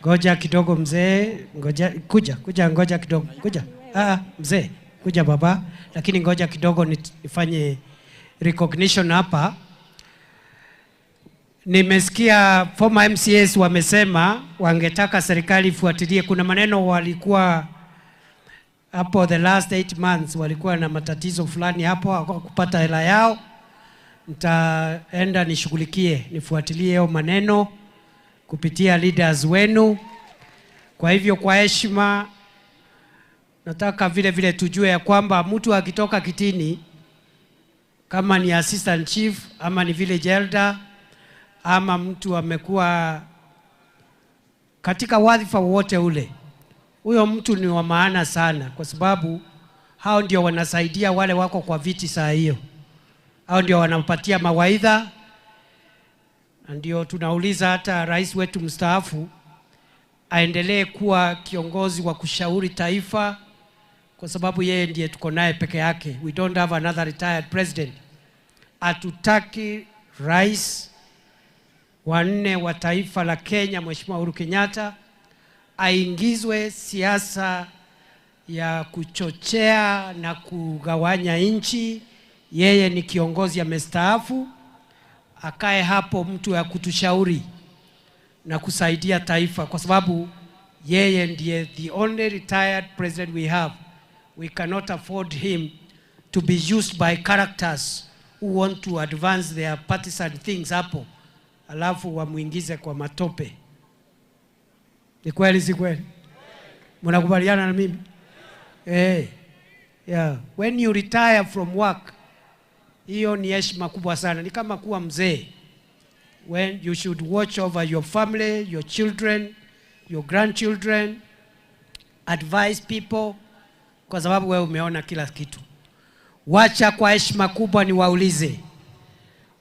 Ngoja kidogo mzee, ngoja kuja, kuja ngoja kidogo. Kuja. Mzee, kuja baba, lakini ngoja kidogo nifanye recognition hapa. Nimesikia former MCAs wamesema wangetaka serikali ifuatilie. Kuna maneno walikuwa hapo the last 8 months walikuwa na matatizo fulani hapo, hawakupata hela yao. Nitaenda nishughulikie, nifuatilie hayo maneno kupitia leaders wenu. Kwa hivyo kwa heshima nataka vile vile tujue ya kwamba mtu akitoka kitini kama ni assistant chief ama ni village elder ama mtu amekuwa katika wadhifa wowote ule, huyo mtu ni wa maana sana, kwa sababu hao ndio wanasaidia wale wako kwa viti saa hiyo. Hao ndio wanampatia mawaidha, na ndio tunauliza hata rais wetu mstaafu aendelee kuwa kiongozi wa kushauri taifa, kwa sababu yeye ndiye tuko naye peke yake. We don't have another retired president. Hatutaki rais wa 4 wa taifa la Kenya Mheshimiwa Uhuru Kenyatta aingizwe siasa ya kuchochea na kugawanya nchi. Yeye ni kiongozi amestaafu, akae hapo mtu ya kutushauri na kusaidia taifa, kwa sababu yeye ndiye the only retired president we have. We cannot afford him to be used by characters who want to advance their partisan things hapo, alafu wamuingize kwa matope. Ni kweli si kweli? Mnakubaliana na mimi? Yeah. When you retire from work, hiyo ni heshima kubwa sana. Ni kama kuwa mzee. When you should watch over your family, your children, your grandchildren, advise people, kwa sababu wewe umeona kila kitu. Wacha kwa heshima kubwa niwaulize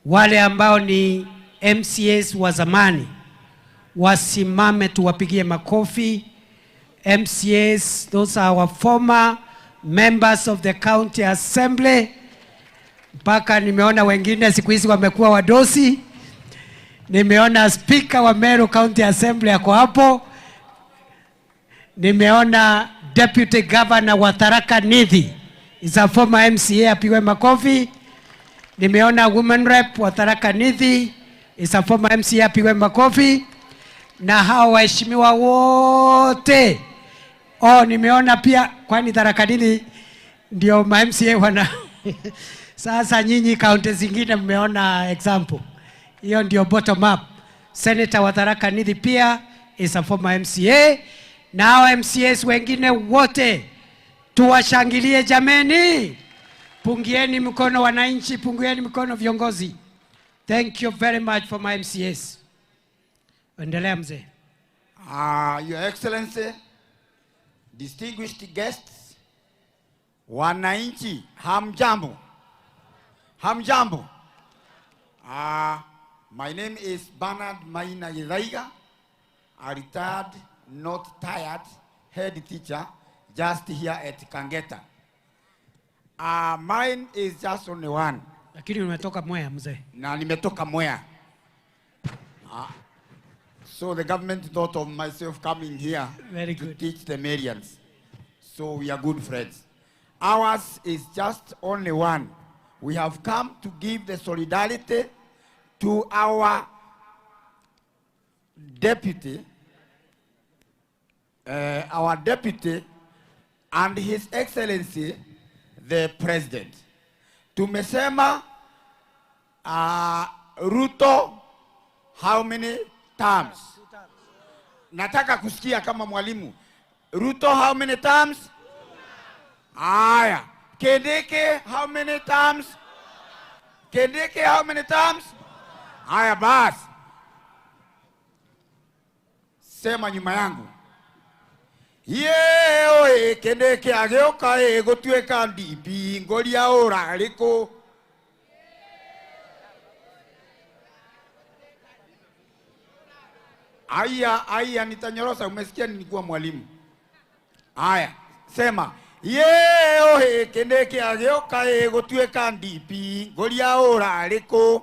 wale ambao ni MCAs wa zamani wasimame, tuwapigie makofi. MCAs, those are our former members of the county assembly. Mpaka nimeona wengine siku hizi wamekuwa wadosi. Nimeona Speaker wa Meru County Assembly ako hapo. Nimeona Deputy Governor wa Tharaka Nithi is a former MCA, apigwe makofi. Nimeona Women Rep wa Tharaka Nithi is a former MCA, apigwe makofi. Na hao waheshimiwa wote. Oh, nimeona pia, kwani Tharaka Nithi ndio ma MCA wana sasa nyinyi kaunti zingine mmeona example. Hiyo ndio bottom up. Senator wa Tharaka Nithi pia is a former MCA. Na hao MCAs wengine wote tuwashangilie jameni. Pungieni mkono wananchi, pungieni mkono viongozi. Thank you very much for my MCAs. Endelea mzee. Your Excellency, distinguished guests, wananchi, hamjambo. Hamjambo. My name is Bernard Maina Githaiga, a retired, not tired, head teacher just here at Kangeta. Mine is just only one. Lakini umetoka Mwea mzee. Na nimetoka Mwea. So the government thought of myself coming here Very to good. Teach the Merians. So we are good friends. Ours is just only one. We have come to give the solidarity to our deputy, and His Excellency, the President. Tumesema Ruto how many terms? Nataka kusikia kama mwalimu. Ruto how many terms? Aya. Kindiki how many terms? Kindiki how many terms? Aya basi. Sema nyuma yangu. Ye oe Kindiki agĩũka ĩ gũtuĩka DP ngũria ũrarĩ kũ? Aya, aya, nitanyorosa. Umesikia nilikuwa mwalimu. Aya, sema ye oe Kindiki agĩũka ĩ gũtuĩka DP ngũria ũrarĩ kũ?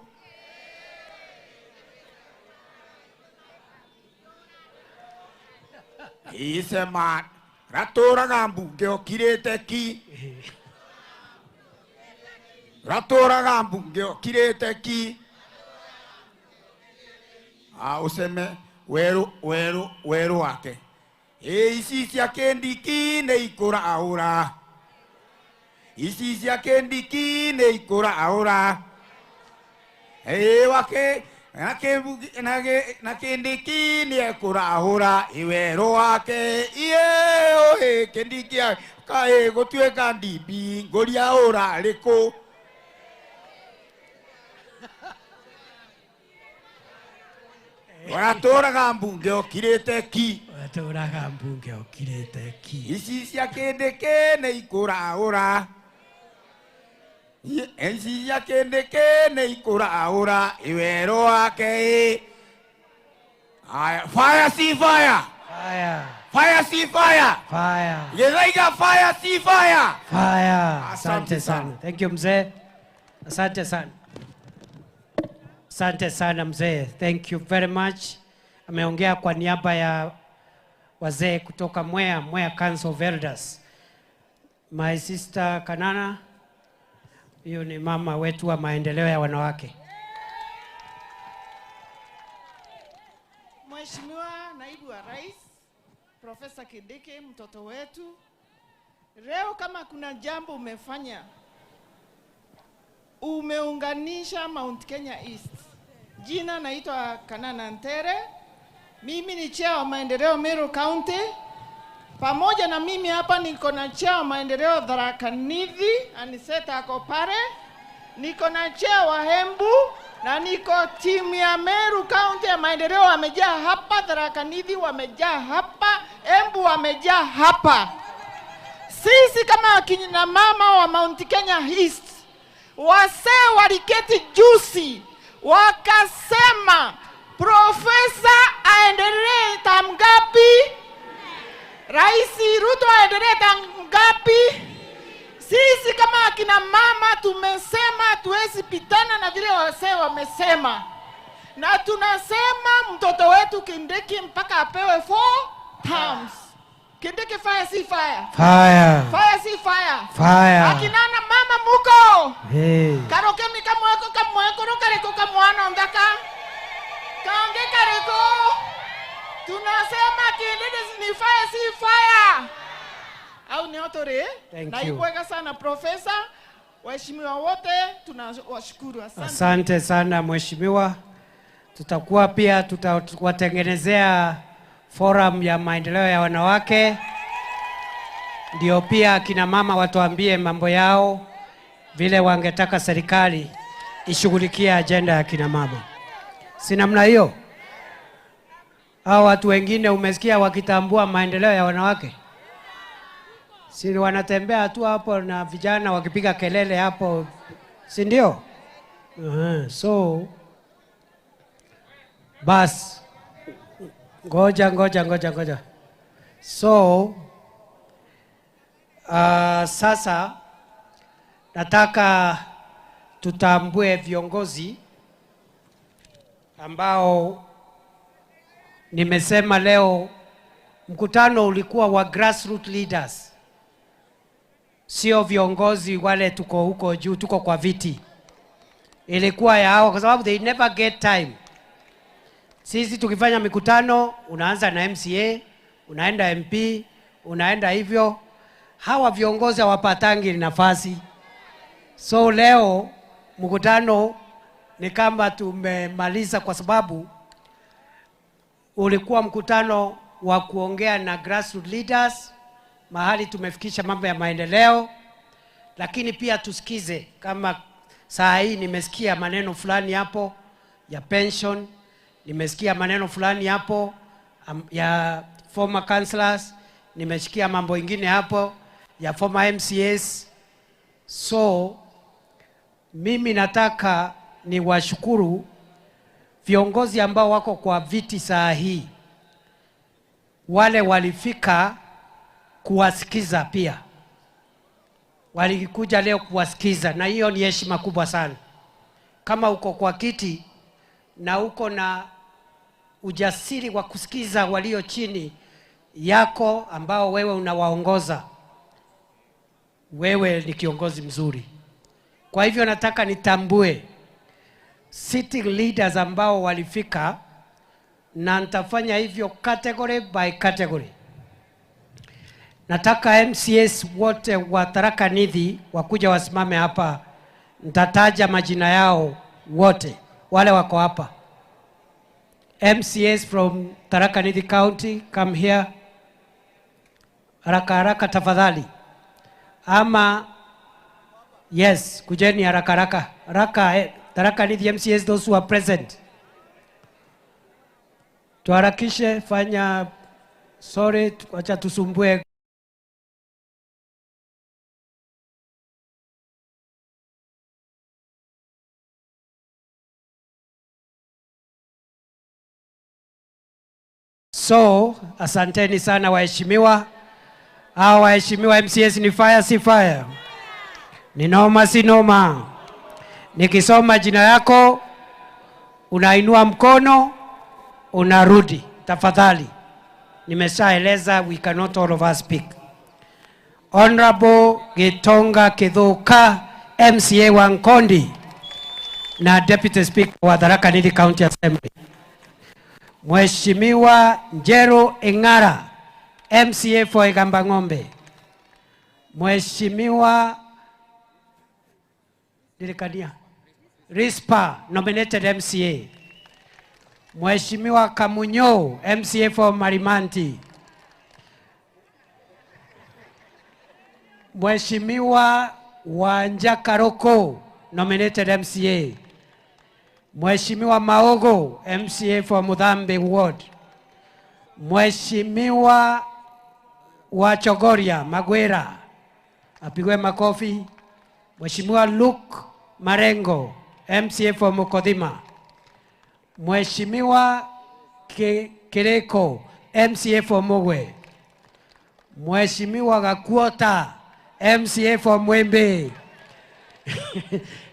Isema ratũraga mbunge ũkirĩte ki, ratũraga mbunge ũkirĩte ki. Ah, useme weru weru weru wake. Ĩ ici cia Kindiki nĩ ikũraũra, ici cia Kindiki nĩ ikũraũra. Ĩ wake na Kindiki nĩ ekũrahũra iwerũ wake. Iye oe Kindiki kaĩ gũtuĩka DP ngũria ũrarĩ kũ? Watũraga mbunge ũkirĩte ki, Watũraga mbunge ũkirĩte ki. Ici cia Kindiki nĩ ikũraũra, ici cia Kindiki nĩ ikũraũra iwerũ wake. Ĩ aya, fire si fire. Fire. Fire si fire. Fire. Githaiga fire si fire. Fire. Asante sana. Thank you mzee. Asante sana. Asante sana mzee. Thank you very much. Ameongea kwa niaba ya wazee kutoka Mwea, Mwea Council of Elders. My sister Kanana, huyu ni mama wetu wa maendeleo ya wanawake. Mheshimiwa Naibu wa Rais, Profesa Kindiki, mtoto wetu, leo kama kuna jambo umefanya, umeunganisha Mount Kenya East. Jina naitwa Kanana Ntere. Mimi ni chair wa maendeleo Meru County. Pamoja na mimi hapa niko na chair wa maendeleo Tharaka Nithi, Aniseta ako pale. Niko na chair wa Embu na niko timu ya Meru County ya maendeleo wamejaa hapa, Tharaka Nithi wamejaa hapa, Embu wamejaa hapa. Sisi kama akina mama wa Mount Kenya East, wasee waliketi juzi wakasema Profesa aendelee term ngapi? Rais Ruto aendelee term ngapi? Sisi kama akina mama tumesema tuwezi pitana na vile wasee wamesema. Na tunasema mtoto wetu Kindiki mpaka apewe 4 terms. Kindiki fire si fire? Fire. Fire si fire? Fire. Akinana mama muko. Hey. Karoke mikamweko kamweko rokareko kamwana ndaka. Kange kareko. Tunasema Kindiki ni fire si fire. Au ni otore? Thank you. Naipweka sana profesa. Waheshimiwa wote tunawashukuru. Asante. Asante sana mheshimiwa. Tutakuwa pia tutawatengenezea forum ya maendeleo ya wanawake, ndio pia kina mama watuambie mambo yao vile wangetaka serikali ishughulikie agenda ya kina mama. Si namna hiyo? Hao watu wengine umesikia wakitambua maendeleo ya wanawake? Si wanatembea tu hapo na vijana wakipiga kelele hapo, si ndio? So bas, ngoja. So sasa nataka tutambue viongozi ambao nimesema leo mkutano ulikuwa wa grassroots leaders. Sio viongozi wale tuko huko juu, tuko kwa viti. Ilikuwa ya hao kwa sababu they never get time. Sisi tukifanya mikutano, unaanza na MCA, unaenda MP, unaenda hivyo. Hawa viongozi hawapatangi nafasi. So leo mkutano ni kama tumemaliza kwa sababu ulikuwa mkutano wa kuongea na grassroots leaders, mahali tumefikisha mambo ya maendeleo, lakini pia tusikize. Kama saa hii nimesikia maneno fulani hapo ya pension, nimesikia maneno fulani hapo ya former councillors, nimesikia mambo ingine hapo ya former MCAs. So mimi nataka niwashukuru viongozi ambao wako kwa viti saa hii, wale walifika kuwasikiza pia. Walikuja leo kuwasikiza, na hiyo ni heshima kubwa sana. Kama uko kwa kiti na uko na ujasiri wa kusikiza walio chini yako ambao wewe unawaongoza, wewe ni kiongozi mzuri. Kwa hivyo nataka nitambue sitting leaders ambao walifika, na nitafanya hivyo category by category. Nataka MCAs wote wa Tharaka Nithi wakuja wasimame hapa. Nitataja majina yao wote wale wako hapa. MCAs from Tharaka Nithi County, come here. Haraka haraka tafadhali. Ama yes, kujeni haraka haraka. Haraka, Tharaka Nithi MCAs, those who are present. Tuharakishe, fanya, sorry, acha tusumbue. So, asanteni sana waheshimiwa. Hao waheshimiwa MCAs ni fire si fire? Ni noma si noma? Nikisoma jina yako, unainua mkono, unarudi. Tafadhali. Nimeshaeleza, we cannot all of us speak. Honorable Gitonga Kithuka, MCA wa Nkondi na Deputy Speaker wa Tharaka Nithi County Assembly. Mheshimiwa Njeru Ing'ara, MCA for Igamba Ng'ombe. Mheshimiwa Dirikania Rispa, nominated MCA. Mheshimiwa Kamunyo, MCA for Marimanti. Mheshimiwa Wanja Karoko, nominated MCA. Mheshimiwa Maogo, MCA for Muthambi Ward. Mheshimiwa Wachogoria Magwera, apigwe makofi. Mheshimiwa Luke Marengo, MCA for Mukodhima. Mheshimiwa Kireko, MCA for Mugwe. Mheshimiwa Gakuota, MCA for Mwembe.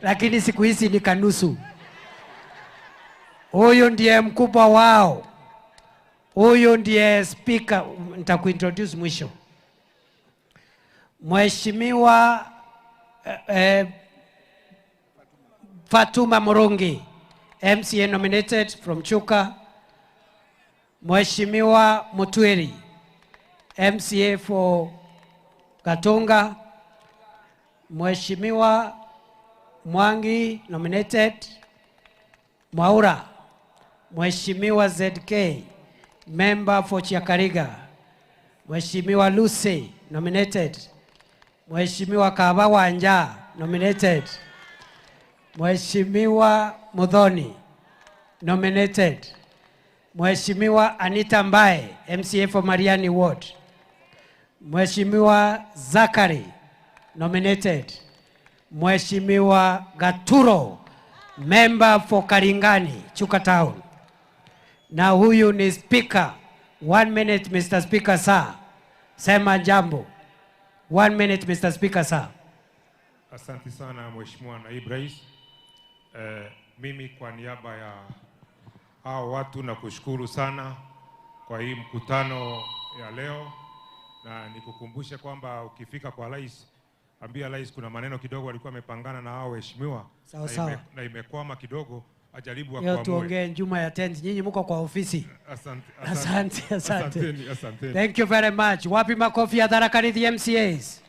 Lakini siku hizi ni kanusu. Huyu ndiye mkubwa wao. Huyu ndiye speaker, nitakuintroduce mwisho. Mheshimiwa Fatuma Murungi, MCA nominated from Chuka. Mheshimiwa Mutwiri, MCA for Gatunga. Mheshimiwa Mwangi nominated Mwaura. Mheshimiwa ZK, member for Chiakariga. Mheshimiwa Lucy nominated. Mheshimiwa Kaba Wanja nominated. Mheshimiwa Muthoni nominated. Mheshimiwa Anita Mbae, MCA for Mariani Ward. Mheshimiwa Zachary nominated. Mheshimiwa Gaturo, member for Karingani, Chuka Town. Na huyu ni speaker. 1 minute Mr. Speaker sir. Sema jambo. 1 minute Mr. Speaker sir. Asante sana Mheshimiwa Naibu Rais. Mimi kwa niaba ya hao watu na kushukuru sana kwa hii mkutano ya leo, na nikukumbushe kwamba ukifika kwa rais, ambia rais kuna maneno kidogo alikuwa amepangana na hao waheshimiwa na imekwama kidogo, ajaribu akuamue. Tuongee nyuma ya tent, nyinyi mko kwa ofisi. Asante, asante, asante. Asante. Thank you very much. Wapi makofi ya Tharaka Nithi MCAs?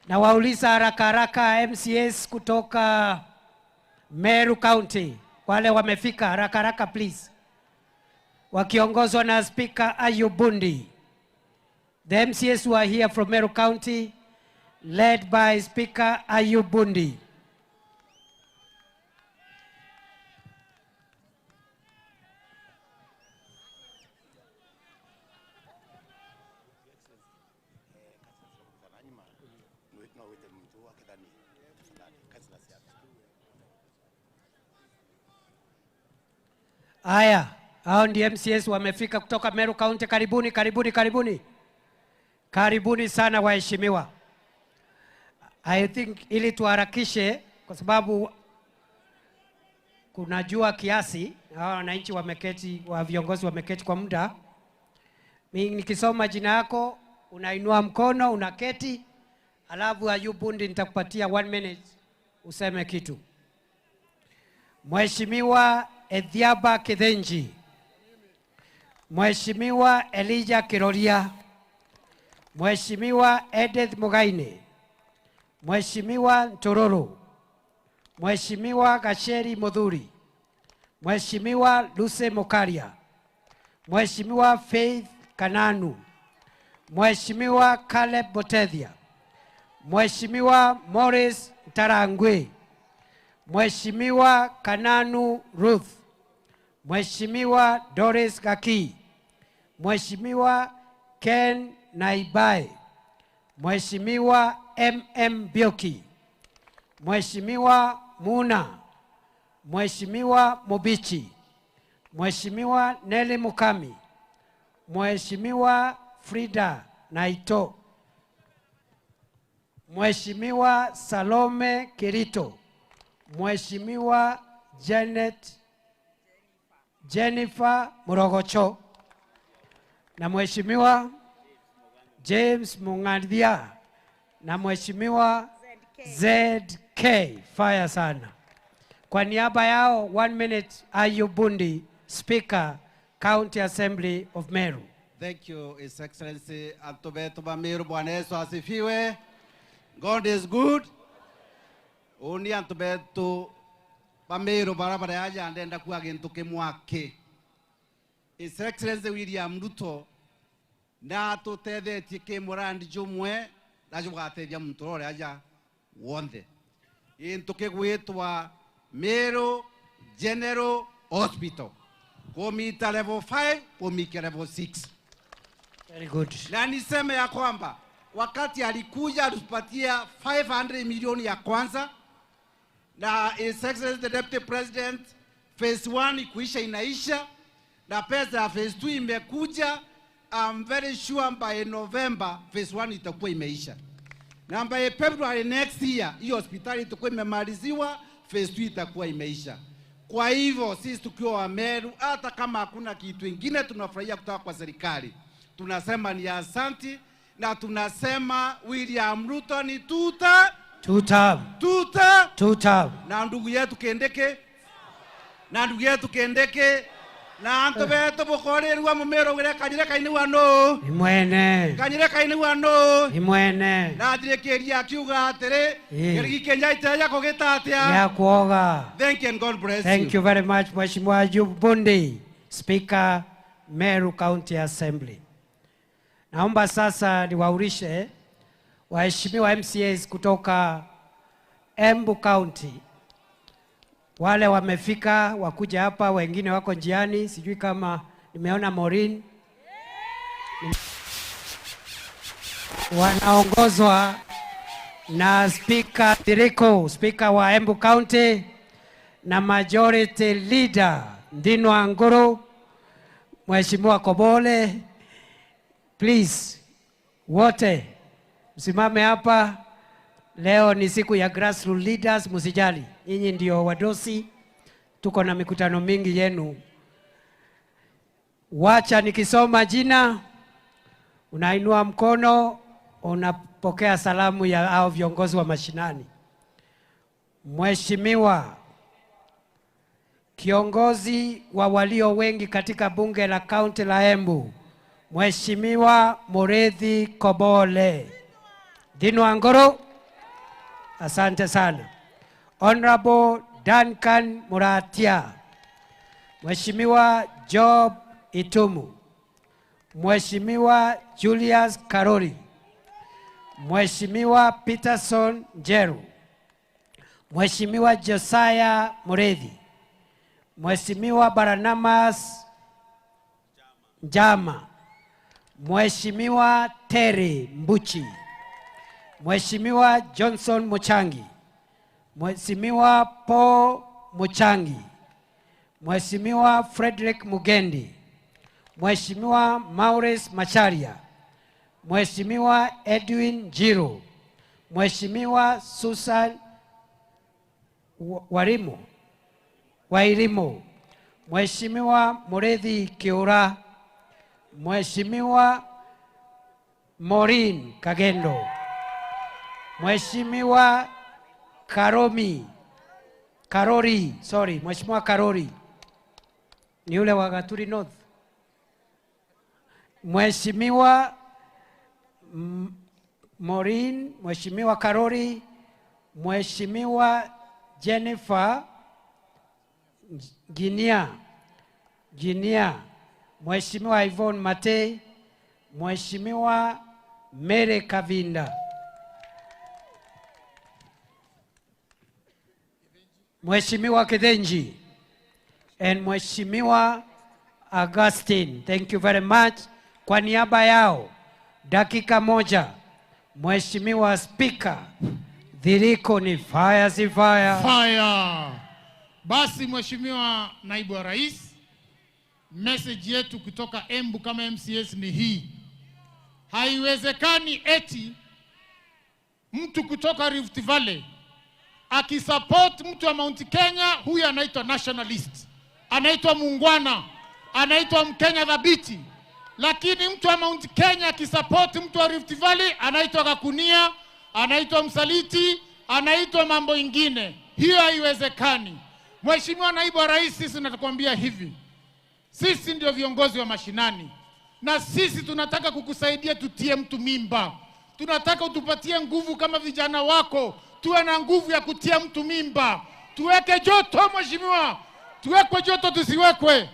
Na wauliza haraka haraka MCAs kutoka Meru County, wale wamefika haraka haraka please, wakiongozwa na Speaker Ayub Bundi. The MCAs who are here from Meru County, led by Speaker Ayub Bundi. Aya, hao ndio MCAs wamefika kutoka Meru County. Karibuni, karibuni, karibuni. Karibuni sana waheshimiwa. I think ili tuharakishe kwa sababu kuna jua kiasi, hawa wananchi wameketi, wa viongozi wameketi kwa muda. Mimi nikisoma jina yako unainua mkono, unaketi, alafu Ayub Bundi nitakupatia 1 minute useme kitu. Mheshimiwa Ethiaba Kithenji, Mheshimiwa Elijah Kiroria, Mheshimiwa Edith Mugaine, Mheshimiwa Ntororo, Mheshimiwa Gasheri Muthuri, Mheshimiwa Luce Mukaria, Mheshimiwa Faith Kananu, Mheshimiwa Caleb Botethia, Mheshimiwa Morris Ntarangwe, Mheshimiwa Kananu Ruth, Mheshimiwa Doris Gaki, Mheshimiwa Ken Naibai, Mheshimiwa MM Bioki, Mheshimiwa Muna, Mheshimiwa Mubichi, Mheshimiwa Nelly Mukami, Mheshimiwa Frida Naito, Mheshimiwa Salome Kirito, Mheshimiwa Janet Jennifer Murogocho na Mheshimiwa James Mungandia na Mheshimiwa ZK. Fire sana. Kwa niaba yao 1 minute, Ayub Bundi, Speaker, County Assembly of Meru. Thank you, His Excellency Antobeto Bamiru. Bwana Yesu asifiwe. God is good. Uni Antobeto Bamiru barabara yaja andenda kuwa gintu kimwake. His Excellency William Ruto na tutethetie kimurandi jumwe na jugatethia muntu uria aja wonthe. Gintu kigwitwa Meru General Hospital kumita level 5 kumika level 6. Very good. Na niseme ya kwamba wakati alikuja alitupatia 500 milioni ya kwanza, na His Excellency the Deputy President phase 1 ikuisha inaisha na pesa ya phase 2 imekuja. I'm very sure by November phase 1 itakuwa imeisha. Na by February next year hiyo hospitali itakuwa imemaliziwa, phase 2 itakuwa imeisha. Kwa hivyo sisi tukiwa Wameru, hata kama hakuna kitu ingine tunafurahia kutoka kwa serikali, tunasema ni asanti, na tunasema William Ruto ni tuta Two term. Tuta Two term. Na ndugu yetu Kindiki, na ndugu yetu Kindiki, na antu betu bukorirwa mumero gire kanyire kainiwa no Ni mwene. Kanyire kainiwa no Ni mwene. Na thirikiria akiuga atiri Ĩĩ. kĩrigi Kenya iteja kũgĩta atĩa. Ya kuoga. Thank you and God bless Thank you very much, Mheshimiwa Ayub Bundi, Speaker, Meru County Assembly. Naomba sasa niwaulishe waheshimiwa MCAs kutoka Embu County. Wale wamefika wakuja hapa, wengine wako njiani, sijui kama nimeona Maureen. Wanaongozwa na Speaker Tiriko, Speaker wa Embu County, na Majority Leader Ndinwa Nguru, Mheshimiwa Kobole. Please, wote msimame hapa. Leo ni siku ya grassroots leaders, msijali. Nyinyi ndio wadosi, tuko na mikutano mingi yenu. Wacha nikisoma jina, unainua mkono, unapokea salamu ya hao viongozi wa mashinani. Mheshimiwa kiongozi wa walio wengi katika bunge la kaunti la Embu, Mheshimiwa Mureithi Kobole. Ndinwa Nguru, asante sana. Honorable Duncan Muratia, Mheshimiwa Job Itumu, Mheshimiwa Julius Karori, Mheshimiwa Peterson Njeru, Mheshimiwa Josiah Mureithi, Mheshimiwa Baranamas Njama, Mheshimiwa Terry Mbuchi, Mheshimiwa Johnson Muchangi, Mheshimiwa Paul Muchangi, Mheshimiwa Frederick Mugendi, Mheshimiwa Maurice Macharia, Mheshimiwa Edwin Njiro, Mheshimiwa Susan Warimo, Wairimo, Mheshimiwa Mureithi Kiura, Mheshimiwa Maureen Kagendo, Mheshimiwa Karomi, Karori, sorry, Mheshimiwa Karori ni yule wa Gaturi North. Mheshimiwa Maureen, Mheshimiwa Karori, Mheshimiwa Jennifer Ginia, Ginia, Mheshimiwa Yvonne Mate, Mheshimiwa Mary Kavinda, Mheshimiwa Kithenji, and Mheshimiwa Augustine. Thank you very much. Kwa niaba yao, dakika moja, Mheshimiwa Speaker, Dhiriko ni fire si fire. Fire. Basi Mheshimiwa Naibu wa Rais, message yetu kutoka Embu kama MCS ni hii. Haiwezekani eti mtu kutoka Rift Valley akisupport mtu wa Mount Kenya, huyu anaitwa nationalist, anaitwa muungwana, anaitwa Mkenya thabiti. Lakini mtu wa Mount Kenya akisupport mtu wa Rift Valley anaitwa kakunia, anaitwa msaliti, anaitwa mambo ingine. Hiyo haiwezekani. Mheshimiwa Naibu wa Rais, sisi tunatakwambia hivi. Sisi ndio viongozi wa mashinani na sisi tunataka kukusaidia tutie mtu mimba. Tunataka utupatie nguvu kama vijana wako, tuwe na nguvu ya kutia mtu mimba. Tuweke joto mheshimiwa, tuwekwe joto tusiwekwe,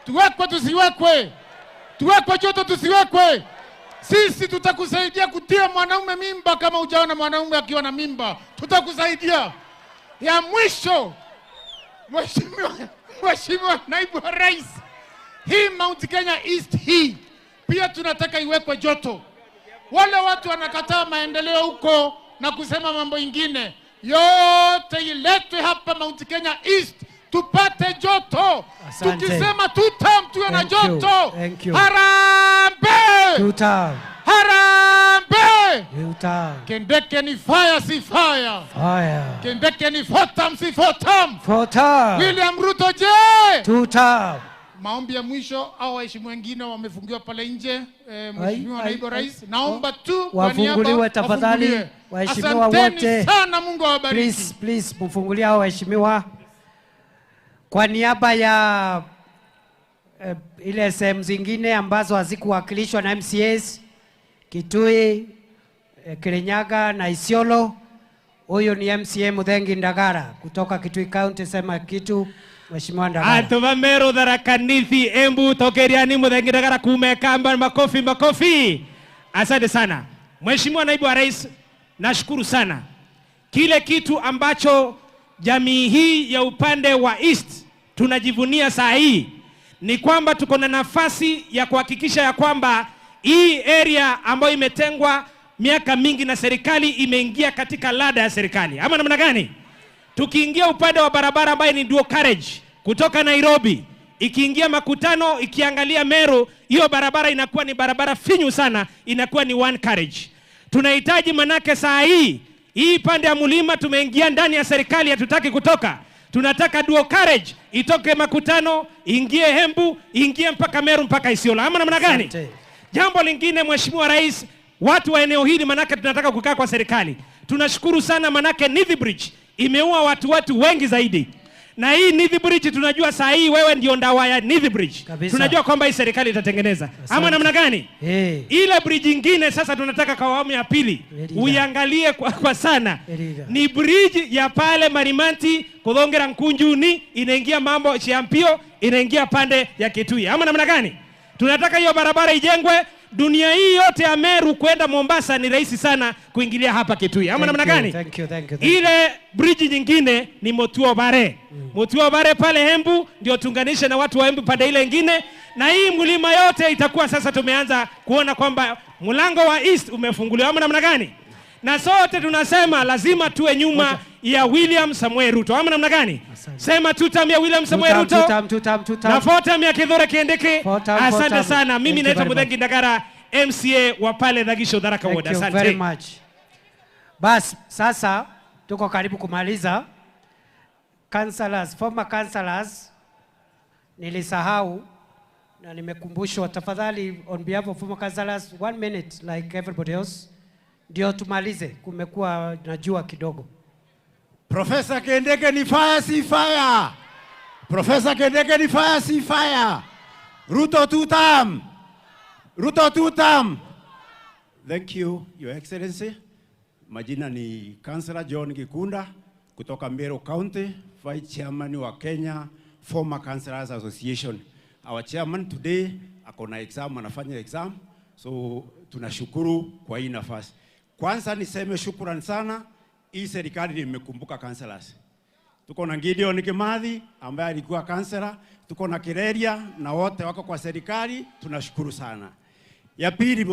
tuwekwe tusiwekwe, tuwekwe joto tusiwekwe. Sisi tutakusaidia kutia mwanaume mimba. Kama hujaona mwanaume akiwa na mimba, tutakusaidia. Ya mwisho, Mheshimiwa Naibu wa Rais, hii Mount Kenya East hii pia tunataka iwekwe joto. Wale watu wanakataa maendeleo huko na kusema mambo ingine, yote iletwe hapa Mount Kenya East tupate joto. Asante. Tukisema tutam tuwe na Thank you. joto. Thank you. Harambee! Tutam. Harambee! je? Two term. Kindiki ni fire si fire? Fire. Kindiki ni four term si four term? Four term. William Ruto je? Two term. Maombi ya mwisho au waheshimiwa wengine wamefungiwa pale nje. Mheshimiwa Ai, Naibu ai, Rais, naomba tu kwa niaba Wafunguliwe tafadhali, wafunguliwe. waheshimiwa Asanteni wote. sana, Mungu awabariki. Please, please, mfungulie hao waheshimiwa. Kwa niaba ya ile sehemu zingine ambazo hazikuwakilishwa na MCAs, Kitui, Kirinyaga na Isiolo, huyu ni MCA Muthengi Ndagara kutoka Kitui County. Sema kitu Mheshimiwa Ndagara. Antu ba Meru, Tharaka Nithi, Embu, Tokeriani, Muthengi Ndagara kumekamba, makofi makofi. Asante sana Mheshimiwa Naibu wa Rais, nashukuru sana. Kile kitu ambacho jamii hii ya upande wa East tunajivunia saa hii ni kwamba tuko na nafasi ya kuhakikisha ya kwamba hii area ambayo imetengwa miaka mingi na serikali imeingia katika ladha ya serikali, ama namna gani? Tukiingia upande wa barabara ambayo ni dual carriage kutoka Nairobi ikiingia Makutano ikiangalia Meru, hiyo barabara inakuwa ni barabara finyu sana, inakuwa ni one carriage. Tunahitaji manake saa hii hii pande ya mlima tumeingia ndani ya serikali, hatutaki kutoka. Tunataka dual carriage itoke Makutano ingie Embu ingie mpaka Meru mpaka Isiolo, ama namna gani? Asante. Jambo lingine Mheshimiwa Rais, watu wa eneo hili manake tunataka kukaa kwa serikali. Tunashukuru sana manake Nithi Bridge imeua watu wengi zaidi. Na hii Nithi Bridge tunajua saa hii wewe ndio ndawa ya Nithi Bridge. Kabisa. Tunajua kwamba hii serikali itatengeneza. Ama namna gani? Hey. Ile bridge nyingine sasa tunataka kwa awamu ya pili Erida. uiangalie kwa sana. Erida. Ni bridge ya pale Marimanti Kuthongera Nkunjuni inaingia mambo Chiampio inaingia pande ya Kitui. Ama namna gani? Tunataka hiyo barabara ijengwe. Dunia hii yote ya Meru kwenda Mombasa ni rahisi sana kuingilia hapa Kitui. Ama namna gani? Thank you, thank you, thank you. Ile bridge nyingine ni Motuo Bare. Motuo Bare pale Embu ndio tunganishe na watu wa Embu pande ile nyingine, na hii mlima yote itakuwa sasa tumeanza kuona kwamba mlango wa East umefunguliwa, ama namna gani? Na sote tunasema lazima tuwe nyuma ya William Samoei Ruto, ama namna gani? Sema two term ya William Samoei Two term, Ruto. two term, two term, two term. Na four term ya Kithure Kindiki. Four term, four Asante term. sana. Mimi Thank you naitwa very much. Muthengi Ndagara, MCA wa pale Dhagisho Tharaka Thank Ward. you Asante. very much. Bas, sasa tuko karibu kumaliza. Councillors, former councillors, nilisahau na nimekumbushwa. Tafadhali, on behalf of former councillors, 1 minute like everybody else, ndio tumalize. Kumekuwa na jua kidogo. Professor Kindiki ni fire si fire. Professor Kindiki ni fire si fire. Ruto two term. Ruto two term. Thank you, Your Excellency. Majina ni Councillor John Gikunda kutoka Meru County, Vice Chairman wa Kenya Former Councillors Association. Our chairman today ako na exam, anafanya exam, so tunashukuru kwa hii nafasi. Kwanza niseme shukrani sana, hii serikali imekumbuka councillors. Tuko na Gideon Kimathi ambaye alikuwa councillor, tuko na Kireria na wote wako kwa serikali, tunashukuru sana. Ya pili,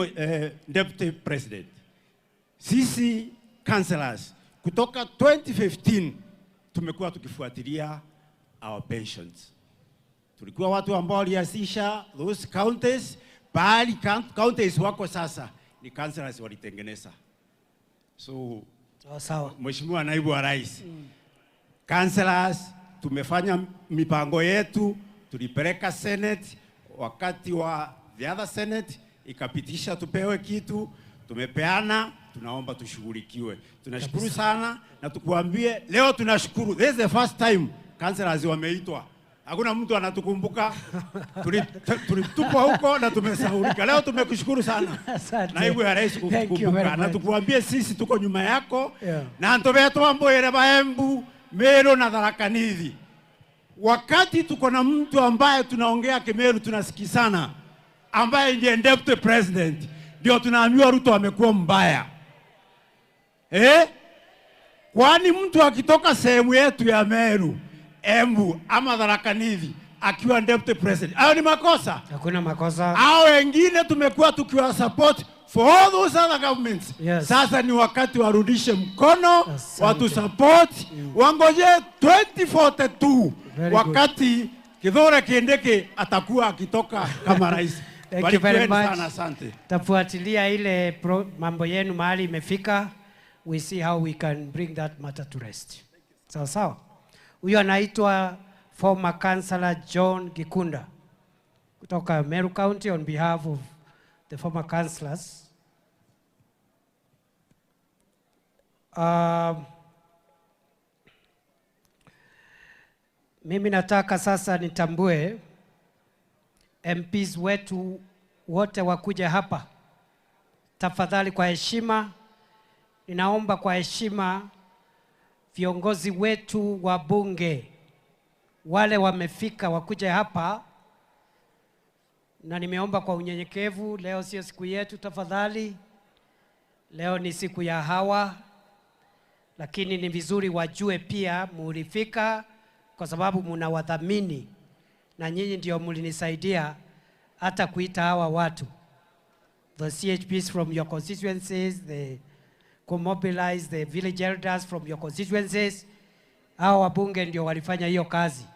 Deputy President, sisi councillors kutoka 2015 tumekuwa tukifuatilia our pensions. Tulikuwa watu ambao walianzisha those counties, bali counties wako sasa ni councillors walitengeneza. So, sawa. Mheshimiwa Naibu wa Rais, councillors tumefanya mipango yetu, tulipeleka Senate wakati wa the other Senate ikapitisha tupewe kitu, tumepeana, tunaomba tushughulikiwe. Tunashukuru sana na tukuambie leo tunashukuru. This is the first time councillors wameitwa. Hakuna mtu anatukumbuka. Tulitupwa huko na tumesahaulika. Leo tumekushukuru sana. Asante. Naibu ya Rais Thank you very kutukumbuka. Na much. tukuambie sisi tuko nyuma yako. Yeah. Na ntobetwa mboere baembu Meru na Tharaka Nithi. Wakati tuko na mtu ambaye tunaongea Kimeru tunasikizana, ambaye ndiye Deputy President, ndio tunaambiwa Ruto amekuwa mbaya. Kwani mtu akitoka sehemu yetu ya Meru, Embu ama Tharaka Nithi akiwa Deputy President, hayo ni makosa? Hakuna makosa. Hao wengine tumekuwa tukiwa support for all those other governments. Yes. Sasa ni wakati warudishe mkono, Asante. watu support, wangoje 2042 Very good. wakati Kithure Kindiki atakuwa akitoka kama rais. Thank you very Barikiweni much. sana, asante. Tafuatilia ile mambo yenu mahali imefika. We see how we can bring that matter to rest. Sawa sawa. Huyo anaitwa former Councillor John Gikunda kutoka Meru County on behalf of the former councillors. Mimi nataka sasa nitambue MPs wetu wote wakuja hapa. Tafadhali kwa heshima, ninaomba kwa heshima viongozi wetu wa bunge wale wamefika wakuja hapa, na nimeomba kwa unyenyekevu, leo sio siku yetu tafadhali. Leo ni siku ya hawa, lakini ni vizuri wajue pia mulifika kwa sababu mnawadhamini na nyinyi ndio mlinisaidia hata kuita hawa watu. The CHPs from your constituencies, the mobilize the village elders from your constituencies. Hawa wabunge ndio walifanya hiyo kazi.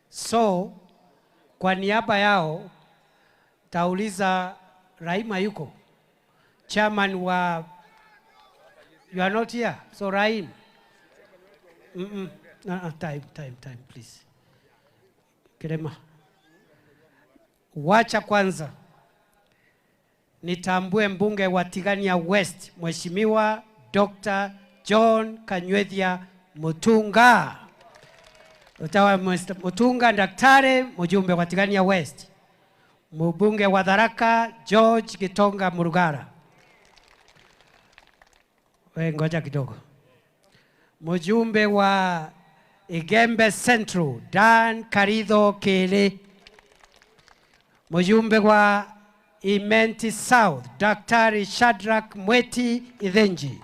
So kwa niaba yao tauliza Raima yuko chairman wa, you are not here, so Raim. Time please. Kirema. Wacha kwanza nitambue mbunge wa Tigania West, Mheshimiwa Dr. John Kanywethia Mutunga. Utawa Mutunga daktari mjumbe wa Tigania West. Mbunge wa Tharaka George Gitonga Murugara. We ngoja kidogo. Mjumbe wa Igembe Central Dan Karidho Kele. Mjumbe wa Imenti South Daktari Shadrack Mweti Ithenji.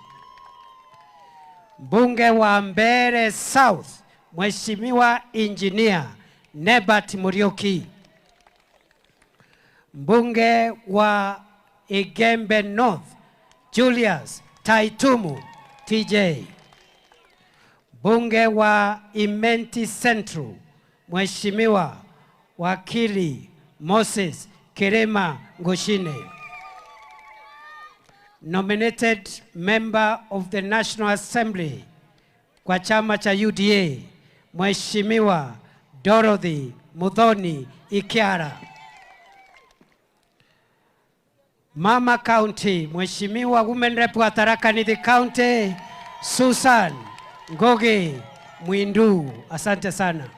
Mbunge wa Mbere South Mheshimiwa Engineer Nebat Muriuki. Mbunge wa Igembe North Julius Taitumu TJ. Mbunge wa Imenti Central Mheshimiwa Wakili Moses Kirema Ngoshine. Nominated member of the National Assembly kwa chama cha UDA Mheshimiwa Dorothy Muthoni Ikiara. Mama County Mheshimiwa Women Rep wa Tharaka Nithi County Susan Ngoge Mwindu, asante sana.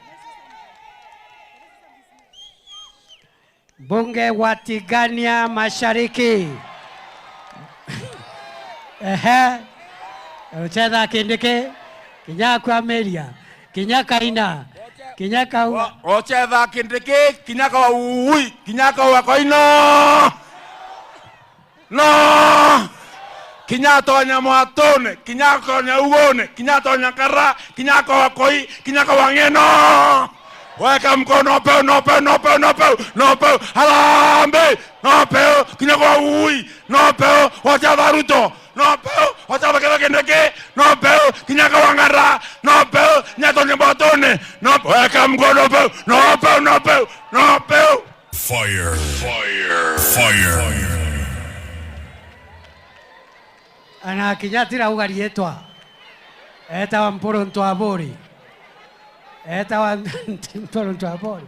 Mbunge wa Tigania Mashariki ehe, uchetha kindiki kinya kwa meria kinya kaina kinya kau ochetha kindiki kinya kwa ui kinya kwa koino no kinya tonya mwatone kinya konya ugone kinya tonya kara kinya kwa koi kinya kwa ngeno. Weka mkono peu no peu no peu no peu no peu harambe no peu kinya kwa ui no peu wacha Ruto no peu wacha Kindiki no peu kinya kwa ngara no peu nyatonya mwatone no weka mkono peu no peu no peu no peu. Fire fire fire. Ana kinyatira ugarietwa etawa mporo ntwabori etawa mporo ntwabori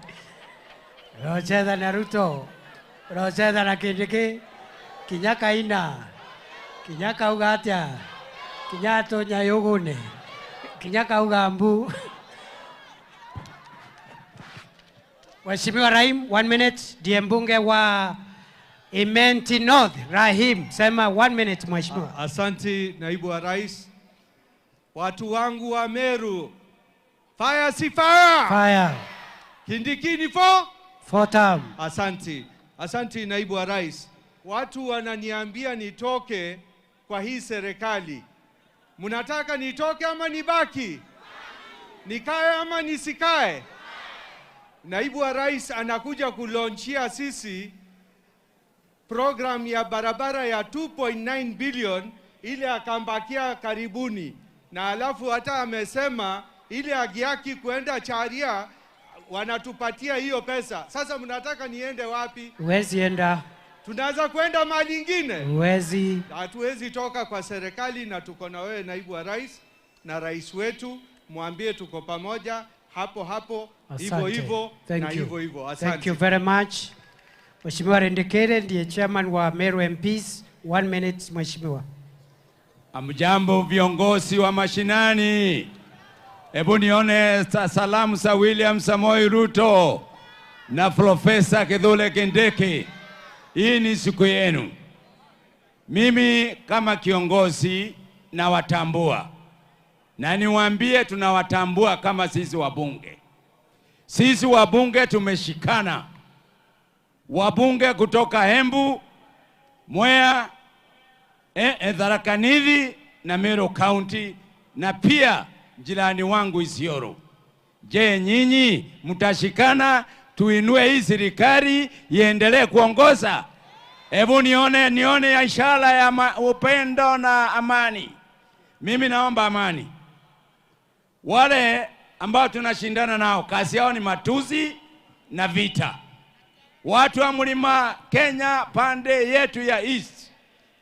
rochetha na Ruto rochetha na Kindiki kinya kaina kinya kauga atia kinya tonya yugune kinya kauga mbu. Mheshimiwa Rahim, 1 minute. Ndiye mbunge wa Imenti North, Rahim, sema 1 minute mheshimiwa. Asanti naibu wa rais. Watu wangu wa Meru, fire si fire. Fire. Kindiki ni four? Four term. Asanti. Asanti naibu wa rais. Watu wananiambia nitoke kwa hii serikali. Mnataka nitoke ama nibaki? Nikae ama nisikae? Naibu wa rais anakuja kulonchia sisi program ya barabara ya 2.9 billion ile akambakia karibuni, na alafu hata amesema ile agiaki kuenda Charia Wanatupatia hiyo pesa. Sasa mnataka niende wapi? Huwezi enda. Tunaweza kwenda mahali ingine? Huwezi. Hatuwezi toka kwa serikali, na tuko na wewe naibu wa rais na rais wetu, mwambie tuko pamoja hapo hapo, hivyo hivyo na hivyo hivyo. Asante. Thank you very much. Mheshimiwa Rendekere ndiye chairman wa Meru MPs. 1 minute Mheshimiwa. Amjambo viongozi wa mashinani. Hebu nione salamu za William Samoei Ruto na Profesa Kithure Kindiki. Hii ni siku yenu. Mimi kama kiongozi nawatambua. Na niwaambie tunawatambua kama sisi wabunge. Sisi wabunge tumeshikana. Wabunge kutoka Embu, Mwea, Tharaka Nithi na Meru County na pia jirani wangu Isiolo. Je, nyinyi mtashikana tuinue hii serikali iendelee kuongoza? Hebu nione ishara ya upendo na amani. Mimi naomba amani. Wale ambao tunashindana nao kazi yao ni matusi na vita. Watu wa Mlima Kenya pande yetu ya East,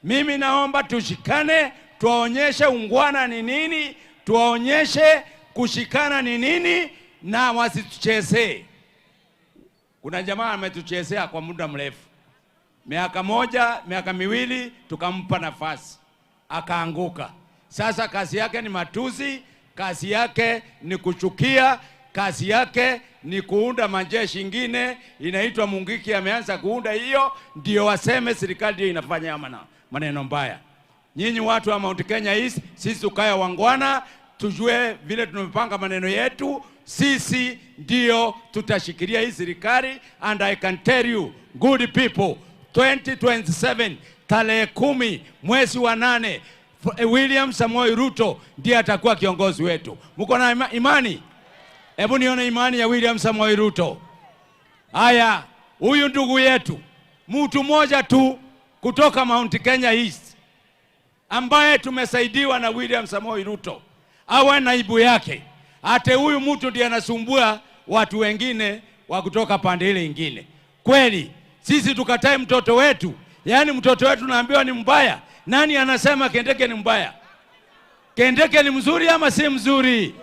mimi naomba tushikane, tuwaonyeshe ungwana ni nini, tuwaonyeshe kushikana ni nini, na wasituchezee. Kuna jamaa ametuchezea kwa muda mrefu, miaka 1, miaka 2, tukampa nafasi akaanguka. Sasa kazi yake ni matusi, kazi yake ni kuchukia, kazi yake ni kuunda majeshi ingine inaitwa Mungiki, ameanza kuunda hiyo ndio waseme serikali ndio inafanya maneno mbaya. Nyinyi watu wa Mount Kenya East, sisi tukaya wangwana, tujue vile tumepanga maneno yetu. Sisi ndio tutashikilia hii serikali, and I can tell you good people, 2027 tarehe 10 mwezi wa 8 William Samoei Ruto ndiye atakuwa kiongozi wetu. Mko na imani? Hebu nione imani ya William Samoei Ruto. Haya, huyu ndugu yetu, mtu mmoja tu kutoka Mount Kenya East ambaye tumesaidiwa na William Samoei Ruto awe naibu yake. Ate huyu mtu ndiye anasumbua watu wengine wa kutoka pande ile nyingine. Kweli sisi tukatae mtoto wetu? Yaani mtoto wetu naambiwa ni mbaya. Nani anasema Kindiki ni mbaya? Kindiki ni mzuri ama si mzuri?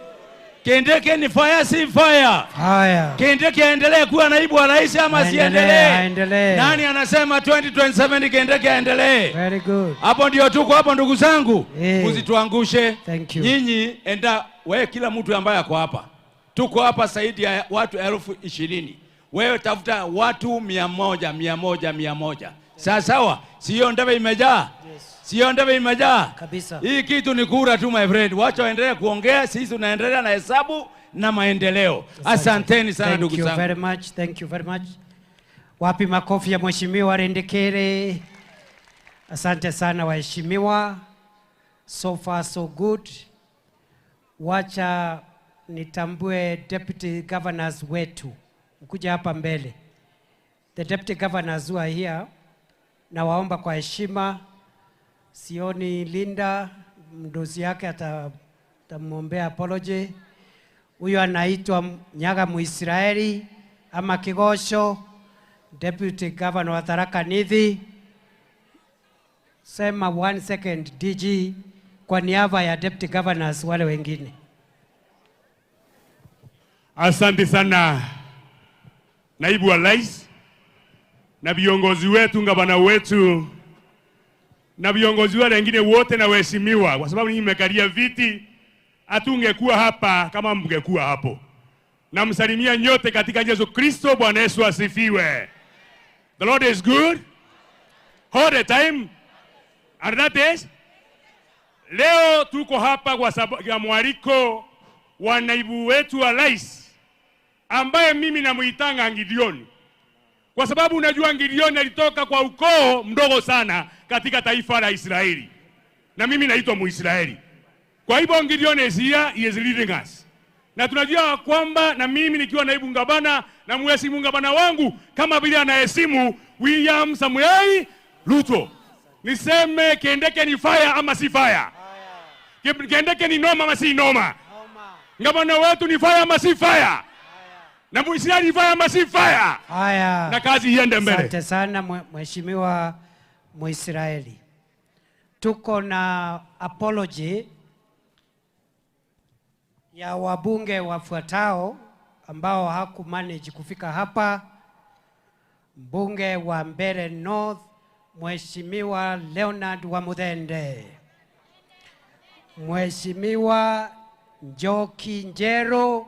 Kindiki ni fire si fire? Haya. Kindiki aendelee kuwa naibu wa rais ama asiendelee? Nani anasema 2027 Kindiki aendelee? Very good. Hapo ndio tuko hapo ndugu zangu. Msituangushe. Thank you. Nyinyi enda wewe, kila mtu ambaye ako hapa. Tuko hapa zaidi ya watu 20,000. Wewe tafuta watu 100, 100, 100. Sawa sawa? Sio ndebe imejaa? Yes. Sio ndebe imejaa? Kabisa. Hii kitu ni kura tu my friend. Wacha waendelee kuongea, sisi tunaendelea na hesabu na maendeleo. Asanteni sana ndugu zangu. Thank you very much. Thank you very much. Wapi makofi ya Mheshimiwa Rendekere? Asante sana waheshimiwa. So far so good. Wacha nitambue deputy governors wetu. Mkuja hapa mbele. The deputy governors who are here, na waomba kwa heshima. Sioni Linda, mdozi yake atamwombea apology. Huyo anaitwa Nyaga Muisraeli ama Kigosho, deputy governor wa Tharaka Nithi. Sema 1 second DG kwa niaba ya deputy governors wale wengine. Asante sana naibu wa rais na viongozi wetu, gavana wetu na viongozi wale wengine wote na waheshimiwa, kwa sababu ninyi mmekalia viti, hatungekuwa hapa kama mngekuwa hapo. Namsalimia nyote katika Yesu Kristo. Bwana Yesu asifiwe. The Lord is good all the time, and that is, leo tuko hapa kwa sababu ya mwaliko wa naibu wetu wa rais ambaye mimi namuitanga Gideon. Kwa sababu unajua Gideon alitoka kwa ukoo mdogo sana katika taifa la Israeli. Na mimi naitwa Muisraeli. Kwa hivyo Gideon is here, he is leading us. Na tunajua kwamba na mimi nikiwa naibu gavana na muheshimu gavana wangu kama vile anaheshimu William Samoei Ruto. Niseme Kindiki ni fire ama si fire? Kindiki ni noma ama si noma? Gavana wetu ni fire ama si fire? Na Muisraeli fire masi fire. Haya. Na kazi iende mbele. Asante sana Mheshimiwa Muisraeli. Tuko na apology ya wabunge wafuatao ambao hakumanage kufika hapa. Mbunge wa Mbeere North Mheshimiwa Leonard Wamuthende, Mheshimiwa Njoki Njero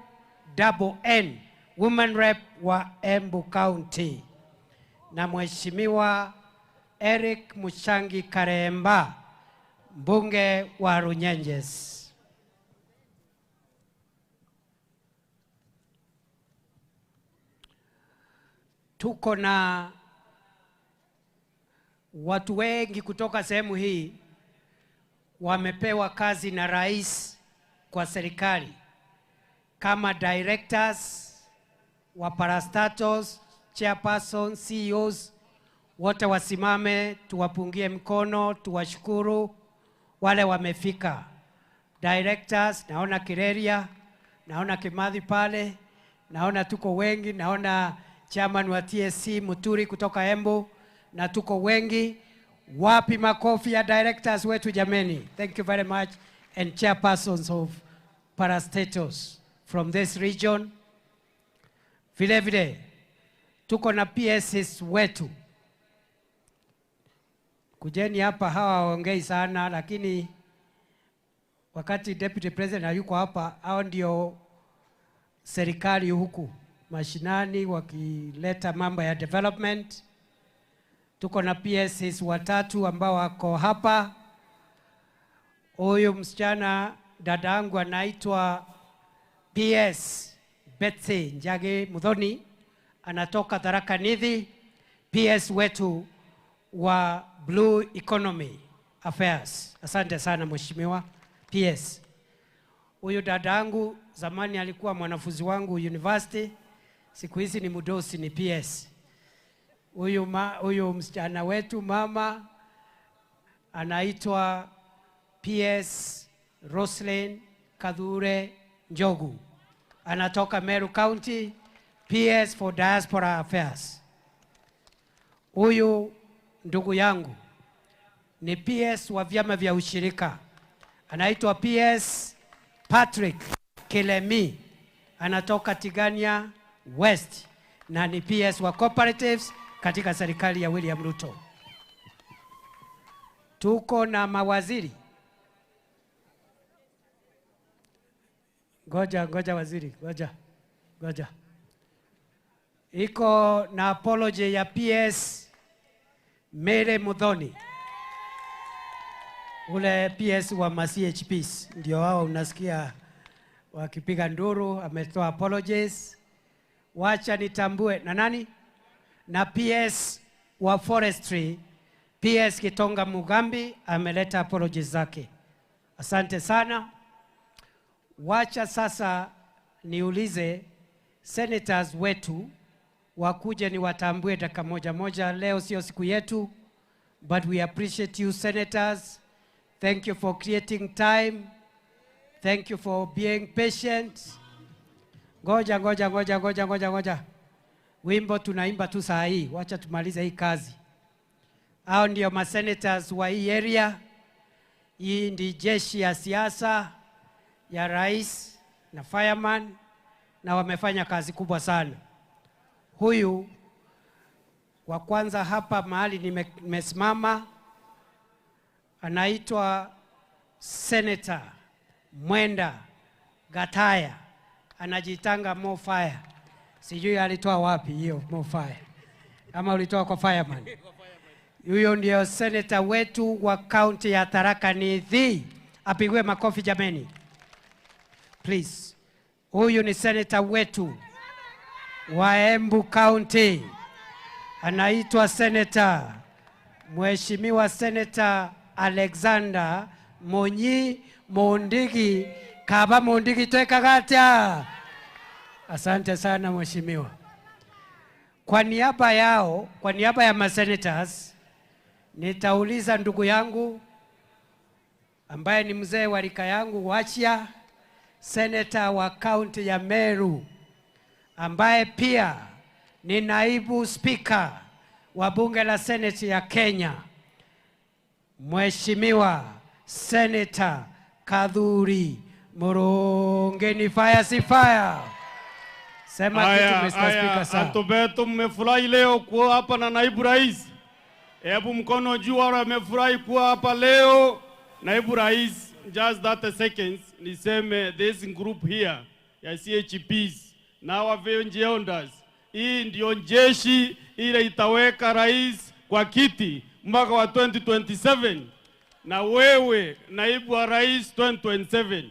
Double N, Woman Rep wa Embu County, na Mheshimiwa Eric Mushangi Karemba, mbunge wa Runyenjes. Tuko na watu wengi kutoka sehemu hii wamepewa kazi na rais kwa serikali kama directors wa parastatos, chairpersons, CEOs. Wote wasimame, tuwapungie mkono, tuwashukuru wale wamefika. Directors, naona Kireria, naona Kimathi pale, naona tuko wengi, naona chairman wa TSC Muturi kutoka Embu, na tuko wengi. Wapi makofi ya directors wetu jameni? Thank you very much, and chairpersons of parastatos from this region. Vile vile tuko na PSs wetu. Kujeni hapa, hawa waongei sana, lakini wakati Deputy President hayuko hapa, hao ndio serikali huku mashinani wakileta mambo ya development. Tuko na PSs watatu ambao wako hapa. Huyu msichana dadangu anaitwa PS Betsy Njagi Muthoni, anatoka Tharaka Nithi, PS wetu wa Blue Economy Affairs. Asante sana Mheshimiwa PS. Huyu dadangu zamani alikuwa mwanafunzi wangu university, siku hizi ni mudosi, ni PS. Huyu msichana wetu mama anaitwa PS Roslyn Kadhure Njogu, anatoka Meru County, PS for Diaspora Affairs. Huyu ndugu yangu ni PS wa vyama vya ushirika, anaitwa PS Patrick Kilemi, anatoka Tigania West na ni PS wa Cooperatives katika serikali ya William Ruto. Tuko na mawaziri. Ngoja, ngoja waziri, ngoja, ngoja. Iko na apology ya PS Mary Muthoni, ule PS wa ma CHPs, ndio hao unasikia wakipiga nduru, ametoa apologies. Wacha nitambue na nani? Na PS wa Forestry, PS Kitonga Mugambi, ameleta apologies zake. Asante sana. Wacha sasa niulize senators wetu wakuje ni watambue dakika moja moja. Leo sio siku yetu, but we appreciate you senators. Thank you for creating time. Thank you for being patient. Ngoja, ngoja, ngoja, ngoja, ngoja, ngoja. Wimbo tunaimba tu saa hii, wacha tumalize hii kazi. Hao ndio ma senators wa hii area. Hii ndi jeshi ya siasa ya rais na fireman, na wamefanya kazi kubwa sana. Huyu wa kwanza hapa mahali nimesimama anaitwa Senator Mwenda Gataya, anajitanga more fire. Sijui alitoa wapi hiyo more fire, ama ulitoa kwa fireman. Huyo ndio senator wetu wa county ya Tharaka Nithi. Apigwe makofi jameni, please. Huyu ni senator wetu wa Embu County, anaitwa Senator Mheshimiwa Senator Alexander Monyi Mondigi Kaba Mondigi Twekagatia. Asante sana mheshimiwa. Kwa niaba yao, kwa niaba ya ma-senators, nitauliza ndugu yangu ambaye ni mzee wa rika yangu Wachia, senator wa county ya Meru, ambaye pia ni naibu spika wa bunge la Senate ya Kenya, Mheshimiwa Senator Kathuri Murungi. Fire si fire. Sema kitu Mr. Speaker sir. Antobeto, mmefurahi leo kuwa hapa na naibu rais. Hebu mkono juu wale wamefurahi kuwa hapa leo. Naibu rais, just 30 seconds niseme this group here ya CHPs na wa elders, hii ndio jeshi ile itaweka rais kwa kiti mwaka wa 2027, na wewe naibu wa rais 2027,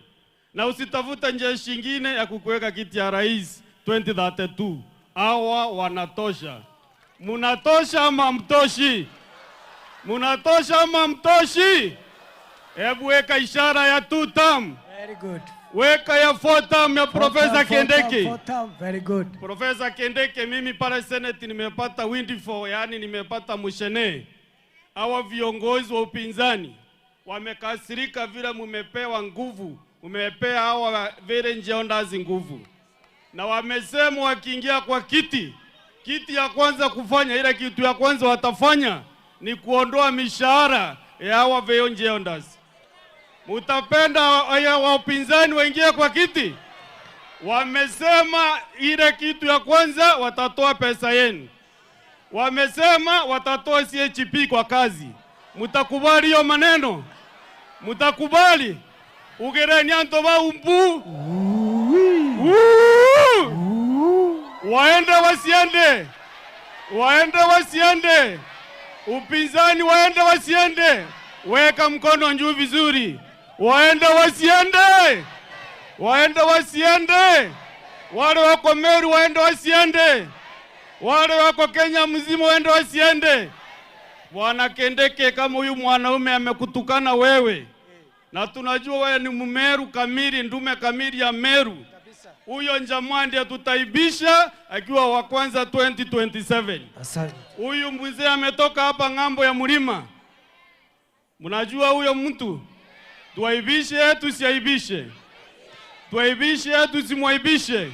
na usitafuta jeshi ingine ya kukuweka kiti ya rais 2032. Hawa wanatosha. Munatosha ama mtoshi? Munatosha ama mtoshi? Hebu weka ishara ya 2 term. Very good. Weka ya 4 term ya Professor Kindiki. 4 term. Very good. Professor Kindiki, mimi pale Senate nimepata windfall, yani nimepata mushene. Hawa viongozi wa upinzani wamekasirika vile mumepewa nguvu, mumepea hawa vile elders nguvu. Na wamesema wakiingia kwa kiti, kiti ya kwanza kufanya, ile kitu ya kwanza watafanya ni kuondoa mishahara ya hawa elders. Mutapenda wa upinzani waingie kwa kiti? Wamesema ile kitu ya kwanza watatoa pesa yenu. Wamesema watatoa CHP kwa kazi. Mutakubali hiyo maneno? Mutakubali? Ugereni antoba umbu? Waende wasiende? Waende wasiende? Upinzani waende wasiende? Weka mkono juu vizuri. Waende wasiende? Waende wasiende? Wale wako Meru waende wasiende? Wale wako Kenya mzima waende wasiende? Bwana Kindiki, kama huyu mwanaume amekutukana wewe, na tunajua wewe ni Mmeru kamili, ndume kamili ya Meru, huyo njamaa ndiye tutaibisha akiwa wa kwanza 2027. Asante. Huyu mzee ametoka hapa ng'ambo ya mlima. Mnajua huyo mtu? Tuaibishe tusiaibishe? Tuaibishe tusimwaibishe?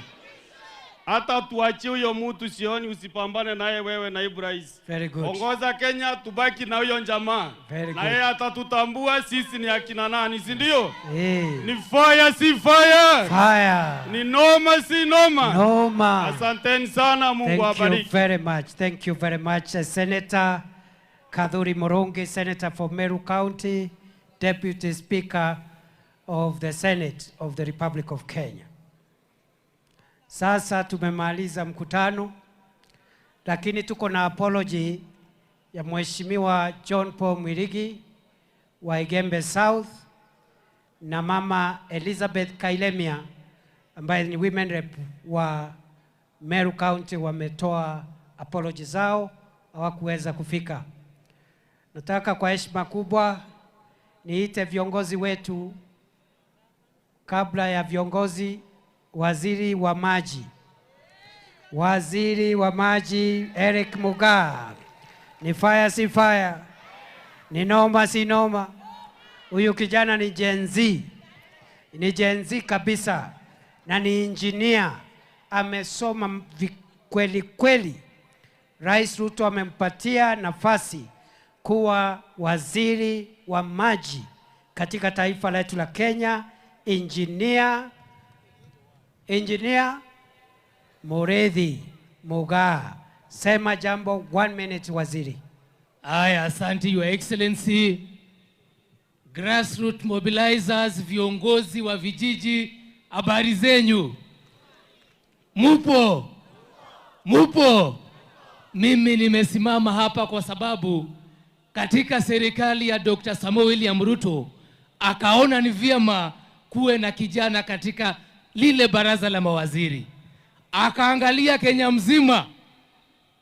Hata tuachie huyo mtu, sioni usipambane naye wewe naibu rais. Very good. Ongoza Kenya, tubaki na huyo jamaa. Na yeye atatutambua sisi ni akina nani, si ndio? Hey. Ni fire si fire? Fire. Ni noma si noma? Noma. Asanteni sana, Mungu awabariki. Thank you very much. Thank you very much, Senator Kathuri Murungi, Senator for Meru County, Deputy Speaker of the Senate of the Republic of Kenya. Sasa tumemaliza mkutano, lakini tuko na apology ya Mheshimiwa John Paul Mwirigi wa Igembe South na Mama Elizabeth Kailemia ambaye ni women rep wa Meru County. Wametoa apology zao, hawakuweza kufika. Nataka kwa heshima kubwa niite viongozi wetu. Kabla ya viongozi, Waziri wa Maji, Waziri wa Maji Eric Mugaa. Ni fire si fire? Ni noma si noma? Huyu kijana ni Gen Z, ni Gen Z kabisa, na ni engineer, amesoma kweli kweli. Rais Ruto amempatia nafasi kuwa waziri wa maji katika taifa letu la Kenya. Engineer Mureithi Mugaa, sema jambo 1 minute waziri. Aya, asante Your Excellency. Grassroots mobilizers, viongozi wa vijiji, habari zenyu? Mupo? Mupo? Mimi nimesimama hapa kwa sababu katika serikali ya Dr. Samoei William Ruto akaona ni vyema kuwe na kijana katika lile baraza la mawaziri. Akaangalia Kenya mzima,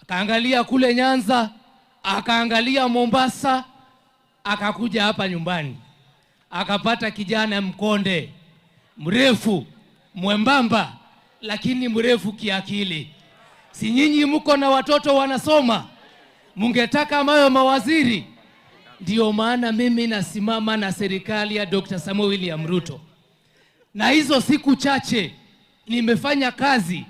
akaangalia kule Nyanza, akaangalia Mombasa, akakuja hapa nyumbani, akapata kijana mkonde, mrefu, mwembamba, lakini mrefu kiakili. Si nyinyi mko na watoto wanasoma, mungetaka mayo mawaziri? Ndio maana mimi nasimama na serikali ya Dr. Samoei William Ruto. Na hizo siku chache nimefanya kazi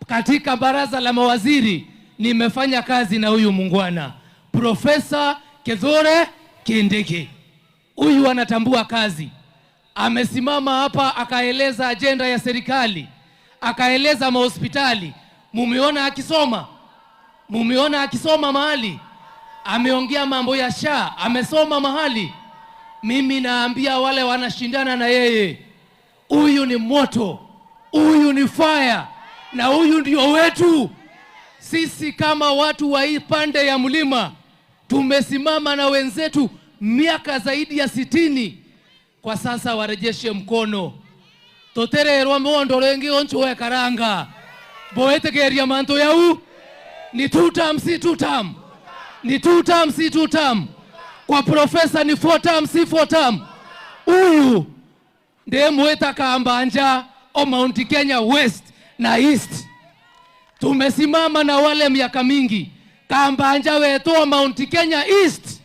Katika baraza la mawaziri nimefanya kazi na huyu mungwana Profesa Kithure Kindiki. Huyu anatambua kazi. Amesimama hapa akaeleza ajenda ya serikali, akaeleza mahospitali. Mumeona akisoma? Mumeona akisoma mahali? Ameongea mambo ya SHA, amesoma mahali. Mimi naambia wale wanashindana na yeye, huyu ni moto, huyu ni fire, na huyu ndio wetu. Sisi kama watu wa hii pande ya mlima tumesimama na wenzetu miaka zaidi ya 60. Kwa sasa warejeshe mkono. Totererwa mondo rengi onchowe karanga. Boetekeria manto yau ni 2 term si 2 term. Ni 2 term si 2 term. Kwa profesa ni 4 term si 4 term. Huyu ndiye mweta Kambanja o Mount Kenya West na East. Tumesimama na wale miaka mingi. Kambanja wetu wa Mount Kenya East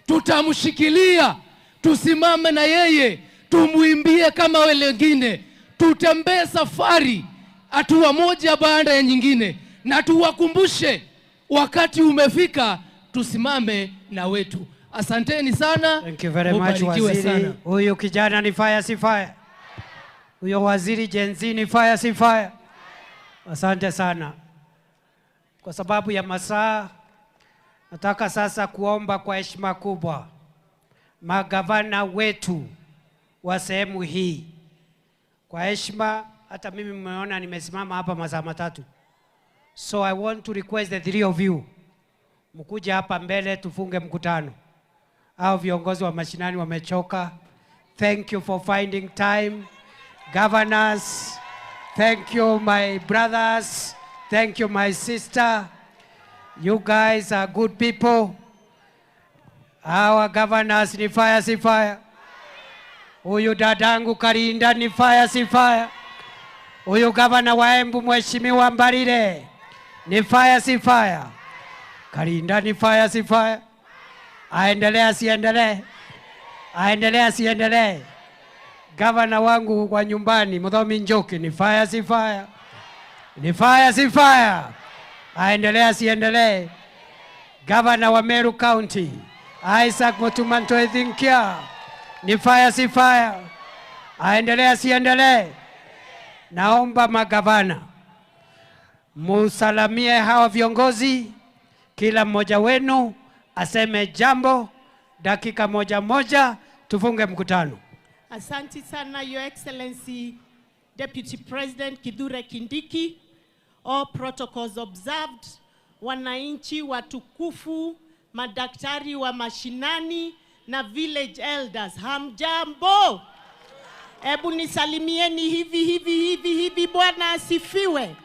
tutamshikilia, tusimame na yeye, tumuimbie kama wale wengine, tutembee safari hatua moja baada ya nyingine, na tuwakumbushe wakati umefika, tusimame na wetu. Asanteni sana. Thank you very much, waziri. Huyu kijana ni fire si fire? Huyo waziri Gen Z ni fire si fire? Asante sana. Kwa sababu ya masaa, nataka sasa kuomba kwa heshima kubwa magavana wetu wa sehemu hii. Kwa heshima, hata mimi mmeona nimesimama hapa masaa matatu. So I want to request the three of you mkuje hapa mbele tufunge mkutano. Hao viongozi wa mashinani wamechoka. Thank you for finding time. Governors, thank you my brothers, thank you my sister. You guys are good people. Our governors ni fire si fire. Huyu dadangu Karinda ni fire si fire. Huyu governor wa Embu Mheshimiwa Mbarire ni fire si fire. Karinda ni fire si fire. Aendelee asiendelee? Aendelee asiendelee? Governor wangu wa nyumbani Muthomi Njoki ni fire si fire. Ni fire si fire. Aendelee asiendelee? Governor wa Meru County Isaac Mutuma Ntoethinkia ni fire si fire. Aendelee asiendelee? Naomba magavana musalamie hawa viongozi, kila mmoja wenu aseme jambo dakika moja moja, tufunge mkutano. Asante sana, Your Excellency Deputy President Kithure Kindiki. All protocols observed. Wananchi watukufu, madaktari wa mashinani na village elders, hamjambo? Ebu nisalimieni hivi hivi hivi hivi. Bwana asifiwe.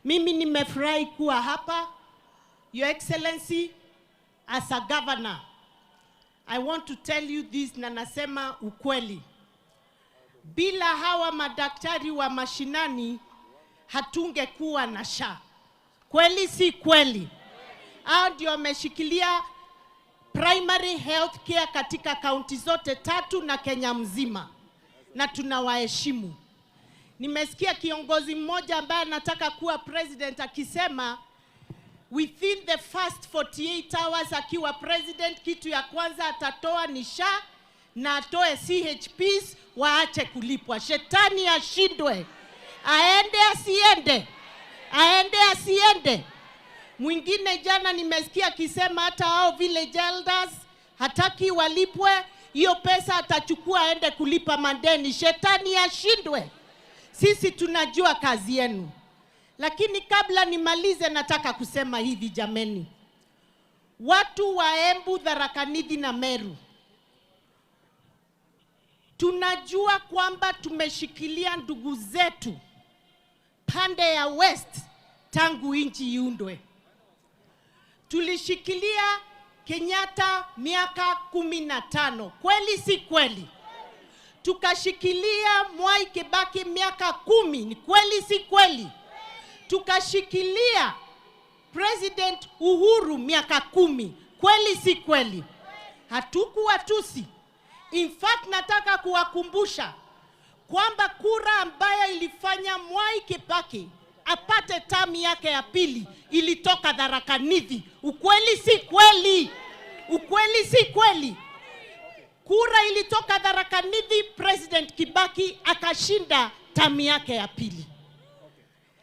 Mimi nimefurahi kuwa hapa. Your Excellency, as a governor, I want to tell you this, na nasema ukweli. Bila hawa madaktari wa mashinani hatungekuwa na SHA. Kweli si kweli? Hao ndio wameshikilia primary health care katika kaunti zote 3 na Kenya mzima, na tunawaheshimu. Nimesikia kiongozi mmoja ambaye anataka kuwa president akisema within the first 48 hours akiwa president, kitu ya kwanza atatoa ni SHA na atoe CHPs waache kulipwa. Shetani ashindwe. Aende asiende? Aende asiende? Mwingine jana nimesikia akisema hata hao village elders hataki walipwe, hiyo pesa atachukua aende kulipa madeni. Shetani ashindwe. Sisi tunajua kazi yenu. Lakini kabla nimalize nataka kusema hivi jameni. Watu wa Embu, Tharaka Nithi na Meru, tunajua kwamba tumeshikilia ndugu zetu pande ya West tangu nchi iundwe. Tulishikilia Kenyatta miaka 15. Kweli si kweli? Tukashikilia Mwai Kibaki miaka 10. Ni kweli si kweli? Tukashikilia President Uhuru miaka 10. Kweli si kweli? Hatukuwa tusi. In fact, nataka kuwakumbusha kwamba kura ambayo ilifanya Mwai Kibaki apate tamu yake ya pili ilitoka Tharaka Nithi. Ukweli si kweli? Ukweli si kweli? Kura ilitoka Tharaka Nithi, President Kibaki akashinda tamu yake ya pili.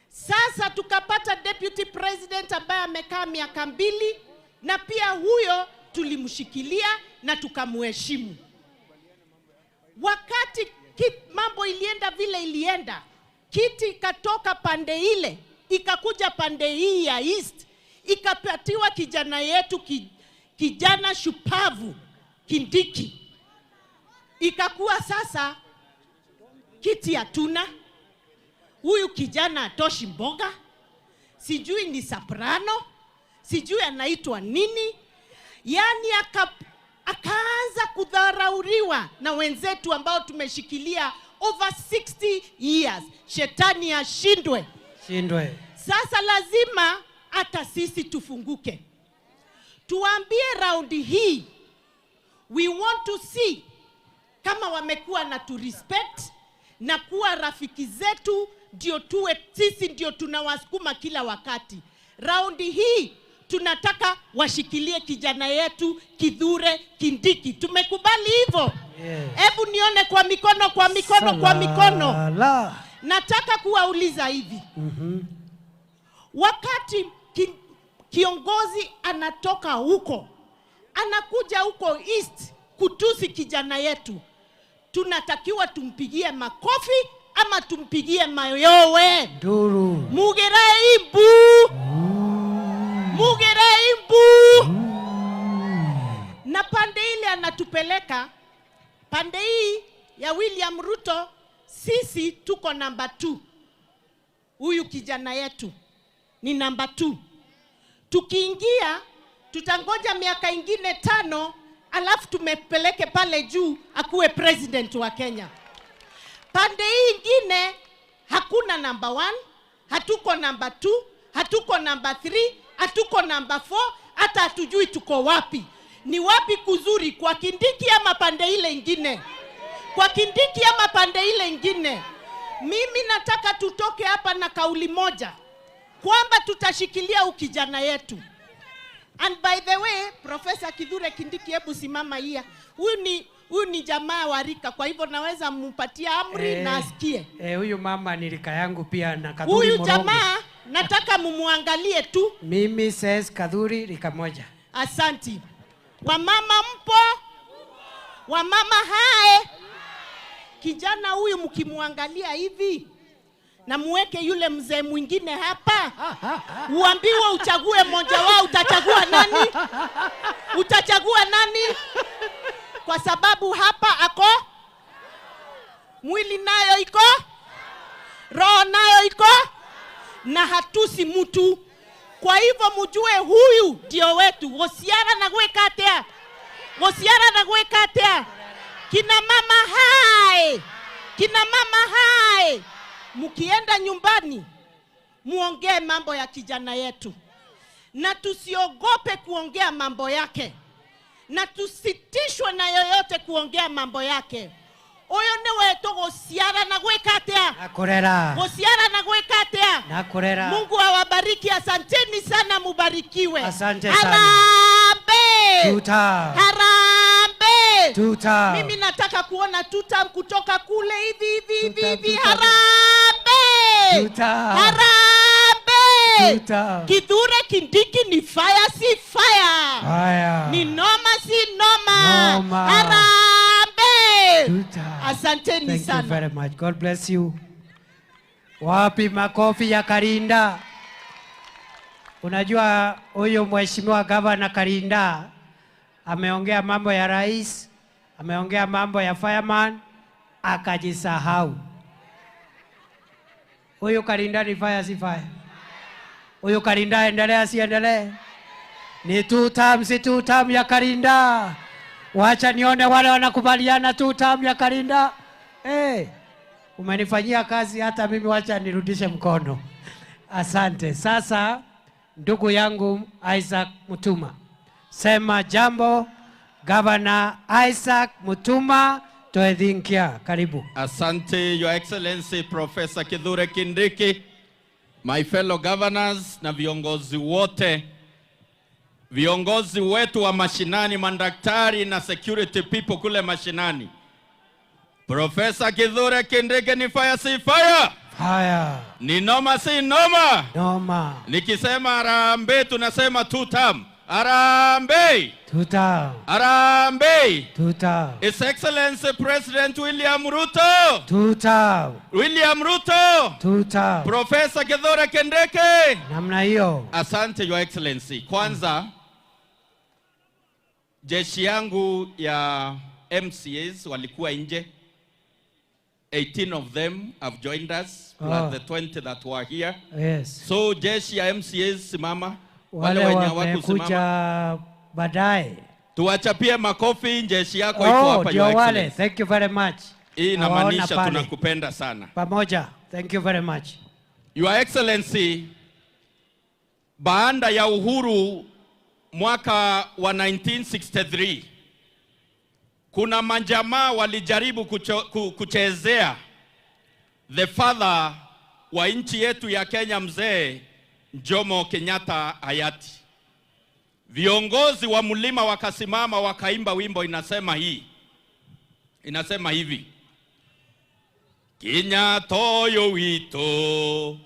Sasa tukapata deputy president ambaye amekaa miaka 2, na pia huyo tulimshikilia na tukamheshimu. Wakati mambo ilienda vile ilienda, kiti ikatoka pande ile ikakuja pande hii ya East, ikapatiwa kijana yetu, kijana shupavu Kindiki. Ikakuwa sasa kiti hatuna, huyu kijana atoshi mboga, sijui ni soprano, sijui anaitwa nini. Yani akaanza kudharauriwa na wenzetu ambao tumeshikilia over 60 years. Shetani ashindwe. Shindwe. Sasa lazima hata sisi tufunguke. Tuambie raundi hii, we want to see kama wamekuwa na tu respect na kuwa rafiki zetu, ndio tuwe sisi ndio tunawasukuma kila wakati. Raundi hii tunataka washikilie kijana yetu Kithure Kindiki. Tumekubali hivyo? Hebu nione kwa mikono, kwa mikono, kwa mikono. Nataka kuwauliza hivi. Wakati kiongozi anatoka huko, anakuja huko East kutusi kijana yetu, tunatakiwa tumpigie makofi ama tumpigie mayowe? Nduru. Mugere imbu. Mugere imbu. Na pande ile anatupeleka, pande hii ya William Ruto, sisi tuko namba 2. Huyu kijana yetu ni namba 2. Tukiingia tutangoja miaka ingine 5, alafu tumepeleke pale juu akuwe president wa Kenya. Pande hii ingine hakuna namba 1, hatuko namba 2, hatuko namba 3, hatuko namba 4, hata hatujui tuko wapi. Ni wapi kuzuri, kwa Kindiki ama pande ile ingine? Kwa Kindiki ama pande ile ingine? Mimi nataka tutoke hapa na kauli moja kwamba tutashikilia ukijana yetu. And by the way, Professor Kithure Kindiki, hebu simama hia. Huyu ni jamaa wa rika, kwa hivyo naweza mpatia amri na asikie. Huyu mama ni rika yangu pia na Kadhuri Huyu Morongo. Jamaa nataka mumuangalie tu. Mimi says Kadhuri rika moja. Asanti. Wamama mpo? Wamama hae. Kijana huyu mkimuangalia hivi na muweke yule mzee mwingine hapa, uambiwe uchague mmoja wao, utachagua nani? Utachagua nani? Kwa sababu hapa ako mwili nayo iko, roho nayo iko, na hatusi mtu. Kwa hivyo mjue huyu ndio wetu. Gosiara na gwekatea. Gosiara na gwekatea. Kina mama hai. Kina mama hai. Mkienda nyumbani muongee mambo ya kijana yetu, na tusiogope kuongea mambo yake, na tusitishwe na yoyote kuongea mambo yake. Oyo ni wetu gosiara na gwekatea. Nakurera. Gosiara na gwekatea. Nakurera. Mungu awabariki. Asanteni sana, mubarikiwe. Asante sana. Harambee. Tuta. Harambee. Tuta. Mimi nataka kuona tuta kutoka kule hivi hivi hivi hivi. Harambee. Tuta. Harambee. Tuta. Kithure Kindiki ni fire si fire. Fire. Ni noma si noma. Noma. Harambee. Tuta. Asanteni Thank sana. you very much. God bless you. Wapi makofi ya Karinda? Unajua huyo mheshimiwa gavana Karinda ameongea mambo ya rais, ameongea mambo ya fireman, akajisahau. Huyo Karinda ni fire si fire? Huyo Karinda endelea si endelee? Ni 2 term si 2 term ya Karinda. Wacha nione wale wanakubaliana 2 term ya Karinda. Hey, umenifanyia kazi hata mimi, wacha nirudishe mkono. Asante. Sasa ndugu yangu Isaac Mutuma, sema jambo. Governor Isaac Mutuma Toethinkia, karibu. Asante, Your Excellency Professor Kithure Kindiki. My fellow governors na viongozi wote, viongozi wetu wa mashinani, mandaktari na security people kule mashinani. Profesa Kithure Kindiki ni fire si fire? Fire. Ni noma si noma? Noma. Nikisema harambee tunasema two term. Harambee. Two term. Harambee. Two term. His Excellency President William Ruto. Two term. William Ruto. Two term. Profesa Kithure Kindiki. Namna hiyo. Asante Your Excellency. Kwanza jeshi yangu ya MCAs walikuwa nje. 18 of them have joined us, plus the 20 that were here. Yes. So jeshi ya MCAs simama. Wale wenye hawakusimama baadaye. Tuwachapie makofi, jeshi yako iko hapa Your Excellency. Thank you very much. Hii inamaanisha tunakupenda sana. Pamoja. Thank you very much. Your Excellency, baada ya uhuru mwaka wa 1963, kuna majamaa walijaribu kuchezea the father wa nchi yetu ya Kenya, mzee Jomo Kenyatta hayati. Viongozi wa mlima wakasimama wakaimba wimbo inasema hii. Inasema hivi: Kenyatta oyo wito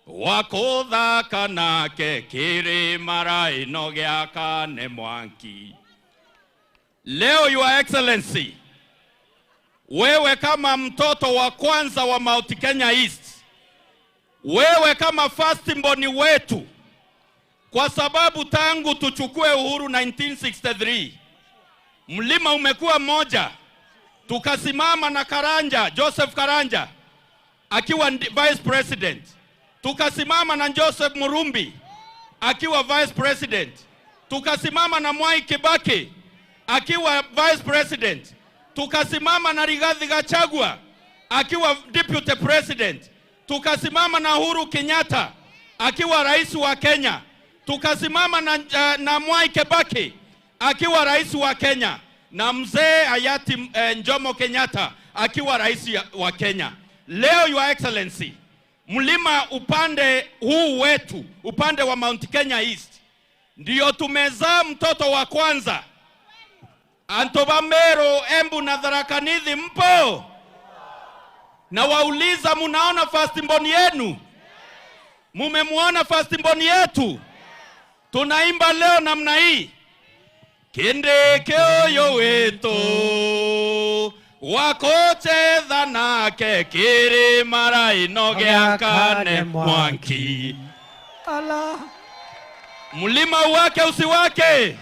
wakothaka nake kĩrĩma ĩno gĩakane mwanki. Leo Your Excellency, wewe kama mtoto wa kwanza wa Mount Kenya East, wewe kama first mboni wetu, kwa sababu tangu tuchukue uhuru 1963 mlima umekuwa moja. Tukasimama na Karanja, Joseph Karanja akiwa Vice President. Tukasimama na Joseph Murumbi akiwa Vice President. Tukasimama na Mwai Kibaki akiwa Vice President. Tukasimama na Rigathi Gachagua akiwa Deputy President. Tukasimama na Uhuru Kenyatta akiwa Rais wa Kenya. Tukasimama na Mwai Kibaki akiwa Rais wa Kenya, na mzee hayati Jomo Kenyatta akiwa Rais wa Kenya. Leo Your Excellency, mlima upande huu wetu, upande wa Mount Kenya East, ndio tumezaa mtoto wa kwanza. Antoba Meru, Embu na Tharaka Nithi mpo? Na wauliza, munaona first mboni yenu? Mumemuona first mboni yetu? Tunaimba leo namna hii: Kindiki oyo wetu wakocheza nake kĩrĩma ĩno gĩakane mwanki. Allah. Mlima wake usiwake,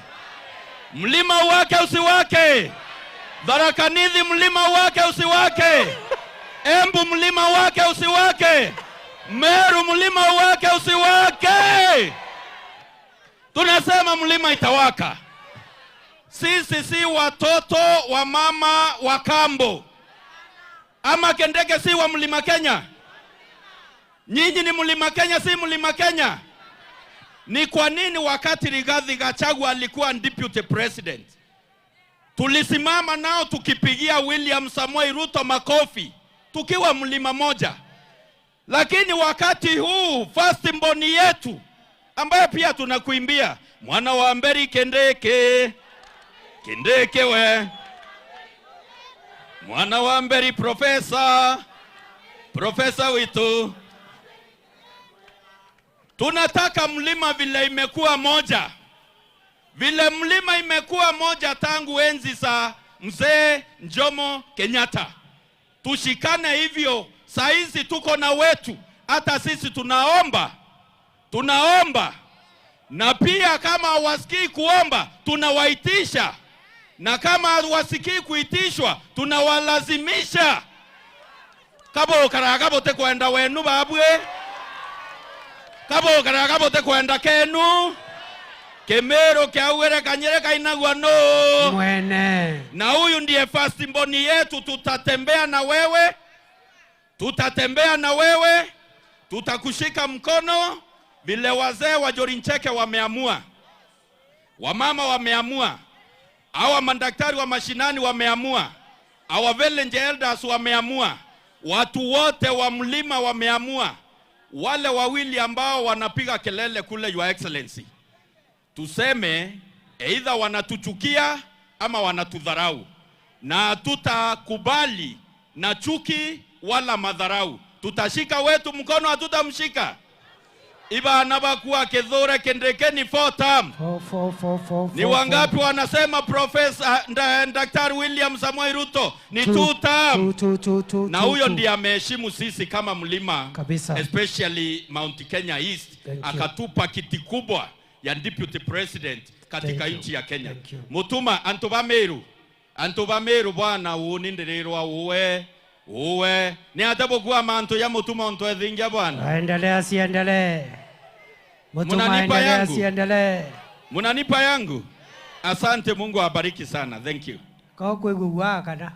mlima wake usiwake, Tharaka Nithi mlima wake usiwake, Embu mlima wake usiwake, Meru mlima wake usiwake. Tunasema mlima itawaka. Sisi si watoto wa mama wa kambo. Ama Kindiki si wa mlima Kenya. Nyinyi ni mlima Kenya, si mlima Kenya. Ni kwa nini wakati Rigathi Gachagua alikuwa Deputy President, tulisimama nao tukipigia William Samoei Ruto makofi tukiwa mlima moja? Lakini wakati huu first mboni yetu, ambaye pia tunakuimbia mwana wa Mberi Kindiki, Kindiki we, mwana wa Mberi profesa, profesa witu. Tunataka mlima vile imekuwa moja, vile mlima imekuwa moja tangu enzi za mzee Jomo Kenyatta. Tushikane hivyo. Saizi tuko na wetu, hata sisi tunaomba, tunaomba. Na pia kama hawasikii kuomba, tunawaitisha. Na kama hawasikii kuitishwa, tunawalazimisha. Kabo karagabo te kwenda wenu babwe. Kabo karagabo te kwenda kenu. Kemero kiawere kanyere kainagwa no. Mwene. Na huyu ndiye first mboni yetu. Tutatembea na wewe. Tutatembea na wewe. Tutakushika mkono. Vile wazee wa Jorincheke wameamua, wamama wameamua, hawa mandaktari wa mashinani wameamua, our village elders wameamua, watu wote wa mlima wameamua. Wale wawili ambao wanapiga kelele kule, Your Excellency, tuseme either wanatuchukia ama wanatudharau, na tutakubali na chuki wala madharau. Tutashika wetu mkono, hatutamshika. Iba anabakuwa Kithure Kindiki ni 4 term. 4, 4, 4, 4, Ni wangapi wanasema Professor Daktari William Samoei Ruto ni 2 term? 2, 2, 2, Na huyo ndiye ameheshimu sisi kama mlima kabisa, especially Mount Kenya East, akatupa kiti kubwa ya Deputy President katika nchi ya Kenya. Mutuma antuba Meru bwana unindirirwa uwe uwe ni atabokuwa manto ya Mutuma onto ethingia bwana. Aendelea siendelee. Mutuma endelea siendelee. Munanipa yangu. Asante, Mungu awabariki sana. Thank you. Kwa kuigua kana.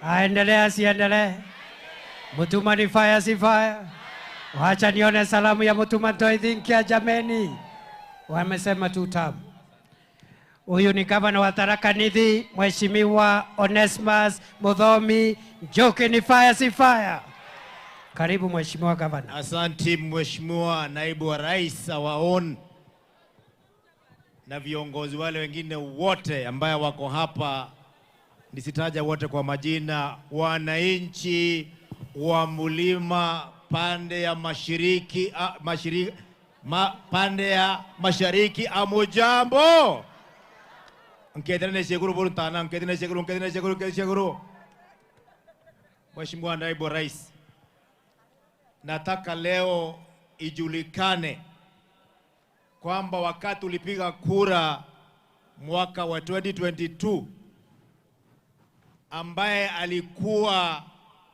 Aendelea siendelee. Mutuma ni fire si fire. Wacha nione salamu ya Mutuma Ntoithinkia jameni. Wamesema 2 term. Huyu ni gavana wa Tharaka Nithi, Mheshimiwa Onesmus Muthomi Njoki. Ni fire si fire. Karibu Mheshimiwa Gavana. Asante Mheshimiwa Naibu wa Rais our own, na viongozi wale wengine wote ambaye wako hapa, nisitaja wote kwa majina. Wananchi wa mlima pande ya mashariki, pande ya mashariki, amujambo. Nkethene shekuru buruntana, nkethene shekuru, nkethene shekuru, nkethene shekuru. Mheshimiwa Naibu wa Rais, nataka leo ijulikane kwamba wakati ulipiga kura mwaka wa 2022, ambaye alikuwa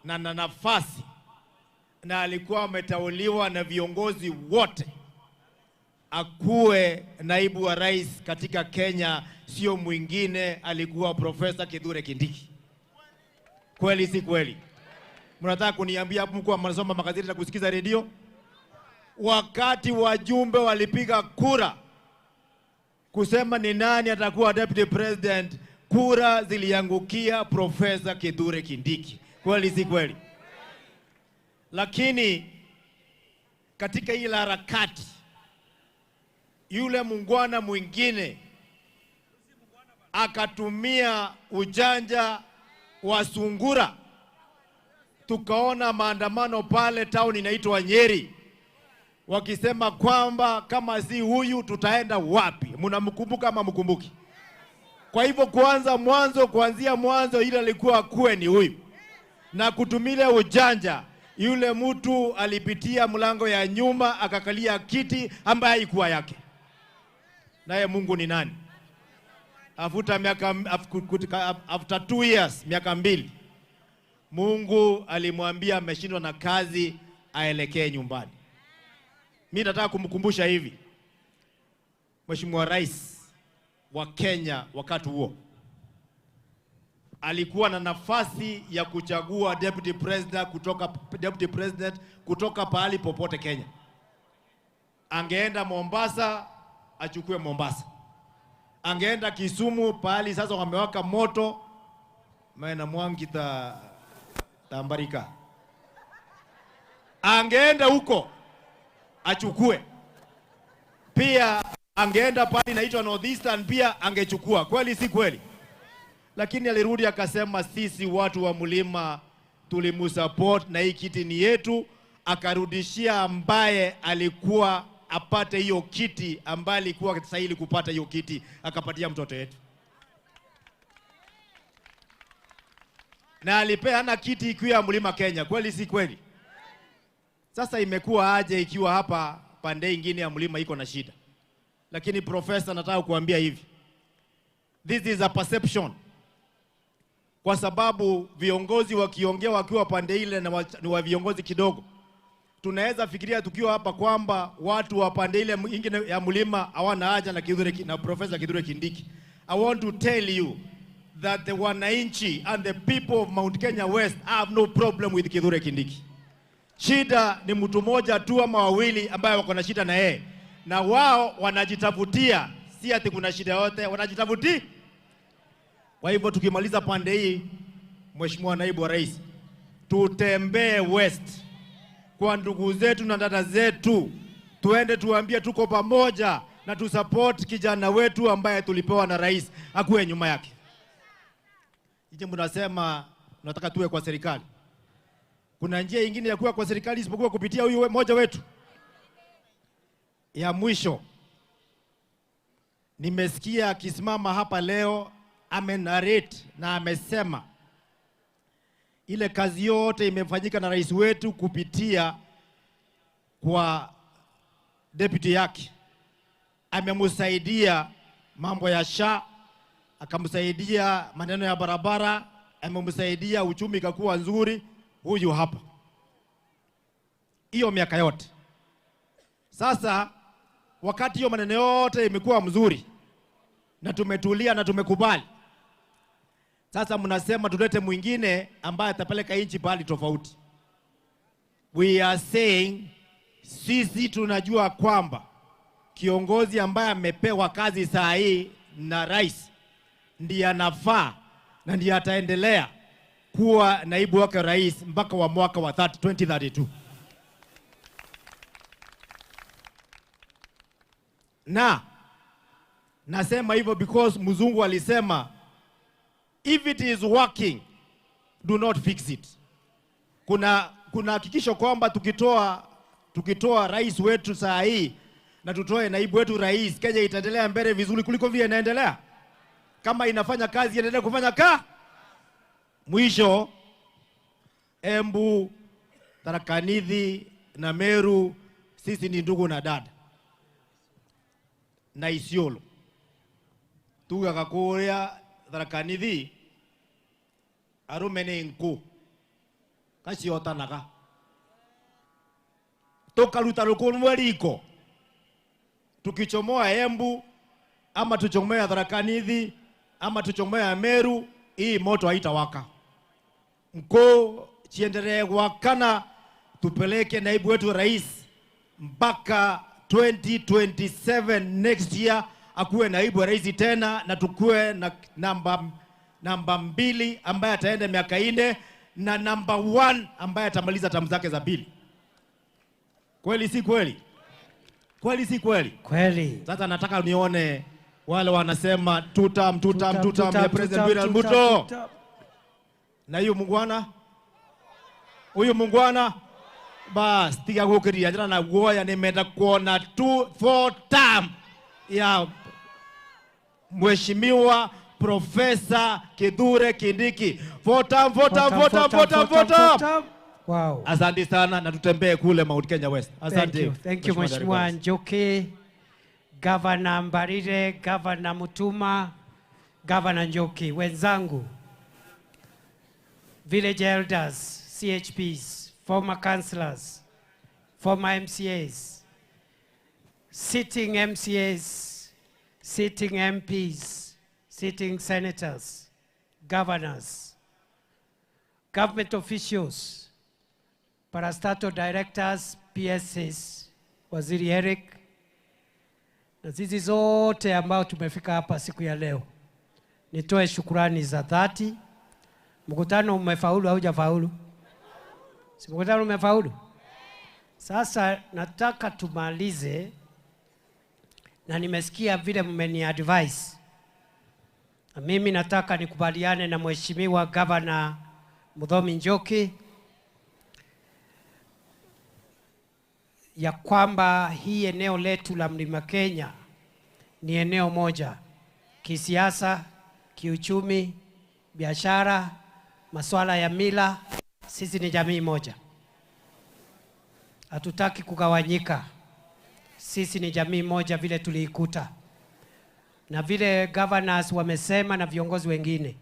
na nafasi na alikuwa ameteuliwa na viongozi wote akuwe naibu wa rais katika Kenya, sio mwingine, alikuwa Profesa Kithure Kindiki. Kweli si kweli? Mnataka kuniambia hapo mko mnasoma magazeti na kusikiza redio? Wakati wajumbe walipiga kura kusema ni nani atakuwa deputy president, kura ziliangukia Profesa Kithure Kindiki. Kweli si kweli? Lakini katika ile harakati, yule mungwana mwingine akatumia ujanja wa sungura. Tukaona maandamano pale town inaitwa Nyeri, wakisema kwamba kama si huyu tutaenda wapi? Mnamkumbuka ama mkumbuki? Kwa hivyo kuanza mwanzo, kuanzia mwanzo ile alikuwa kuwe ni huyu. Na kutumia ujanja, yule mtu alipitia mlango ya nyuma akakalia kiti ambaye haikuwa yake. Naye Mungu ni nani? After 2 years, miaka 2, Mungu alimwambia ameshindwa na kazi, aelekee nyumbani. Mimi nataka kumkumbusha hivi, Mheshimiwa Rais wa Kenya wakati huo alikuwa na nafasi ya kuchagua deputy president kutoka pahali popote Kenya. Angeenda Mombasa, achukue Mombasa. Angeenda Kisumu, pahali sasa wamewaka moto, maana Mwangi tambarika. Angeenda huko achukue. Pia angeenda pahali inaitwa Northeastern, pia angechukua. Kweli si kweli? Lakini alirudi akasema sisi watu wa mlima tulimusupport na hii kiti ni yetu. Akarudishia ambaye alikuwa apate hiyo kiti, ambaye alikuwa stahili kupata hiyo kiti, akapatia mtoto yetu. Na alipeana kiti ikiwa mlima Kenya. Kweli si kweli? Sasa imekuwa aje ikiwa hapa pande ingine ya mlima iko na shida? Lakini profesa, nataka kuambia hivi, this is a perception. Kwa sababu viongozi wakiongea wakiwa pande ile na ni wa viongozi kidogo, tunaweza fikiria tukiwa hapa kwamba watu wa pande ile ingine ya mlima hawana haja na Kithure na Profesa Kithure Kindiki. I want to tell you that the wananchi and the people of Mount Kenya West have no problem with Kithure Kindiki. Shida ni mtu mmoja tu ama wawili ambaye wako na shida na yeye, na wao wanajitafutia, si ati kuna shida yote, wanajitafutia. Kwa hivyo tukimaliza pande hii, Mheshimiwa Naibu wa Rais, tutembee West. kwa ndugu zetu na dada zetu, tuende tuambie tuko pamoja na tusupport kijana wetu ambaye tulipewa na rais akuwe nyuma yake. Ije mnasema nataka tuwe kwa serikali. Kuna njia ingine ya kuwa kwa serikali isipokuwa kupitia huyu mmoja wetu? Ya mwisho, nimesikia akisimama hapa leo amenarrate na amesema ile kazi yote imefanyika na rais wetu kupitia kwa deputy yake. Amemsaidia mambo ya SHA, akamsaidia maneno ya barabara, amemsaidia uchumi ikakuwa nzuri. Huyu hapa hiyo miaka yote. Sasa wakati hiyo maneno yote imekuwa mzuri na tumetulia na tumekubali, sasa mnasema tulete mwingine ambaye atapeleka nchi pahali tofauti. We are saying, sisi tunajua kwamba kiongozi ambaye amepewa kazi saa hii na rais ndiye anafaa na ndiye ataendelea kuwa naibu wake rais mpaka wa mwaka wa 2032. Na nasema hivyo because mzungu alisema if it is working do not fix it. Kuna hakikisho kwamba tukitoa rais wetu saa hii na tutoe naibu wetu rais, Kenya itaendelea mbele vizuri kuliko vile inaendelea. Kama inafanya kazi endelee kufanya ka. Mwisho, Embu, Tharaka Nithi na Meru, sisi ni ndugu na dada. Na Isiolo tugaga kuria Tharaka Nithi arume ni nku kaciotanaga tukaruta ruku rumwe riko, tukichomoa Embu ama tuchomea Tharaka Nithi ama tuchomea Meru, hii moto haitawaka. Mkuu chiendelee kuwakana, tupeleke naibu wetu rais mpaka 2027 next year akuwe naibu wa rais tena, na tukue na namba 2 ambaye ataenda miaka 4 na namba 1 ambaye atamaliza tamu zake za 2. Kweli si kweli? Kweli si kweli? Kweli. Sasa nataka nione wale wanasema tutam tutam tutam ya President William Ruto. Na hiyo mungwana? Huyo mungwana? Bas, tiga gukiria njira na guoya nimenda kuona 2 4 term ya Mheshimiwa Profesa Kithure Kindiki. 4 term, 4 term, 4 term, 4 term, 4 term. Wow. Asante sana na tutembee kule Mount Kenya West. Asante. Thank you Mheshimiwa Njoki, Governor Mbarire, Governor Mutuma, Governor Njoki, wenzangu, village elders, CHPs, former councillors, former MCAs, sitting MCAs, sitting MPs, sitting senators, governors, government officials, parastatal directors, PSs, Waziri Eric, na sisi zote ambao tumefika hapa siku ya leo. Nitoe shukurani za dhati. Mkutano umefaulu au hujafaulu? Si mkutano umefaulu? Sasa nataka tumalize, na nimesikia vile mmeni advise. Na mimi nataka nikubaliane na Mheshimiwa Governor Muthomi Njoki ya kwamba hii eneo letu la Mlima Kenya ni eneo moja kisiasa, kiuchumi, biashara, masuala ya mila. Sisi ni jamii moja. Hatutaki kugawanyika. Sisi ni jamii moja vile tuliikuta. Na vile governors wamesema na viongozi wengine,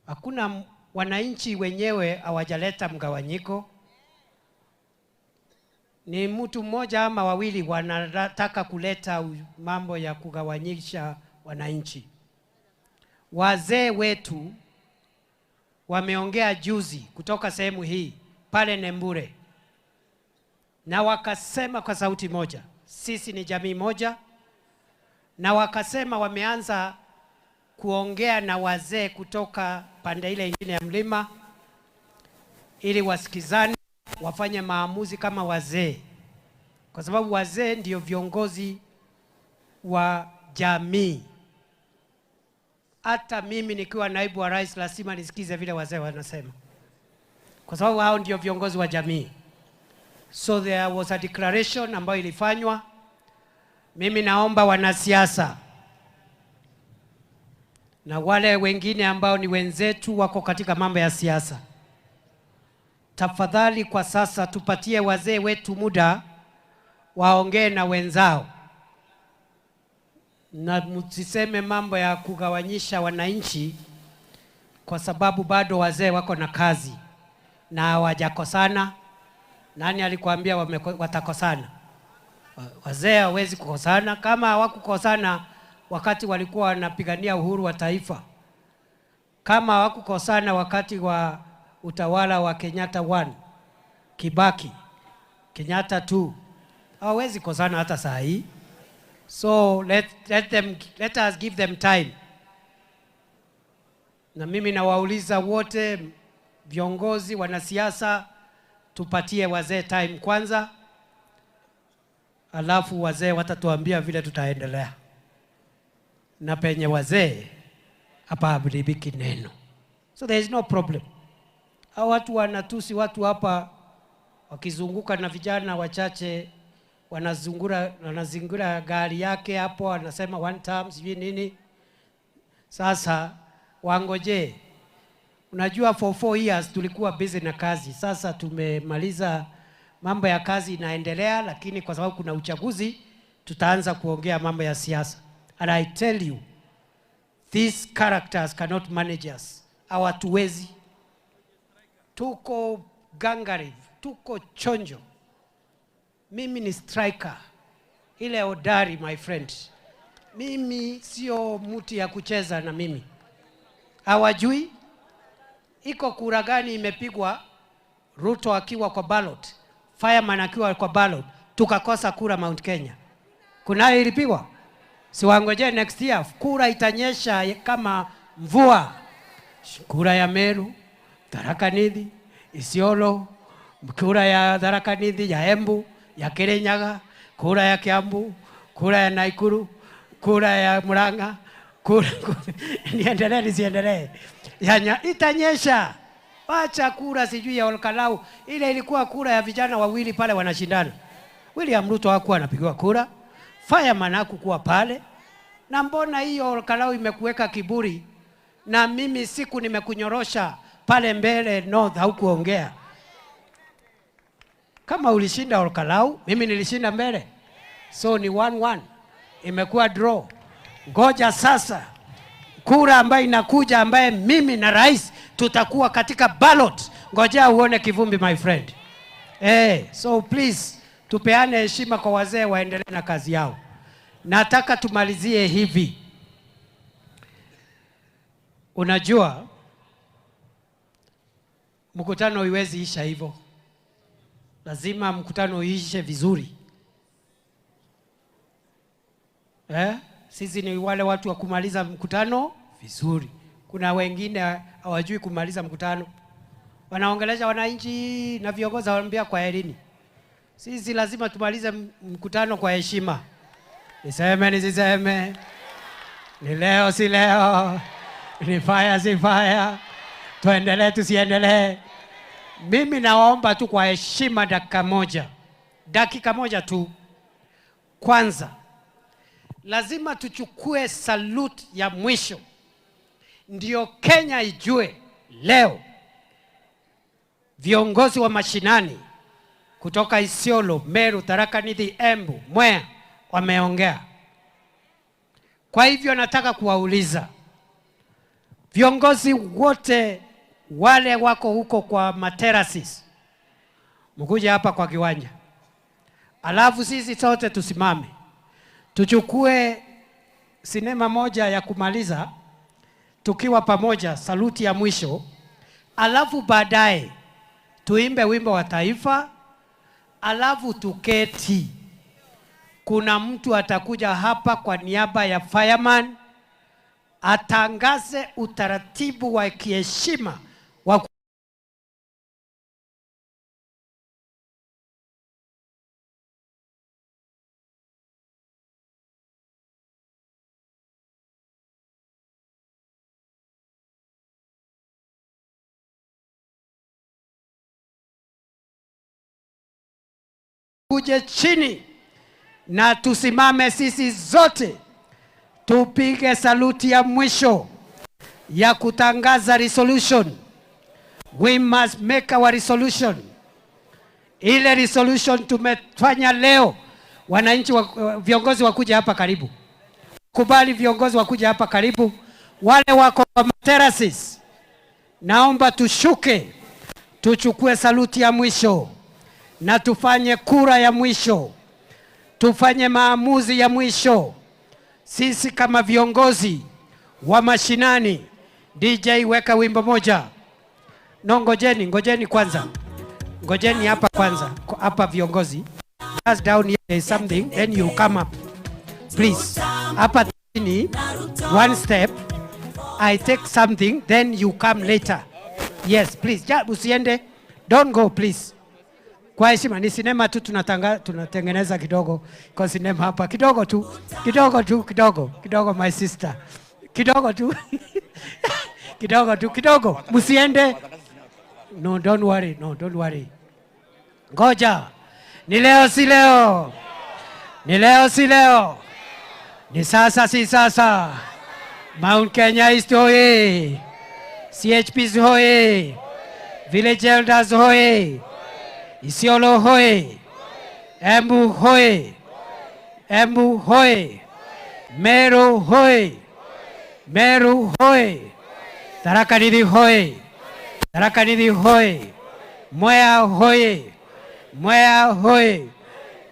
hakuna wananchi wenyewe hawajaleta mgawanyiko. Ni mtu mmoja ama wawili wanataka kuleta mambo ya kugawanyisha wananchi. Wazee wetu wameongea juzi kutoka sehemu hii pale Nembure, na wakasema kwa sauti moja, sisi ni jamii moja. Na wakasema wameanza kuongea na wazee kutoka pande ile nyingine ya mlima ili wasikizane wafanye maamuzi kama wazee, kwa sababu wazee ndio viongozi wa jamii. Hata mimi nikiwa naibu wa rais lazima nisikize vile wazee wanasema, kwa sababu hao ndio viongozi wa jamii. So there was a declaration ambayo ilifanywa. Mimi naomba wanasiasa na wale wengine ambao ni wenzetu wako katika mambo ya siasa, tafadhali kwa sasa tupatie wazee wetu muda waongee na wenzao, na msiseme mambo ya kugawanyisha wananchi, kwa sababu bado wazee wako na kazi na hawajakosana. Nani alikuambia watakosana? Wazee hawezi kukosana. Kama hawakukosana wakati walikuwa wanapigania uhuru wa taifa, kama hawakukosana wakati wa utawala wa Kenyatta 1, Kibaki, Kenyatta 2, hawawezi kosana hata saa hii. So let us give them time. Na mimi nawauliza wote viongozi, wanasiasa, tupatie wazee time kwanza, alafu wazee watatuambia vile tutaendelea. Na penye wazee hapa habaribiki neno. So there is no problem. Hao watu wanatusi watu hapa wakizunguka na vijana wachache wanazingira gari yake hapo, wanasema one term sijui nini. Sasa wangoje. Unajua for 4 years tulikuwa busy na kazi. Sasa tumemaliza mambo ya kazi inaendelea, lakini kwa sababu kuna uchaguzi tutaanza kuongea mambo ya siasa. And I tell you, these characters cannot manage us. Hawatuwezi. Tuko gangari, tuko chonjo. Mimi ni striker, ile hodari my friend. Mimi sio mtu ya kucheza na mimi. Hawajui iko kura gani imepigwa Ruto akiwa kwa ballot, Fireman akiwa kwa ballot, tukakosa kura Mount Kenya. Kunayo ilipigwa? Siwangoje next year, kura itanyesha kama mvua. Kura ya Meru, Tharaka Nithi, Isiolo, kura ya Tharaka Nithi, ya Embu, ya Kirinyaga, kura ya Kiambu, kura ya Nakuru, kura ya Murang'a, kura niendelee nisiendelee. Itanyesha. Wacha kura sijui ya Olkalau. Ile ilikuwa kura ya vijana wawili pale wanashindana. William Ruto hakuwa anapigiwa kura, Fireman hakukuwa pale. Na mbona hiyo Olkalau imekuweka kiburi? Na mimi siku nimekunyorosha pale mbele North haukuongea. Kama ulishinda Olkalau, mimi nilishinda mbele. So ni 1-1. Imekuwa draw. Ngoja sasa kura ambayo inakuja, ambaye mimi na rais tutakuwa katika ballot. Ngoja uone kivumbi my friend. So please tupeane heshima kwa wazee waendelee na kazi yao. Nataka tumalizie hivi. Unajua mkutano haiwezi isha hivyo. Lazima mkutano uishe vizuri. Sisi ni wale watu wa kumaliza mkutano vizuri. Kuna wengine hawajui kumaliza mkutano. Wanaongelesha wananchi na viongozi wanawaambia kwa herini. Sisi lazima tumalize mkutano kwa heshima. Niseme nisiseme, ni leo si leo, ni fire si fire, tuendelee tusiendelee. Mimi naomba tu kwa heshima dakika moja. Dakika moja tu. Kwanza, lazima tuchukue salute ya mwisho. Ndio Kenya ijue leo viongozi wa mashinani kutoka Isiolo, Meru, Tharaka Nithi, Embu, Mwea wameongea. Kwa hivyo nataka kuwauliza viongozi wote wale wako huko kwa materasis, mkuje hapa kwa kiwanja. Alafu sisi sote tusimame, tuchukue sinema moja ya kumaliza tukiwa pamoja, saluti ya mwisho. Alafu baadaye tuimbe wimbo wa taifa, alafu tuketi. Kuna mtu atakuja hapa kwa niaba ya Fireman atangaze utaratibu wa kiheshima wa Kuje chini na tusimame sisi zote tupige saluti ya mwisho ya kutangaza resolution. We must make our resolution. Ile resolution tumefanya leo, wananchi viongozi wakuja hapa karibu. Kubali viongozi wakuja hapa karibu. Wale wako kwa terraces, naomba tushuke, tuchukue saluti ya mwisho na tufanye kura ya mwisho, tufanye maamuzi ya mwisho. Sisi kama viongozi wa mashinani. DJ weka wimbo moja. No, ngojeni kwanza. Ngojeni hapa kwanza, hapa viongozi. Just down here is something, then you come up. Please. Hapa chini, one step. I take something, then you come later. Yes, please. Ja, usiende. Don't go, please. Kwa heshima, ni sinema tu tunatengeneza kidogo. Kwa sinema hapa kidogo tu. Kidogo tu, kidogo my sister. Kidogo tu. Kidogo tu, kidogo. Msiende. No, don't worry. No, don't worry. Ngoja. Ni leo si leo. Ni leo si leo. Ni sasa si sasa. Mount Kenya East hoye. CHPs hoye. Village Elders hoye. Isiolo hoye. Embu hoye. Embu hoye. Meru hoye. Meru hoye. Tharaka Nithi hoye. Tharaka Nithi hoye. Mwea hoye. Mwea hoye.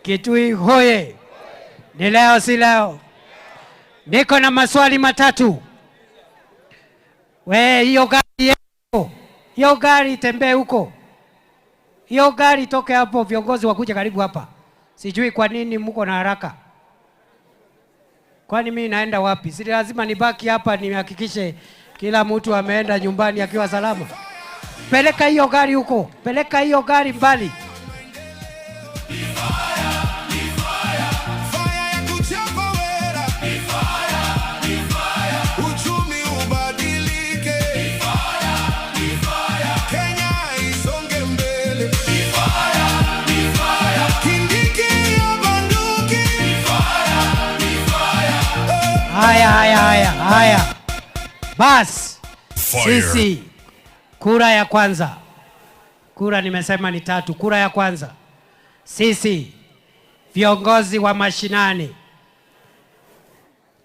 Kitui hoye. Ni leo si leo. Niko na maswali matatu. We, hiyo gari yako, hiyo gari tembee huko. Hiyo gari toke hapo, viongozi wakuja karibu hapa. Sijui kwa nini mko na haraka. Kwani mimi naenda wapi? Si lazima nibaki hapa nihakikishe kila mtu ameenda nyumbani akiwa salama. Peleka hiyo gari huko, peleka hiyo gari mbali. Haya, haya, haya, haya. Bas, sisi kura ya kwanza. Kura nimesema ni tatu. Kura ya kwanza. Sisi viongozi wa mashinani,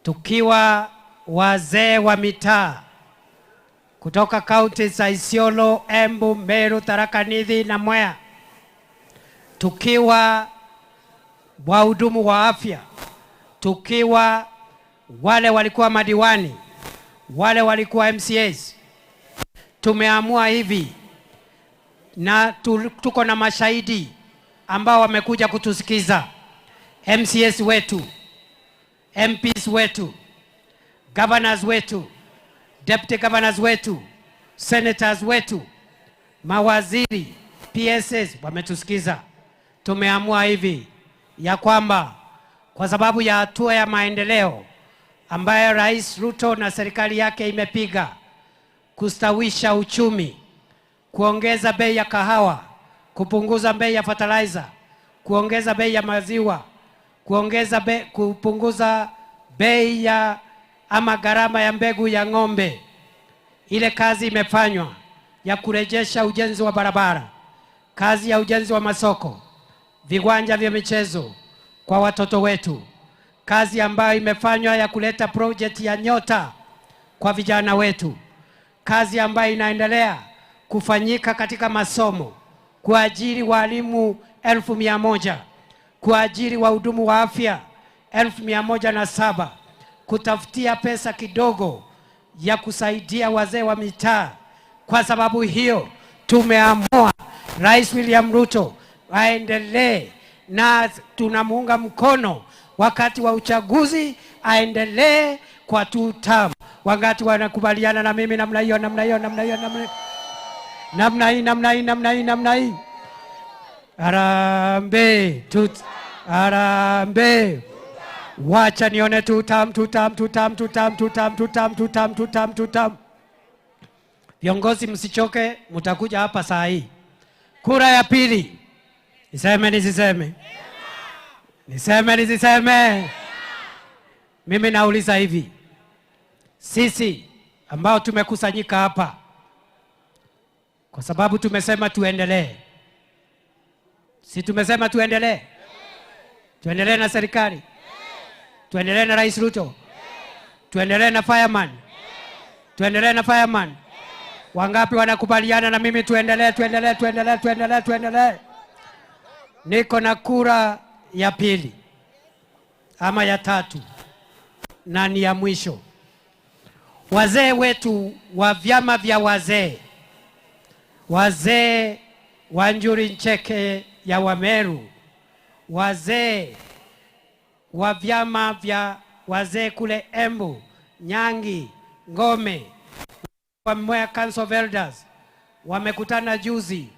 tukiwa wazee wa mitaa kutoka kaunti za Isiolo, Embu, Meru, Tharaka Nithi na Mwea, tukiwa wahudumu wa afya, tukiwa wale walikuwa madiwani, wale walikuwa MCAs, tumeamua hivi na tuko na mashahidi ambao wamekuja kutusikiza. MCAs wetu, MPs wetu, governors wetu, deputy governors wetu, senators wetu, mawaziri, PSS wametusikiza. Tumeamua hivi ya kwamba kwa sababu ya hatua ya maendeleo ambayo Rais Ruto na serikali yake imepiga kustawisha uchumi, kuongeza bei ya kahawa, kupunguza bei ya fertilizer, kuongeza bei ya maziwa, kuongeza kupunguza bei ya ama gharama ya mbegu ya ng'ombe. Ile kazi imefanywa ya kurejesha ujenzi wa barabara, kazi ya ujenzi wa masoko, viwanja vya michezo kwa watoto wetu, kazi ambayo imefanywa ya kuleta project ya nyota kwa vijana wetu, kazi ambayo inaendelea kufanyika katika masomo, kuajiri walimu 100,000, kuajiri wahudumu wa afya 107,000, kutafutia pesa kidogo ya kusaidia wazee wa mitaa. Kwa sababu hiyo tumeamua Rais William Ruto aendelee, na tunamuunga mkono wakati wa uchaguzi, aendelee kwa 2 term. Wakati wanakubaliana na mimi namna hiyo, namna hiyo, namna hiyo, namna namna hii, namna hii, namna hii, namna hii. Harambee, harambee. Wacha nione 2 term, 2 term, 2 term, 2 term, 2 term, 2 term, 2 term, 2 term, 2 term. Viongozi msichoke, mtakuja hapa saa hii. Kura ya pili. Niseme nisiseme? Niseme nisiseme? Mimi nauliza hivi, sisi ambao tumekusanyika hapa kwa sababu tumesema tuendelee, si tumesema tuendelee? Tuendelee na serikali, tuendelee na Rais Ruto, tuendelee na fireman, tuendelee na fireman. Wangapi wanakubaliana na mimi tuendelee, tuendelee, tuendelee, tuendelee, tuendelee? Niko na kura ya pili ama ya tatu na ni ya mwisho. Wazee wetu wa vyama vya wazee, wazee wa Njuri Ncheke ya Wameru, wazee wa vyama vya wazee kule Embu, Nyangi, Ngome, wa Mwea Council of Elders wamekutana juzi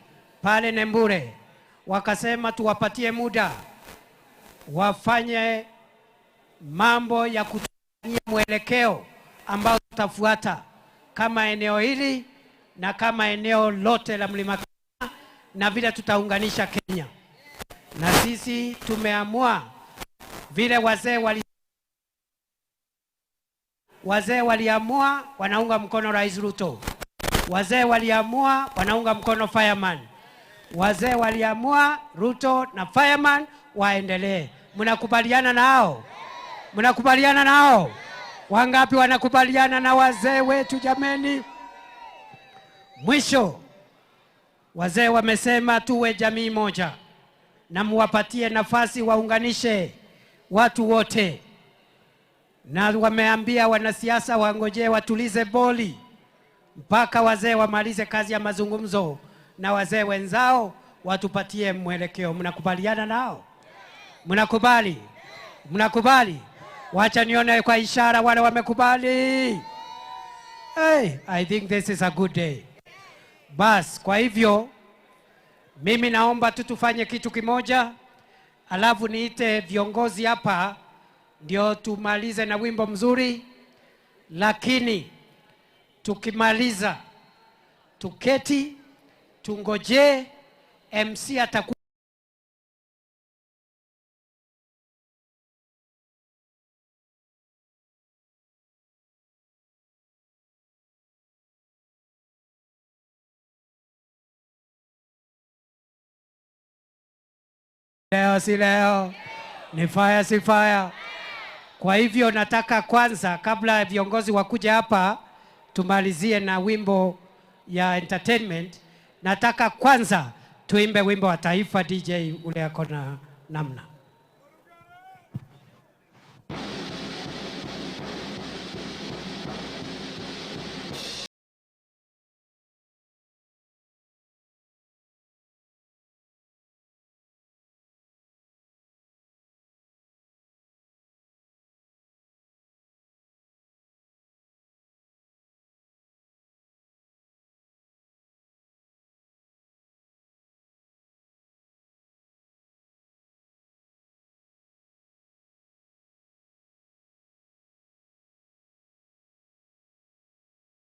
pale Nembure, wakasema tuwapatie muda wafanye mambo ya kutania mwelekeo ambao tutafuata kama eneo hili na kama eneo lote la Mlima Kenya, na vile tutaunganisha Kenya. Na sisi tumeamua vile wazee waliamua wanaunga mkono Rais Ruto, wazee waliamua wanaunga mkono fireman, wazee waliamua Ruto na fireman waendelee. Mnakubaliana nao? Mnakubaliana nao? Wangapi wanakubaliana na wazee wetu jameni? Mwisho, wazee wamesema tuwe jamii moja na muwapatie nafasi waunganishe watu wote, na wameambia wanasiasa wangojee watulize boli mpaka wazee wamalize kazi ya mazungumzo na wazee wenzao watupatie mwelekeo. Mnakubaliana nao? Mnakubali? Mnakubali? Wacha nione kwa ishara wale wamekubali. Hey, I think this is a good day. Bas, kwa hivyo mimi naomba tu tufanye kitu kimoja, alafu niite viongozi hapa ndio tumalize na wimbo mzuri. Lakini tukimaliza tuketi tungoje MC atakuwa leo si leo, ni fire si fire. Kwa hivyo nataka kwanza kabla ya viongozi wakuja hapa tumalizie na wimbo ya entertainment. Nataka kwanza tuimbe wimbo wa taifa. DJ ule ako na namna.